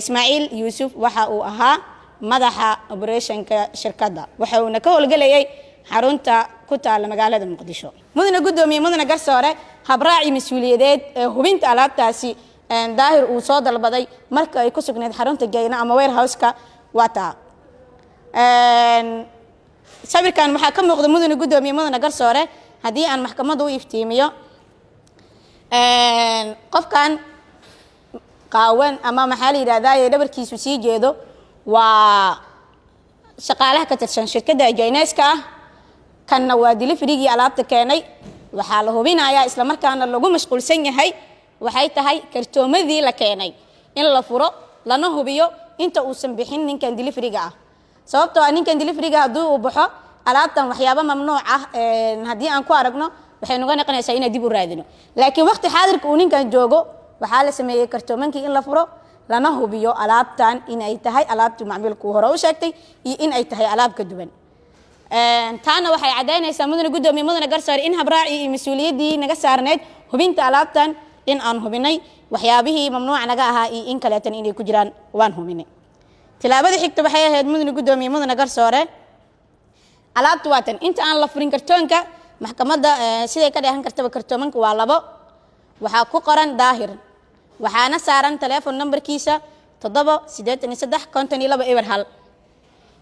Ismaaciil Yuusuf waxa uu ahaa madaxa operationka shirkadda, waxa uuna ka howlgelayay xarunta ku taala magaalada Muqdisho. Mudane guddoomiye, mudane garsoore, habraaci mas-uuliyadeed ee hubinta alaabtaasi Daahir uu soo dalbaday marka ay ku sugnayd xarunta Geyna ama warehouse-ka waa taa. Sawirkan waxaa ka muuqda, mudane guddoomiye, mudane garsoore, haddii aan maxkamadda u iftiimiyo, qofkan qaawan ama maxaa la yidhahdaa dhabarkiisu sii jeedo waa shaqaalaha ka tirsan shirkadda Jayneska ah. Kanna waa deliverygii alaabta keenay. Waxaa la hubinayaa, isla markaana lagu mashquulsan yahay, waxay tahay kartoomadii la keenay in la furo lana hubiyo inta uusan bixin ninkan deliveryga ah, sababtoo ah ninkan deliveryga haddii uu baxo, alaabtan waxyaabo mamnuuc ah haddii aan ku aragno, waxay nuga noqonaysaa inaan dib u raadino. Laakiin waqti xaadirka uu ninkan joogo, waxaa la sameeyey kartoomankii in la furo lana hubiyo alaabtan in ay tahay alaabtii macmiilku hore u sheegtay iyo in ay tahay alaab ka duwan. Taana waxay caddaynaysaa, mudane guddoomiye, mudane garsoore, in habraacii iyo mas-uuliyaddii naga saarneyd hubinta alaabtan in aan hubinay, waxyaabihii mamnuuca naga ahaa iyo in kaleetan inay ku jiraan waan hubinay. Tilaabada xigta waxay ahayd, mudane guddoomiye, mudane garsoore, alaabtu waa tan. Inta aan la furin kartoonka, maxkamadda siday ka dheehan kartaba, kartoomanka waa labo. Waxaa ku qoran Daahir, waxaana saaran telephone numberkiisa 7835201.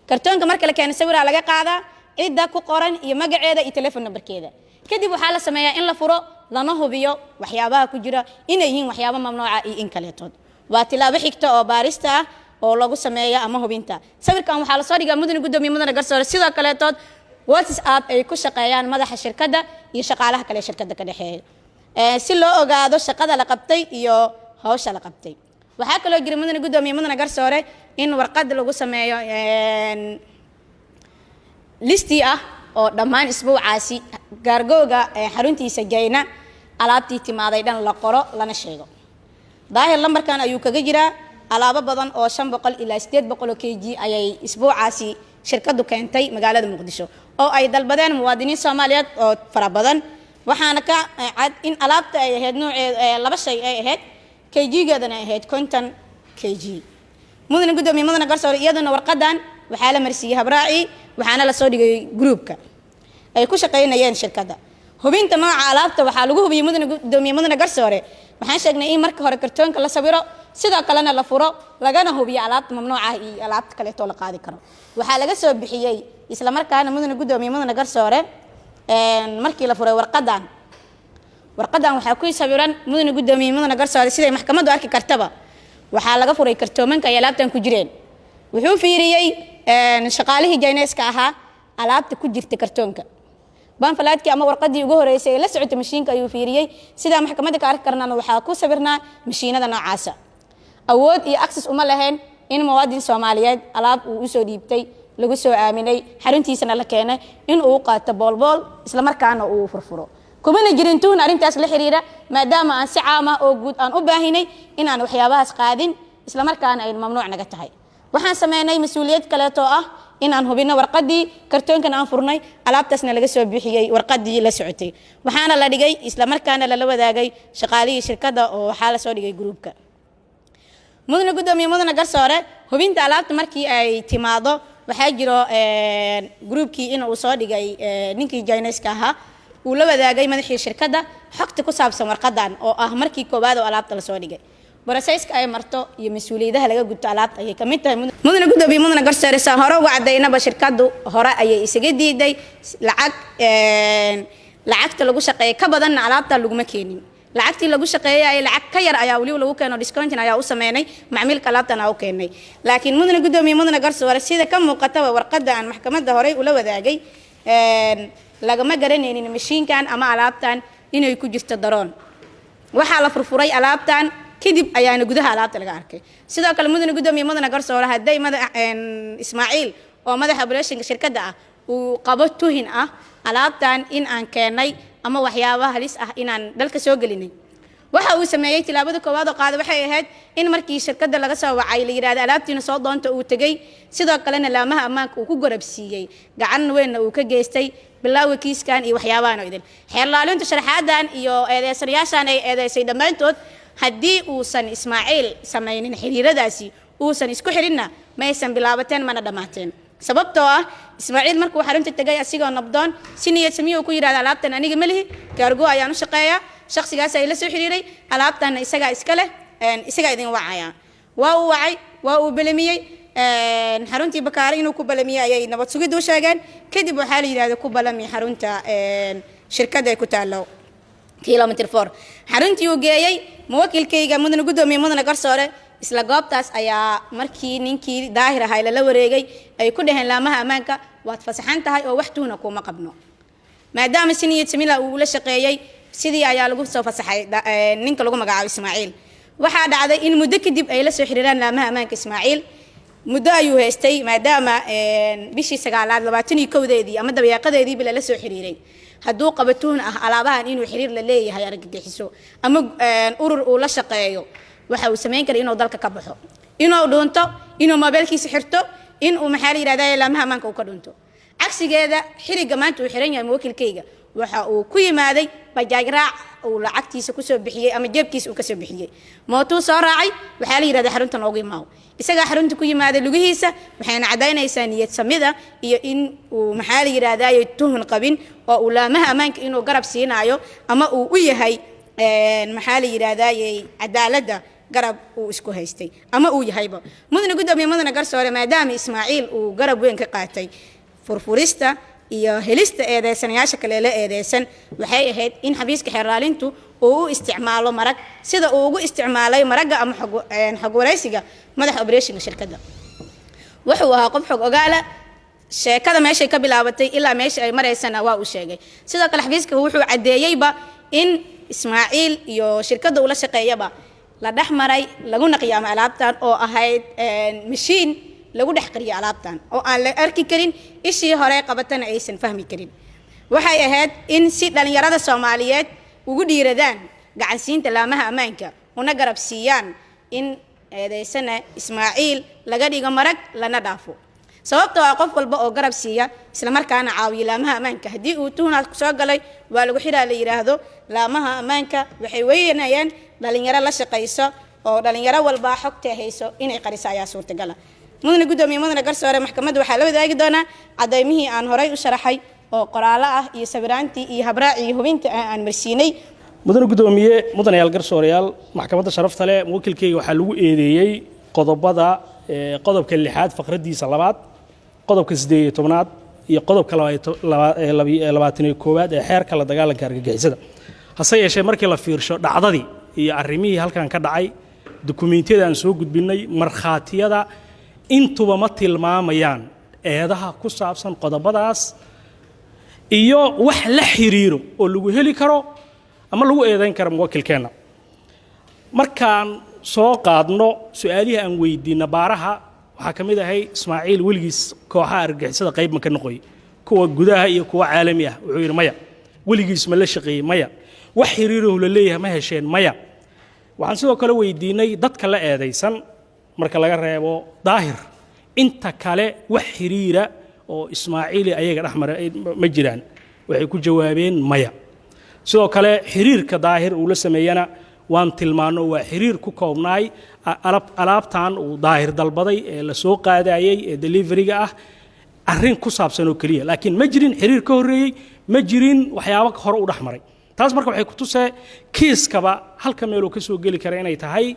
Kartoonka marka la keeno, sawiraa laga qaadaa cidda ku qoran iyo magaceeda iyo telephone numberkeeda. Kadib waxaa la sameeyaa in la furo lana hubiyo waxyaabaha ku jira inay yihiin waxyaabo mamnuuca iyo in kaleetood. Waa tilaabo xigta oo baarista ah oo lagu sameeyo ama hubinta. Sawirkan waxaa lasoo dhigaa, mudane guddoomiye, mudane garsoore, sidoo kaleetood WhatsApp ay ku shaqeeyaan madaxa shirkadda iyo shaqaalaha kale ee shirkadda ka dhexeeya, si loo ogaado shaqada la qabtay iyo hawsha la qabtay. Waxaa kaloo jira, mudane guddoomiye, mudane garsoore, in warqad lagu sameeyo listii ah oo dhammaan isbuucaasi gaargooga xaruntiisa Jayna alaabtii timaaday dhan la qoro lana sheego. Daahir lambarkan ayuu kaga jiraa. Alaabo badan oo 500 ilaa 800 oo kg ayay isbuucaasi shirkaddu keentay magaalada Muqdisho oo ay dalbadeen muwaadiniin Soomaaliyeed oo fara badan. Waxaana ka cad in alaabta ay ahayd nooceed laba shay ay ahayd, kg-geedana ay ahayd 50 kg. Mudane guddoomiye, mudane garsoore, iyaduna warqadan waxaa la marsiiyey habraaci, waxaana lasoo dhigay groupka ay ku shaqaynayeen shirkadda. Hubinta nooca alaabta waxaa lagu hubiyey, mudane guddoomiye, mudane garsoore, waxaan sheegnay in marka hore kartoonka la sawiro, sidoo kalena la furo lagana hubiyo alaabta mamnuuca ah iyo alaabta kaleetoo la qaadi karo. Waxaa laga soo bixiyey, isla markaana, mudane guddoomiye, mudane garsoore, markii la furay warqadan, warqadan waxaa ku sawiran, mudane guddoomiye, mudane garsoore, siday maxkamaddu arki kartaba, waxaa laga furay kartoomanka ay alaabtan ku jireen. Wuxuu fiiriyey shaqaalihii Jayneeska ahaa alaabta ku jirta kartoonka. Banfalaadkii ama warqadii ugu horeysay ee la socotay mashiinka ayuu fiiriyey. Sidaa maxkamadda ka arki karnana, waxaa ku sawirnaa mashiinada noocaasa. Awood iyo access uma lahayn in muwaadin Soomaaliyeed alaab uu usoo dhiibtay, lagu soo aaminay, xaruntiisana la keenay, in uu qaato boolbool isla markaana uu furfuro. Kumana jirin tuhun arrintaas la xiriira, maadaama aan si caam ah oo guud aan u baahinay in aan waxyaabahaas qaadin, isla markaana ay mamnuuc naga tahay. Waxaan sameynay mas-uuliyad kaleetoo ah in aan hubino warqadii kartoonkan aan furnay, alaabtaasna laga soo bixiyey warqadii la socotay. Waxaana la dhigay, isla markaana lala wadaagay shaqaalihii shirkadda, oo waxaa la soo dhigay groupka. Mudane guddoomiye, mudane garsoore, hubinta alaabta markii ay timaado, waxaa jiro groupkii in uu soo dhigay ninkii Jayneska ahaa uu la wadaagay madaxii shirkadda xogta ku saabsan warqadan oo ah markii koowaad oo alaabta lasoo dhigay. Processka ay marto iyo mas-uuliyadaha laga gudto alaabta ayay kamid tahay. Mudana gudoomiye, mudana garsoore, saan hore uga cadaynaba, shirkadu hore ayay isaga diiday lacag. Lacagta lagu shaqeeyay ka badanna alaabta laguma keenin. Lacagtii lagu shaqeeyay lacag ka yar ayaa weliba lagu keeno, discounting ayaa u sameynay macmiilka, alaabtan aa u keenay. Laakiin mudana gudoomiye, mudana garsoore, sida ka muuqataba warqadda aan maxkamadda horey ula wadaagay, lagama garanaynin mashiinkan ama alaabtan inay ku jirto drone. Waxaa la furfuray alaabtan kadib ayaana gudaha alaabta laga arkay. Sidoo kale, mudana gudoomiye, mudana garsoore, hadday madax Ismaaciil oo madaxa operationka shirkadda ah uu qabo tuhin ah alaabtan in aan keenay ama waxyaaba halis ah inaan dalka soo gelinay, waxa uu sameeyey tilaabada koowaad oo qaaday waxay ahayd in markii shirkadda laga soo wacay la yidhahda alaabtiina soo doonta uu tegey. Sidoo kalena laamaha ammaanka uu ku garabsiiyey, gacan weynna uu ka geystay bilowga kiiskan iyo waxyaabahan oo idin xeerlaalintu sharaxaadan iyo eedeysanayaashan ay eedeysay dhammaantood. Haddii uusan Ismaaciil samaynin xiriiradaasi, uusan isku xirinna, maysan bilaabateen mana dhammaateen. Sababtoo ah Ismaaciil markuu xarunta tegay asigoo nabdoon, si niyad samiyo ku yidhahda alaabtan aniga ma lihi, gaargo ayaan u shaqeeyaa, shakhsigaas ay la soo xiriiray, alaabtanna isagaa iska leh, isagaa idin wacaya. Waa uu wacay, waa uu belamiyey. Xaruntii Bakaare inuu ku balamiyey ayay nabad sugiddu u sheegeen. Kadib waxaa la yidhahda ku balami xarunta shirkadda ay ku taallo Kilometer 4. Xaruntii uu geeyey muwakilkayga, mudana guddoomiye, mudana garsoore, isla goobtaas ayaa markii ninkii Daahir ahaa lala wareegay ay ku dhaheen laamaha ammaanka waad fasaxan tahay oo wax tuhna kuma qabno, maadaama si niyad samila uu ula shaqeeyey. Sidii ayaa lagu soo fasaxay ninka lagu magacaabo Ismaaciil. Waxaa dhacday in muddo kadib ay la soo xiriiraan laamaha ammaanka. Ismaaciil muddo ayuu haystay, maadaama bishii sagaalaad 21-deedii ama dabayaaqadeediiba lala soo xiriiray. Hadduu qabo tuhun ah alaabahan inuu xiriir la leeyahay argagixiso ama urur uu la shaqeeyo, waxa uu samayn kara inuu dalka ka baxo, inuu dhuunto, inuu moobeelkiisa xirto, inuu maxaa la yidhahdaa laamaha ammaanka uu ka dhunto. Cagsigeeda, xiriga maanta uu xiran yahay muwakilkayga waxa uu ku yimaaday bajaaj raac uu lacagtiisa kusoo bixiyey ama jeebkiisa uu kasoo bixiyey. Mootuu soo raacay, waxaa la yidhahdaa xarunta noogu imaaw. Isagaa xarunta ku yimaaday lugihiisa, waxayna caddaynaysaa niyad samida iyo in uu maxaa la yidhahdaa tuhun qabin oo uu laamaha ammaanka inuu garab siinaayo ama uu u yahay maxaa la yidhahdaa cadaaladda garab uu isku haystay ama uu yahayba. Mudana guddoomiye, mudana garsoore, maadaama Ismaaciil uu garab weyn ka qaatay furfurista iyo helista eedeysanayaasha kale la eedeysan, waxay ahayd in xafiiska xeerlaalintu uu u isticmaalo marag sida uu ugu isticmaalay maragga ama xog waraysiga madaxa operationka shirkadda. Wuxuu ahaa qof xog ogaala, sheekada meeshay ka bilaabatay ilaa meesha ay maraysana waa uu sheegay. Sidoo kale xafiiska wuxuu caddeeyeyba in Ismaaciil iyo shirkadda ula shaqeeyaba la dhex maray lagu naqiyaamo alaabtan oo ahayd mashiin lagu dhex qariyo alaabtan oo aan la arki karin, ishii hore qabatana aysan fahmi karin. Waxay ahayd in si dhalinyarada Soomaaliyeed ugu dhiiradaan gacansiinta laamaha ammaanka una garab siiyaan in eedeysana Ismaaciil laga dhigo marag lana dhaafo. Sababtoo ah qof walba oo garab siiya islamarkaana caawiya laamaha ammaanka, haddii uu tuhunaad soo galay waa lagu xiraa la yidhaahdo, laamaha ammaanka waxay weynayaan dhalinyaro la shaqayso oo dhalinyaro walbaa xogta hayso inay qariso ayaa suurtagala. Mudana guddoomiye, mudana garsoore, maxkamadda waxaa la wadaagi doonaa cadaymihii aan horay u sharaxay oo qoraallo ah iyo sawiraantii iyo habraacii hubinta aan marsiinay. Mudane guddoomiye, mudanayaal garsoorayaal, maxkamadda sharafta leh, muwakilkayga waxaa lagu eedeeyey qodobada qodobka lixaad faqraddiisa labaad, qodobka 18aad iyo qodobka 21aad ee xeerka la dagaalanka argagixisada. Hase yeeshee markii la fiirsho dhacdadii iyo arrimihii halkan ka dhacay, dukumiintiyada aan soo gudbinnay, markhaatiyada, intuba ma tilmaamayaan eedaha ku saabsan qodobadaas iyo wax la xiriiro oo lagu heli karo ama lagu eedayn karo muwakilkeenna. Markaan soo qaadno su-aalihii aan weydiinna baaraha, waxaa ka mid ahay Ismaaciil weligiis kooxaha argagixisada qayb ma ka noqoy, kuwa gudaha iyo kuwa caalami ah? Wuxuu yidhi maya. Weligiis ma la shaqeeyey? Maya. Wax xiriirahu la leeyahay ma hesheen? Maya. Waxaan sidoo kale weydiinay dadka la eedaysan, marka laga reebo Daahir, inta kale wax xiriira oo Ismaaciili ayaga dhex mara ma jiraan? Waxay ku jawaabeen maya. Sidoo kale xiriirka Daahir uu la sameeyana waan tilmaano, waa xiriir ku koobnaay alaabtan uu Daahir dalbaday ee la soo qaadayey ee deliveryga ah arrin ku saabsan oo keliya, laakiin ma jirin xiriir ka horreeyey, ma jirin waxyaabo hore u dhex maray. Taas marka waxay ku tusee kiiskaba halka meeluu ka soo geli kara inay tahay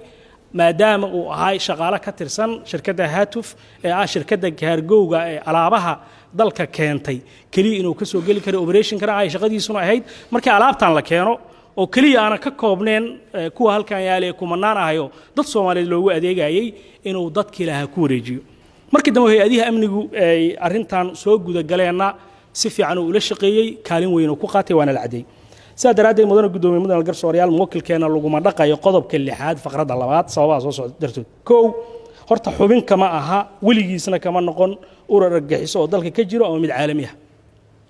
Maadaama uu ahay shaqaale ka tirsan shirkadda Haatuf ee ah shirkadda kaargowga ee alaabaha dalka keentay, keliya inuu ka soo geli karo operationkana ay shaqadiisuna ahayd markii alaabtan la keeno oo keliya aanan ka koobneen kuwa halkan yaalay kumanaan ahayo dad Soomaaliyeed loogu adeegayay inuu dadkii lahaa ku wareejiyo. Markii dambe hay-adihi amnigu ay arrintan soo gudagaleenna si fiican uu ula shaqeeyey, kaalin weyn uu ku qaatay, waana la caddeeyey. Sidaa daraaddeed, mudane guddoomiye, mudane garsoorayaal, muwakilkeena laguma dhaqayo qodobka 6aad faqradda 2aad sababaha soo socda dartood. Kow, horta xubin kama aha, weligiisna kama noqon urur argagixiso oo dalka ka jiro ama mid caalami ah.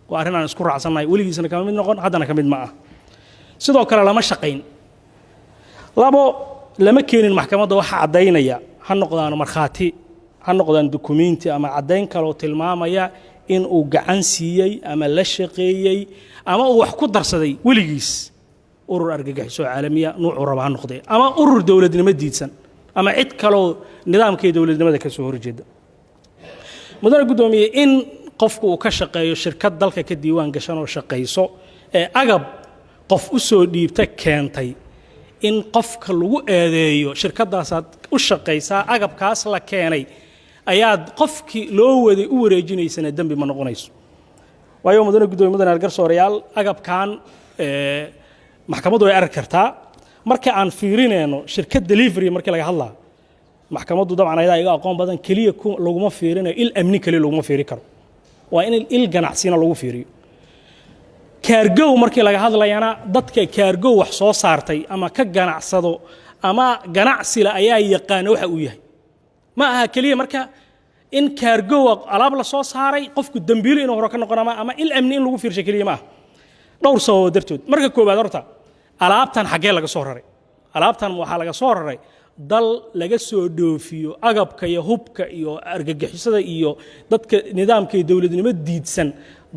Waa arrin aan isku raacsannahay, weligiisna kama mid noqon, haddana ka mid ma ah. Sidoo kale lama shaqayn. Labo, lama keenin maxkamadda waxa caddaynaya, ha noqdaan markhaati, ha noqdaan dukumiinti ama caddayn kaloo tilmaamaya in uu gacan siiyey ama la shaqeeyey ama uu wax ku darsaday weligiis urur argagixiso caalamiya nuucuu raba ha noqdee, ama urur dowladnimo diidsan, ama cid kaloo nidaamkii dowladnimada ka soo horjeeda. Mudane guddoomiye, in qofku uu ka shaqeeyo shirkad dalka ka diiwaan gashan oo shaqayso ee agab qof u soo dhiibta keentay, in qofka lagu eedeeyo shirkaddaasaad u shaqaysaa, agabkaas la keenay ayaad qofkii loo waday u wareejinaysana, dembi ma noqonayso. Waayo, mudane guddoomiye, mudane garsoorayaal, agabkan maxkamaddu way arki kartaa. Marka aan fiirinayno shirkad delivery markii laga hadlaa, maxkamaddu dabcan ayadaa iga aqoon badan, keliya laguma fiirinayo il amni, keliya laguma fiiri karo, waa in il ganacsina lagu fiiriyo. Kaargow markii laga hadlayana, dadka kaargow wax soo saartay ama ka ganacsado ama ganacsila ayaa yaqaana waxa uu yahay. Ma aha keliya marka in kaargowa alaab la soo saaray qofku dembiilo inuu hore ka noqon ama il amni in lagu fiirsho keliya ma aha, dhowr sababo dartood. Marka koowaad, horta alaabtan xaggee laga soo raray? Alaabtan waxaa laga soo raray dal laga soo dhoofiyo agabka iyo hubka iyo argagixisada iyo dadka nidaamka iyo dowladnimo diidsan.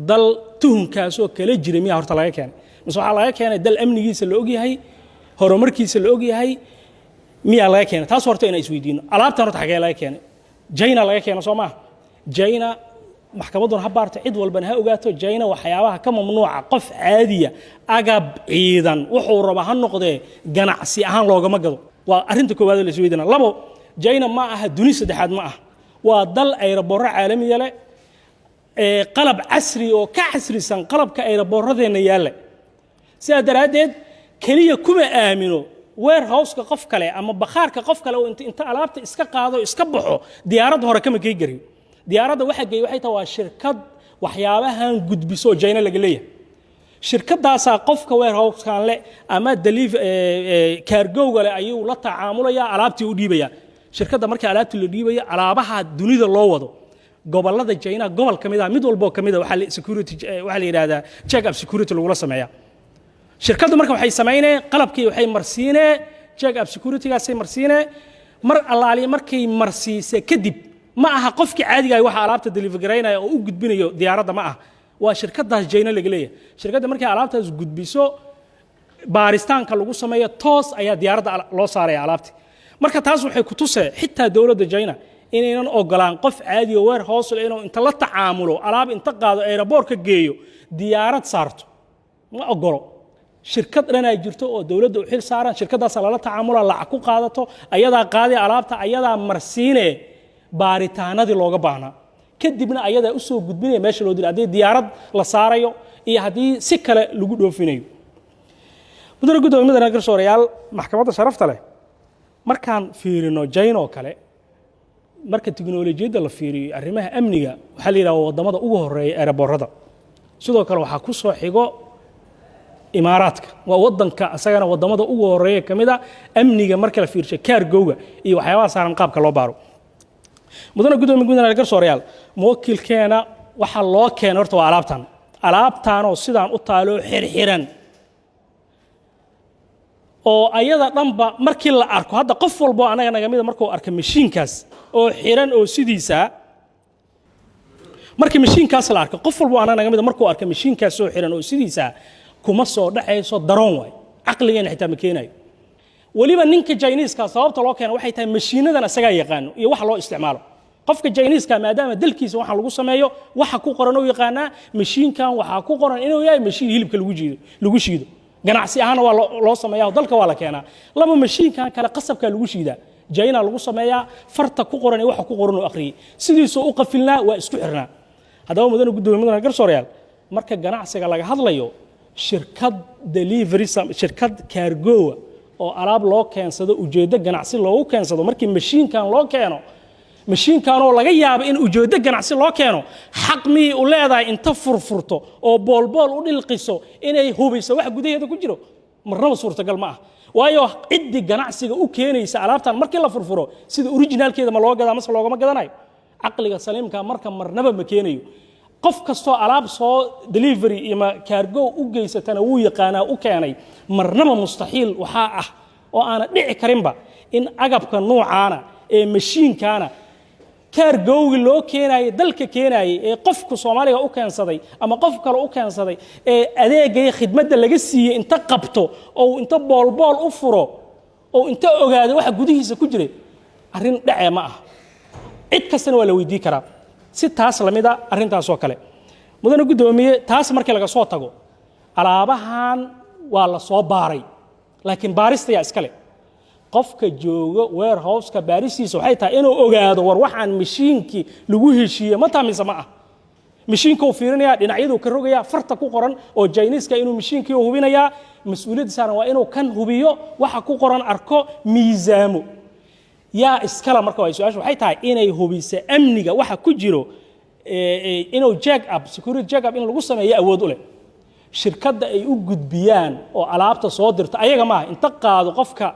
Dal tuhunkaasoo kala jira miyaa horta laga keenay, mise waxaa laga keenay dal amnigiisa la ogyahay, horumarkiisa la ogyahay miyaa laga keenay? Taas horta inaan isweydiino. Alaabtan horta xagee laga keenay? China laga keeno, soo maaha? China maxkamadduna ha baarto, cid walbana ha ogaato, China waxyaabaha ka mamnuuca qof caadiya agab ciidan wuxuu raba ha noqdee ganacsi ahaan loogama gado. Waa arrinta koowaad oo la isweydiina. Labo, China ma aha duni saddexaad, ma aha, waa dal ayraboorro caalamiya leh, ee qalab casri oo ka casrisan qalabka ayraboorradeenna yaalla. Sidaa daraaddeed keliya kuma aamino warehouseka qof kale ama bakhaarka qof kale oo inta alaabta iska qaado iska baxo diyaaradda hore kama gey gariyo. Diyaaradda waxa geey waxay tahay waa shirkad waxyaabahan gudbiso oo China laga leeyahay. Shirkadaasaa qofka warehousekan leh ama kaargowga leh ayuu la tacaamulayaa, alaabtii u dhiibaya. Shirkadda marka alaabtii la dhiibayo, alaabaha dunida loo wado gobollada China gobol ka mid ah, mid walboo ka mid ah waxaa security waxaa la yidhahdaa check up security lagula sameeyaa. Shirkaddu marka waxay samaynee qalabkii waxay marsiinee check up securitygaasay marsiinee. Mar allaaliya markay marsiise kadib, ma aha qofkii caadiga ah waxa alaabta deliver garaynaya oo u gudbinayo diyaaradda, ma aha, waa shirkaddaas China laga leeyahay. Shirkadda markay alaabtaas gudbiso, baaristaanka lagu sameeyo, toos ayaa diyaaradda loo saaraya alaabti. Marka taas waxay ku tusee xitaa dowladda China inaynan ogolaan qof caadi oo warehouse leh inuu inta la tacaamulo alaab inta qaado airportka geeyo diyaarad saarto, ma ogolo. Shirkad dhan ay jirto oo dowladda u xil saaran, shirkaddaasa lala tacaamula, lacag ku qaadato, ayadaa qaaday alaabta, ayadaa marsiine baaritaanadii looga baahnaa, kadibna ayadaa usoo gudbinaya meesha loo dilay haddii diyaarad la saarayo iyo haddii si kale lagu dhoofinayo. Mudane guddoomiye, mudane garsoorayaal, maxkamadda sharafta leh, markaan fiirino China oo kale, marka tiknoolajiyadda la fiiriyo arrimaha amniga, waxaa la yidhaha waddamada ugu horeeya eeraboorada. Sidoo kale waxaa ku soo xigo Imaaraadka, waa waddanka isagana waddamada ugu horeeya ka mid a amniga marka la fiirsho kaargowga iyo waxyaabaha saaran qaabka loo baaro. Mudane guddoomiye, mudane garsoorayaal, muwakilkeena waxaa loo keenay horta waa alaabtan, alaabtaanoo sidaan u taaloo xirxiran oo ayada dhanba markii la arko, hadda qof walbo anaga naga mida markuu arko mashiinkaas oo xiran oo sidiisa, markii mashiinkaas la arko, qof walbo anaga naga mida markuu arko mashiinkaas oo xiran oo sidiisa, kuma soo dhacayso daroon waay, caqligeena xitaa ma keenayo. Weliba ninka Jiniiska sababta loo keena waxay tahay mashiinadan isagaa yaqaano iyo waxa loo isticmaalo. Qofka Jiniiska maadaama dalkiisa waxaan lagu sameeyo, waxa ku qoran uu yaqaanaa. Mashiinkan waxaa ku qoran inuu yahay mashiin hilibka lagu jiido, lagu shiido, ganacsi ahaana waa loo sameeyaa oo dalka waa la keenaa. Laba, mashiinkan kale qasabkaa lagu shiidaa. China lagu sameeyaa, farta ku qoran iyo waxa ku qoran oo akhriyey, sidiisoo u qafilnaa, waa isku xirnaa. Haddaba mudane guddoomiye, mudane garsoorayaal, marka ganacsiga laga hadlayo, shirkad delivery, shirkad cargo-wa oo alaab loo keensado, ujeeddo ganacsi loogu keensado, markii mashiinkan loo keeno, mashiinkanoo laga yaabo in ujeeddo ganacsi loo keeno, xaq miyay u leedahay inta furfurto oo boolbool u dhilqiso inay hubiso wax gudaheeda ku jiro? Marnaba suurtagal ma ah. Waayo, ciddii ganacsiga u keenaysa alaabtan markii la furfuro, sida originalkeeda ma loo gadaa mase loogama gadanayo? Caqliga saliimka marka marnaba ma keenayo. Qof kastoo alaab soo delivery iyo cargo u geysatana wuu yaqaanaa u keenay. Marnaba mustaxiil waxaa ah oo aana dhici karinba in agabka nuucaana ee mashiinkaana cargo-gii loo keenayay, dalka keenayay, ee qofku Soomaaliga u keensaday ama qof kale u keensaday, ee adeegay khidmadda laga siiyey, inta qabto oo inta boolbool u furo oo inta ogaado waxa gudihiisa ku jiray, arrin dhacee ma ah. Cid kastana waa la weydii karaa si taas lamida arrintaasoo kale. Mudane guddoomiye, taas markii laga soo tago, alaabahan waa la soo baaray, laakiin baarista yaa iskale? Qofka joogo warehouse-ka baaristiisa waxay tahay inuu ogaado, war waxaan mashiinkii lagu heshiiyey ma taa mise ma ah. Mashiinka uu fiirinayaa, dhinacyaduu ka rogayaa, farta ku qoran oo Chinese-ka inuu mashiinkii hubinayaa. Mas-uuliyadda saaran waa inuu kan hubiyo, waxa ku qoran arko, miisaamo. Yaa iskala marka? Waa su-aashu waxay tahay inay hubiso amniga waxa ku jiro, inuu check up, security check up in lagu sameeyo awood u leh shirkadda ay u gudbiyaan oo alaabta soo dirta. Ayaga maaha inta qaado qofka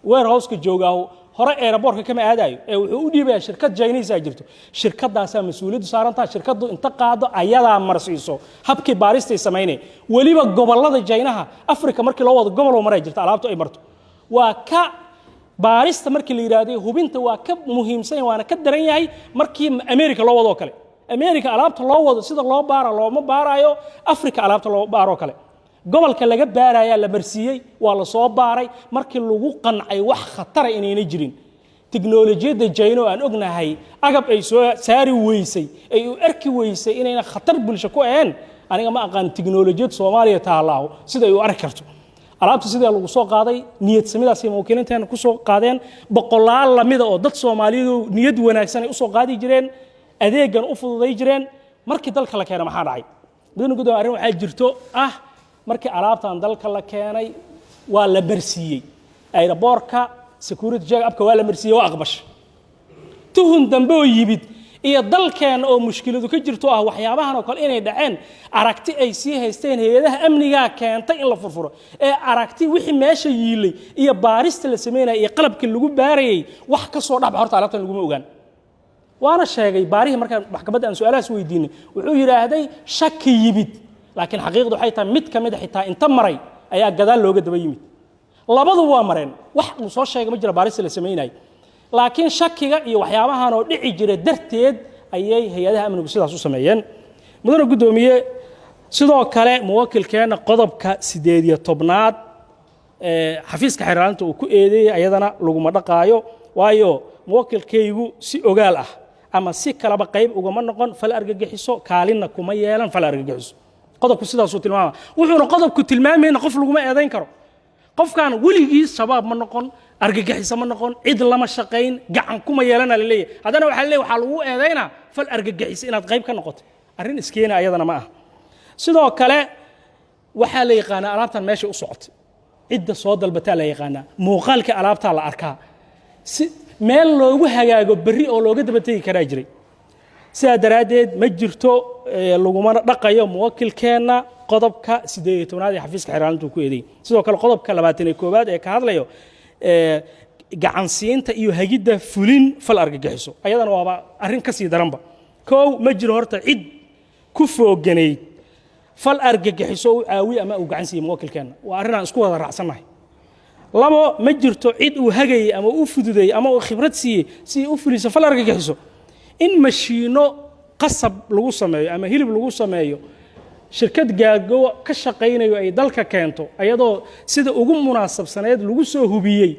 warehouse-ka joogaahu hore airportka kama aadayo, ee wuxuu u dhiibayaa shirkad Chinese a jirto. Shirkadaasaa mas-uuliyaddu saarantaa. Shirkaddu inta qaado ayadaa marsiiso habkii baaristay samaynay. Weliba gobollada Jaynaha Africa markii loo wado, gobol maray jirta alaabtu ay marto. Waa ka baarista markii la yidhaahday hubinta waa ka muhiimsan yahay, waana ka daran yahay markii America loo wado oo kale. America alaabta loo wado sida loo baara looma baarayo Africa alaabta loo baaroo kale. Gobolka laga baarayaa la marsiiyey, waa la soo baaray. Markii lagu qancay wax khatara inayna jirin, tiknolojiyadda Jayno aan ognahay agab ay soo saari weysay, ay u arki weysay inayna khatar bulsho ku ahayn, aniga ma aqaan tiknolojiyad Soomaaliya taallaaho sida ay u arki karto. Alaabta sidaa lagu soo qaaday, niyad samidaasay muwakkiliinteena ku soo qaadeen. Boqolaal lamida oo dad Soomaaliyeed niyad wanaagsan ay usoo qaadi jireen, adeegan u fududay jireen. Markii dalka la keenay maxaa dhacay, mudane gudoomiye? Arrin waxaa jirto ah, markii alaabtan dalka la keenay waa la marsiiyey airportka, security check upka waa la marsiiyey, waa aqbashay. Tuhun dambe oo yimid iyo dalkeenna oo mushkiladu ka jirto ah waxyaabahan oo kale inay dhaceen, aragti ay sii haysteen hay-adaha amnigaa keentay in la furfuro. Ee aragti wixii meesha yiilay iyo baarista la sameynaya iyo qalabkii lagu baarayay wax ka soo dhexba horta alaabtan laguma ogaan. Waana sheegay baarihii markaan maxkamadda aan su-aalahaas weydiinay, wuxuu yidhaahday shaki yimid, laakiin xaqiiqdu waxay tahay mid ka mid a xitaa inta maray ayaa gadaal looga daba yimid. Labadu waa mareen, wax uu soo sheegay ma jira baarista la samaynayay, laakiin shakiga iyo waxyaabahan oo dhici jira darteed ayay hay-adaha amnigu sidaas u sameeyeen. Mudane guddoomiye, sidoo kale muwakilkeenna qodobka 18aad xafiiska xeeraalinta uu ku eedeeyey ayadana laguma dhaqaayo. Waayo, muwakilkaygu si ogaal ah ama si kaleba qayb ugama noqon fal argagixiso, kaalinna kuma yeelan fal argagixiso. Qodobku sidaasuu tilmaama. Wuxuuna qodobku tilmaamayna qof laguma eedayn karo. Qofkan weligiis Shabaab ma noqon, argagixiso ma noqon, cid lama shaqayn, gacan kuma yeelana la leeyahay. Haddana waxaa leeyahay waxaa lagu eedaynaa fal argagixiso inaad qayb ka noqoto. Arrin iskeena ayadana ma aha. Sidoo kale waxaa la yaqaanaa alaabtan meesha u socotay, cidda soo dalbataa la yaqaanaa, muuqaalka alaabtaa la arkaa, si meel loogu hagaago berri oo looga daba tegi karaa jiray. Sidaa daraaddeed ma jirto, lagumana dhaqayo muwakilkeenna qodobka 18aad ee xafiiska xeeraalintu ku eedeeyey. Sidoo kale qodobka 21aad ee ka hadlayo gacansiinta iyo hagidda fulin fal argagixiso, ayadana waaba arrin ka sii daranba. Kow, ma jiro horta cid ku fooganayd fal argagixiso u caawiye ama uu gacan siiyey muwakilkeenna, waa arrin aan isku wada raacsannahay. Labo, ma jirto cid uu hagayey ama u fududeeyey ama uu khibrad siiyey si ay u fuliso fal argagixiso. In mashiino qasab lagu sameeyo ama hilib lagu sameeyo shirkad gaagow ka shaqaynayo ay dalka keento, ayadoo sida ugu munaasabsaneed lagu soo hubiyey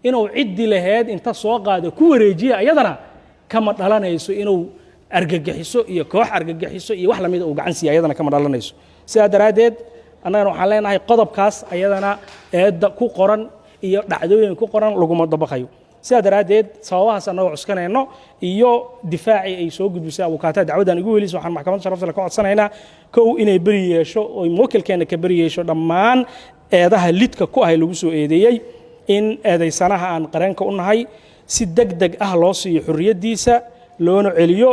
inuu ciddii lahayd inta soo qaado ku wareejiya, ayadana kama dhalanayso inuu argagixiso iyo koox argagixiso iyo wax lamida uu gacan siiya, ayadana kama dhalanayso. Sidaa daraaddeed annagana waxaan leenahay qodobkaas ayadana eedda ku qoran iyo dhacdooyin ku qoran laguma dabaqayo. Sidaa daraaddeed, sababahaas annagoo cuskanayno iyo difaacii ay soo gudbisay abukaataha dacwaddan igu welisay, waxaan maxkamadda sharafta leh ka codsanaynaa, kow, inay beri yeesho oo muwakilkeenna ka beri yeesho dhammaan eedaha lidka ku ahay lagu soo eedeeyey, in eedaysanaha aan qareenka u nahay si deg deg ah loo siiyo xorriyaddiisa loona celiyo.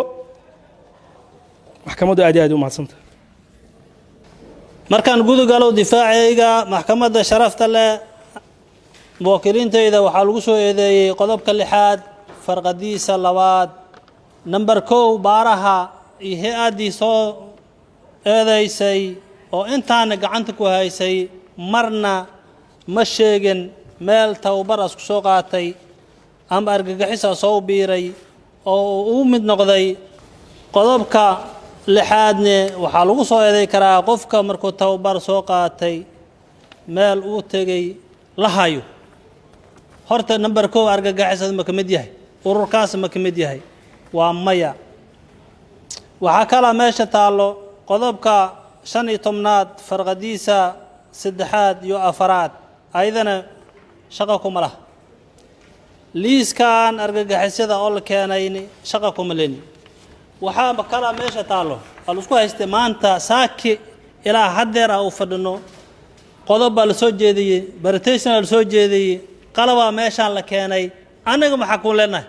Maxkamaddu aad iyo aad u mahadsanta. Markaan gudugalo difaacayga, maxkamadda sharafta leh, muwaakiliintayda waxaa lagu soo eedeeyey qodobka 6aad farqadiisa 2aad namber 1. Baaraha iyo hay-addii soo eedaysay oo intaana gacanta ku haysay marna ma sheegin meel tababar as ku soo qaatay ama argagixisa soo biiray oo uu ugu mid noqday. Qodobka 6aadne waxaa lagu soo eeday karaa qofka markuu tababar soo qaatay meel uu tegey la hayo. Horta namber 1, argagixisada ma ka mid yahay? Ururkaas ma ka mid yahay? Waa maya. Waxaa kalaa meesha taallo qodobka 15aad farqadiisa 3aad iyo 4aad, ayadana shaqo kuma laha. Liiskan argagixisada oo la keenayni shaqa kuma leni. Waxaa kalaa meesha taallo waa la isku haystay maanta saaki ilaa haddeer ah u fadhino. Qodob baa la soo jeediyey, baritationa la soo jeediyey, qalabaa meeshaan la keenay. Annaga maxaa ku leenahay?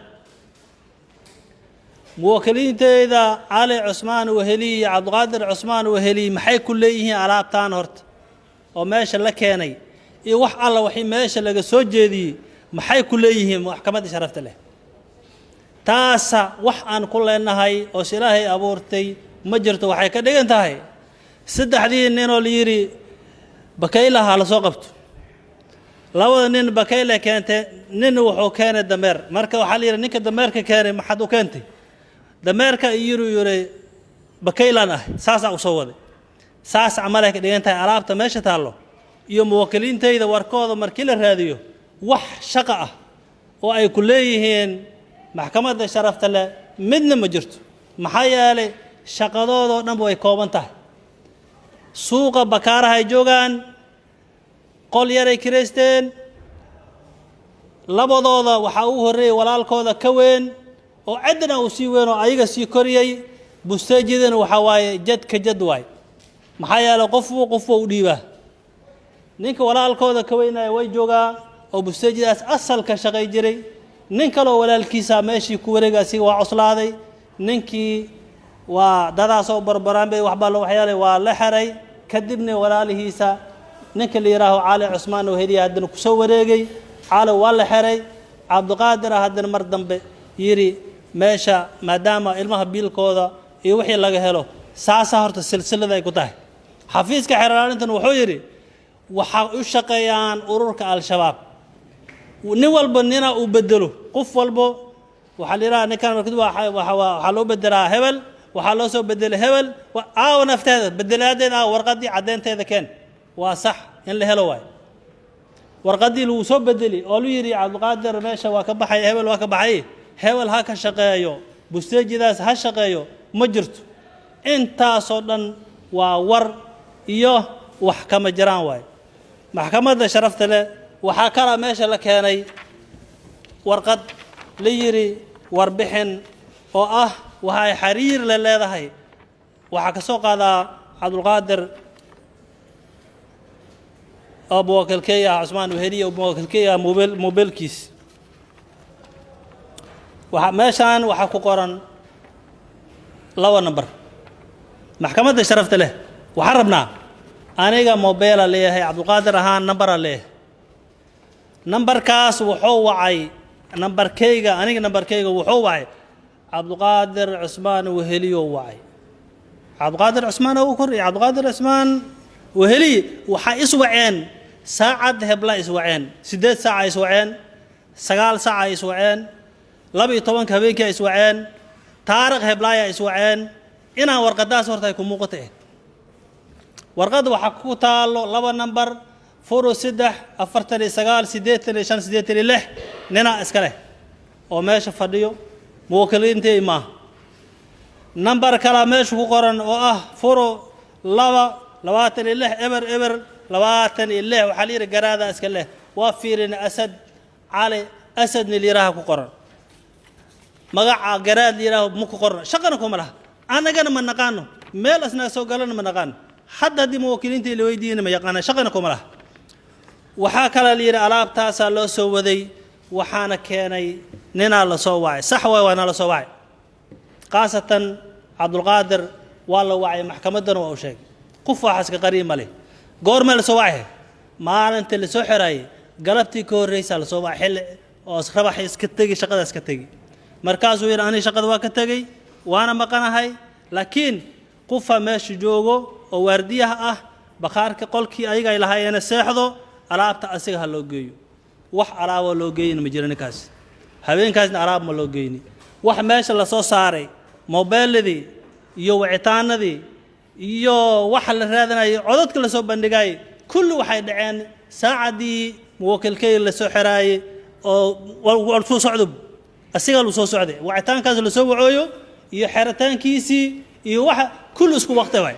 Muwaakiliinteyda Cali Cusmaan Weheliy iyo Cabdiqaadir Cusmaan Weheliy maxay ku leeyihiin alaabtaan horta oo meesha la keenay iyo wax alla waxii meesha laga soo jeediyey maxay ku leeyihiin? Maxkamadda sharafta leh, taasa wax aan ku leenahay oo is Ilaahay abuurtay ma jirto. Waxay ka dhigan tahay saddexdii ninoo la yidhi bakaylaha la soo qabto, labada nin bakayle keentay, nin wuxuu keenay dameer. Marka waxaa la yidhi, ninka dameerka keenay maxaad u keentay dameerka? Iyiruu yidhi, bakaylaan ah, saasaan usoo waday. Saas camalay ka dhigan tahay alaabta meesha taallo iyo muwaakiliintayda warkooda markii la raadiyo wax shaqa ah oo ay ku leeyihiin maxkamadda sharafta leh midna ma jirto. Maxaa yeelay, shaqadoodoo dhanba way kooban tahay. Suuqa Bakaaraha ay joogaan, qol yaray kiraysteen labadooda. Waxaa ugu horreeyey walaalkooda ka weyn oo ciddana uu sii weyn oo ayaga sii koriyey. Busteejidana waxaa waaye jad ka jad waay, maxaa yeelay qofbu u dhiibaa. Ninka walaalkooda ka weynaya way joogaa oo busteejidaas asalka shaqay jiray. Nin kaleoo walaalkiisa meeshii ku wareega, asiga waa coslaaday. Ninkii waa dadaasoo barbaraan bay waxbaa loo waxyeelay, waa la xeray. Kadibna walaalihiisa ninka la yidhaaho Cali Cusmaan oo heliya haddana kusoo wareegay. Cali waa la xeray. Cabdiqaadir ah haddana mar dambe yidhi meesha maadaama ilmaha biilkooda iyo wixii laga helo. Saasaa horta silsilada ay ku tahay. Xafiiska xeeraalintan wuxuu yidhi waxaa u shaqeeyaan ururka Al-Shabaab. Nin walba nina uu bedelo, qof walbo waxaa la yidhaha ninkan waxaa loo bedelaa hebel, waxaa loo soo bedelay hebel. Aawa nafteeda bedelaadeeda, aawa warqaddii caddeynteeda keen. Waa sax in la helo waay warqaddii lagu soo bedeli oo lu yidhi Cabdiqaadir meesha waa ka baxay, hebel waa ka baxay, hebel ha ka shaqeeyo busteejidaas ha shaqeeyo. Ma jirto. Intaasoo dhan waa war iyo wax kama jiraan waay. Maxkamadda sharafta leh, waxaa kalaa meesha la keenay warqad la yidhi warbixin oo ah waxay xiriir la leedahay. Waxaa ka soo qaadaa Cabdulqaadir oo muwakilkey ah, Cusmaan Weheliya oo muwakilkey ah, mobilkiis waxa meeshaan waxaa ku qoran laba number. Maxkamadda sharafta leh, waxaan rabnaa aniga mobila leeyahay, Cabdulqaadir ahaan numbera leeyahay. Nambarkaas wuxuu wacay nambarkayga, aniga nambarkayga wuxuu wacay Cabdiqaadir Cusmaan Weheliyo wacay. Cabdiqaadir Cusmaan Abukor iyo Cabdiqaadir Cusmaan Weheliye waxaa iswaceen saacad hebla, iswaceen 8 saaca, iswaceen 9 saaca, iswaceen 12-ka habeenkii ay iswaceen, taariikh heblaaya iswaceen. Inaan warqadaas horta ay ku muuqata ahayd. Warqadda waxaa ku taalo laba nambar, furo 3 49 85 86, ninaa iska leh oo meesha fadhiyo, muwakiliintay maaha. Nambar kalaa meesha ku qoran oo ah furo 2 26 0 0 26, waxaa la yidhi garaada iska leh. Waa fiirin Asad Cali. Asadna layidhaaha ku qoran, magaca Garaad layidhaaho ma ku qorna, shaqana kuma laha. Annagana ma naqaano, meel asnaga soo galana ma naqaano. Hadda haddii muwakkiliinta la weydiiyana ma yaqaana, shaqana kuma laha. Waxaa kaloo la yidhi alaabtaasaa loo soo waday, waxaana keenay ninaa la soo wacay. Sax waay, waana la soo wacay, khaasatan Cabdulqaadir waa la wacay, maxkamaddana waa u sheegay. Qof waxaas ka qariin ma leh. Goormee la soo wacay? Maalinta la soo xiraayay galabtii ka horreysaa la soo wacay, xilli oo rabax iska tegi, shaqada iska tegi. Markaasuu yidhi aniga shaqada waa ka tegey, waana maqanahay, laakiin qofa meesha joogo oo waardiyaha ah, bakhaarka qolkii ayaga ay lahaayeena seexdo, alaabta asiga ha loo geeyo. Wax alaaboo loo geeyina ma jiro ninkaas, habeenkaasna alaab ma loo geyni. Wax meesha lasoo saaray mobeeladii iyo wicitaanadii iyo waxa la raadinayay, codadka lasoo bandhigayay, kulli waxay dhaceen saacaddii muwakilkay lasoo xiraayey oo soo socdo, asigaa lu soo socday. Wicitaankaas lasoo wacooyo iyo xeritaankiisii iyo waxa kulli isku waqti waay.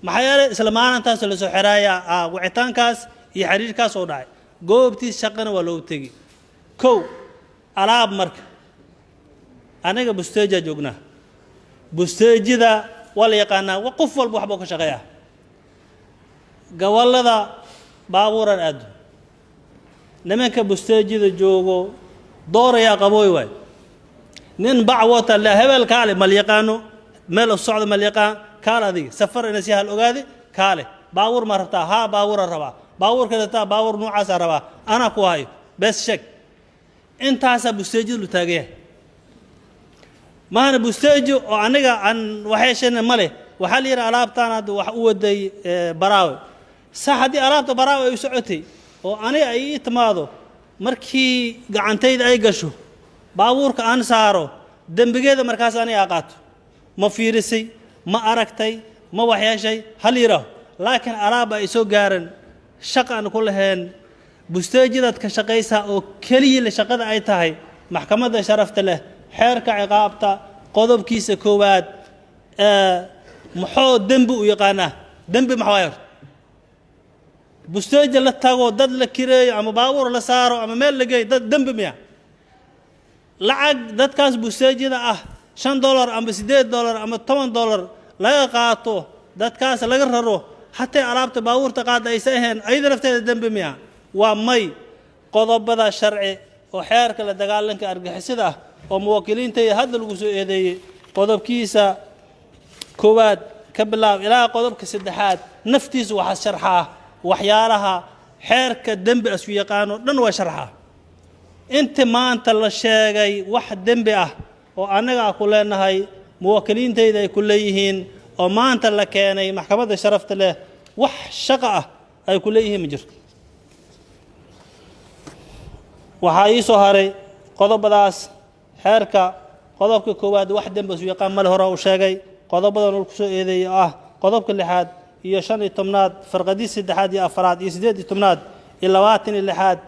Maxaa yeelay isla maalintaas lasoo xiraaya wicitaankaas iyo xiriirkaas oo dhacay, goobtii shaqana waa loogu tegi. Kow alaab marka aniga busteejaa joognaa, busteejida waa la yaqaanaa, qof walba waxbuu ka shaqeeyaa. Gobollada baabuuran aado, nimanka busteejida joogo doorayaa qabooy waay. Nin bac wata le hebel kaale mal yaqaano, meel u socdo mal yaqaan, kaale adiga safar ina si hal ogaadi, kaale baabuur ma rabtaa? Haa, baabuura rabaa. Baabuurka rabtaa? Baabuur noocaasaa rabaa, anaa ku hayo, bees sheeg. Intaasaa busteejida lu taagaya maahana busteejo oo aniga aan waxyeeshana ma leh. Waxaa la yidhi alaabtaan hadda wax u waday Baraawe. Sax, haddii alaabta Baraawe ay u socotay oo aniga ay ii timaado, markii gacantayda ay gasho, baabuurka aan saaro, dembigeeda markaas aniga qaato. Ma fiirisay, ma aragtay, ma waxyeeshay, hal yidhaaho. Laakiin alaab ay soo gaaran shaqa aan ku lahayn, busteejadaad ka shaqaysaa oo keliya le shaqada ay tahay. Maxkamadda sharafta leh, xeerka ciqaabta qodobkiisa koowaad muxuu dembi u yaqaanaa? Dembi maxaa waay? Busteeja la tago, dad la kireeyo ama baabuur la saaro ama meel la geeyo, dad dembi miya? Lacag dadkaas busteejada ah $5 ama $8 ama $10 laga qaato, dadkaas laga raro, hatee alaabta baabuurta qaada aysa ahayn, ayada nafteeda dembi miya? Waa may. Qodobada sharci oo xeerka la dagaalanka argixisada ah oo muwakkiliinta hadda lagu soo eedeeyey, qodobkiisa koowaad ka bilaab ilaa qodobka saddexaad naftiisa waxaa sharxaa waxyaalaha xeerka dembi asku yaqaano dhan waa sharxaa. Inta maanta la sheegay wax dembi ah oo annaga a ku leenahay, muwakkiliintayda ay ku leeyihiin, oo maanta la keenay maxkamadda sharafta leh, wax shaqa ah ay ku leeyihiin ma jirto. Waxaa ii soo haray qodobadaas xeerka qodobka koowaad wax dembi isu yaqaan male, hore u sheegay. Qodobadan uu kusoo eedeeyay oo ah qodobka lixaad iyo 15aad farqadii saddexaad iyo afaraad iyo 18aad iyo 26aad,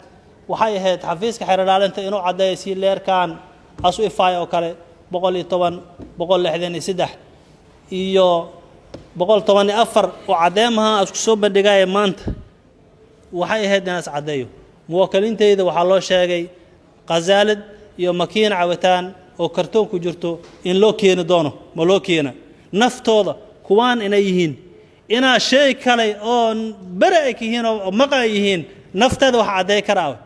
waxay ahayd xafiiska xeer ilaalinta inuu caddeeyo si leerkan asu ifaaya oo kale 110, 163 iyo 114 oo caddeemaha isku soo bandhigaya maanta. Waxay ahayd inaas caddeeyo. Muwakkiliintayda waxaa loo sheegay khasaalad iyo makiina cabitaan oo kartoon ku jirto in loo keeni doono, ma loo keena? Naftooda kuwaan inay yihiin inaa shay kale oo bere ay ka yihiin oo maqa ay yihiin, nafteeda wax caddeey karaa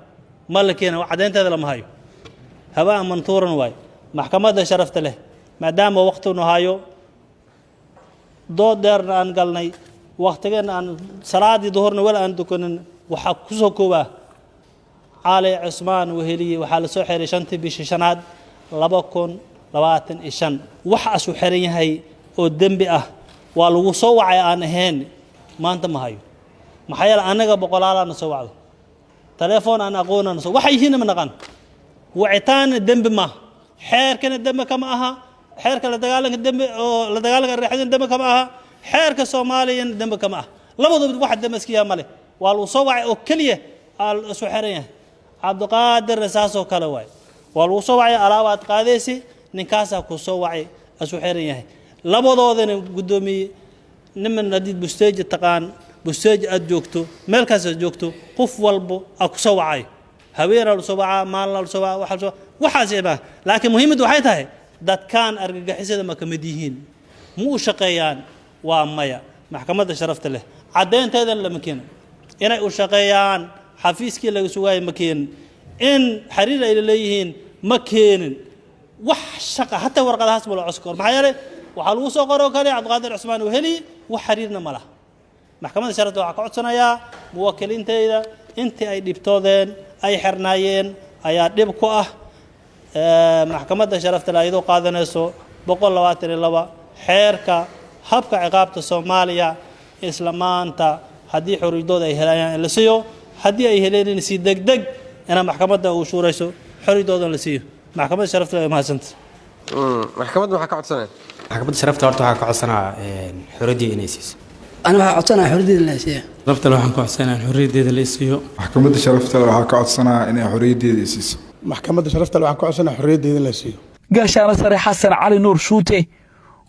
ma la keena? Caddeynteeda lama hayo, hawaa mantuuran waay. Maxkamadda sharafta leh, maadaama waqtinu hayo, dood dheerna aan galnay, waqtigeena aan salaadii duhurna wal aan dukanin, waxaa ku soo koobaa Cali Cusmaan Weheliye waxaa la soo xiray 5tii bishii shanaad 2025. Wax asuu xiran yahay oo dembi ah waa lagu soo wacay aan ahayn maanta ma hayo. Maxaa yeele annaga boqolaalaana soo wacdo, telefoon aan aqoonana soo waxay yihiinna ma naqaan. Wicitaanna dembi maaha, xeerkana dembi kama aha, xeerka la dagaalanka dembi oo la dagaalanka argagixisada dembi kama aha, xeerka Soomaaliyana dembi kama aha. Labaduba wax dembi iska yaha male, waa lagu soo wacay oo keliya aa isu xiran yahay. Cabdiqaadirna saasoo kale waay, waa lagu soo wacay, alaabaad qaadaysi, ninkaasaa ku soo wacay, isu xiran yahay. Labadoodana guddoomiye, niman haddii busteeji taqaan, busteeji aad joogto, meel kaas aad joogto, qof walbo aa ku soo wacay. Haweenaa la soo wacaa, maalina la soo wacaa, waxa la soo waxaas ma. Laakiin muhiimaddu waxay tahay, dadkaan argagixisada ma ka mid yihiin? Ma u shaqeeyaan? Waa maya. Maxkamadda sharafta leh, caddeynteedana lama keeno inay u shaqeeyaan. Xafiiskii laga sugaayo ma keenin. In xiriir ay leeyihiin ma keenin. Wax shaqa hataa warqadahaas ma loo codsan karo, maxaa yeelay waxaa lagu soo qoro kale Cabdiqaadir Cusmaan uu heli, wax xiriirna ma laha. Maxkamadda sharafta waxaa ka codsanayaa, muwakiliintayda intii ay dhibtoodeen ay xirnaayeen ayaa dhib ku ah. Maxkamadda sharafta leh, iyadoo qaadanayso 122 xeerka habka ciqaabta Soomaaliya, isla maanta haddii xorriyadooda ay helayaan in la siiyo, haddii ay heleen si degdeg inaa maxkamadda uu shuurayso, xorriyadoodan la siiyo. Maxkamadda sharafta leh, mahadsanta. Maxkamadda maxaa ka codsanaya? Maxkamadda sharafta horta waxaa ka codsanaa xorriyaddii inay siiso. Ani waxaa codsanaya xorriyaddeeda la siiyo. Sharafta leh, waxaan ku codsanaa in xorriyaddeeda la siiyo. Maxkamadda sharafta leh, waxaa ka codsanaa inay xorriyaddeeda i siiso. Maxkamadda sharafta leh, waxaan ka codsanaa xorriyaddeeda in la siiyo. Gaashaana sare Xasan Cali Nuur Shuute,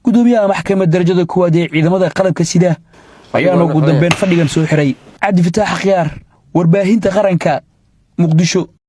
gudoomiyaha maxkamadda darajada koowaad ee ciidamada qalabka sida, ayaana ugu dambeyn fadhigan soo xiray. Cabdifataax Akhyaar, Warbaahinta Qaranka, Muqdisho.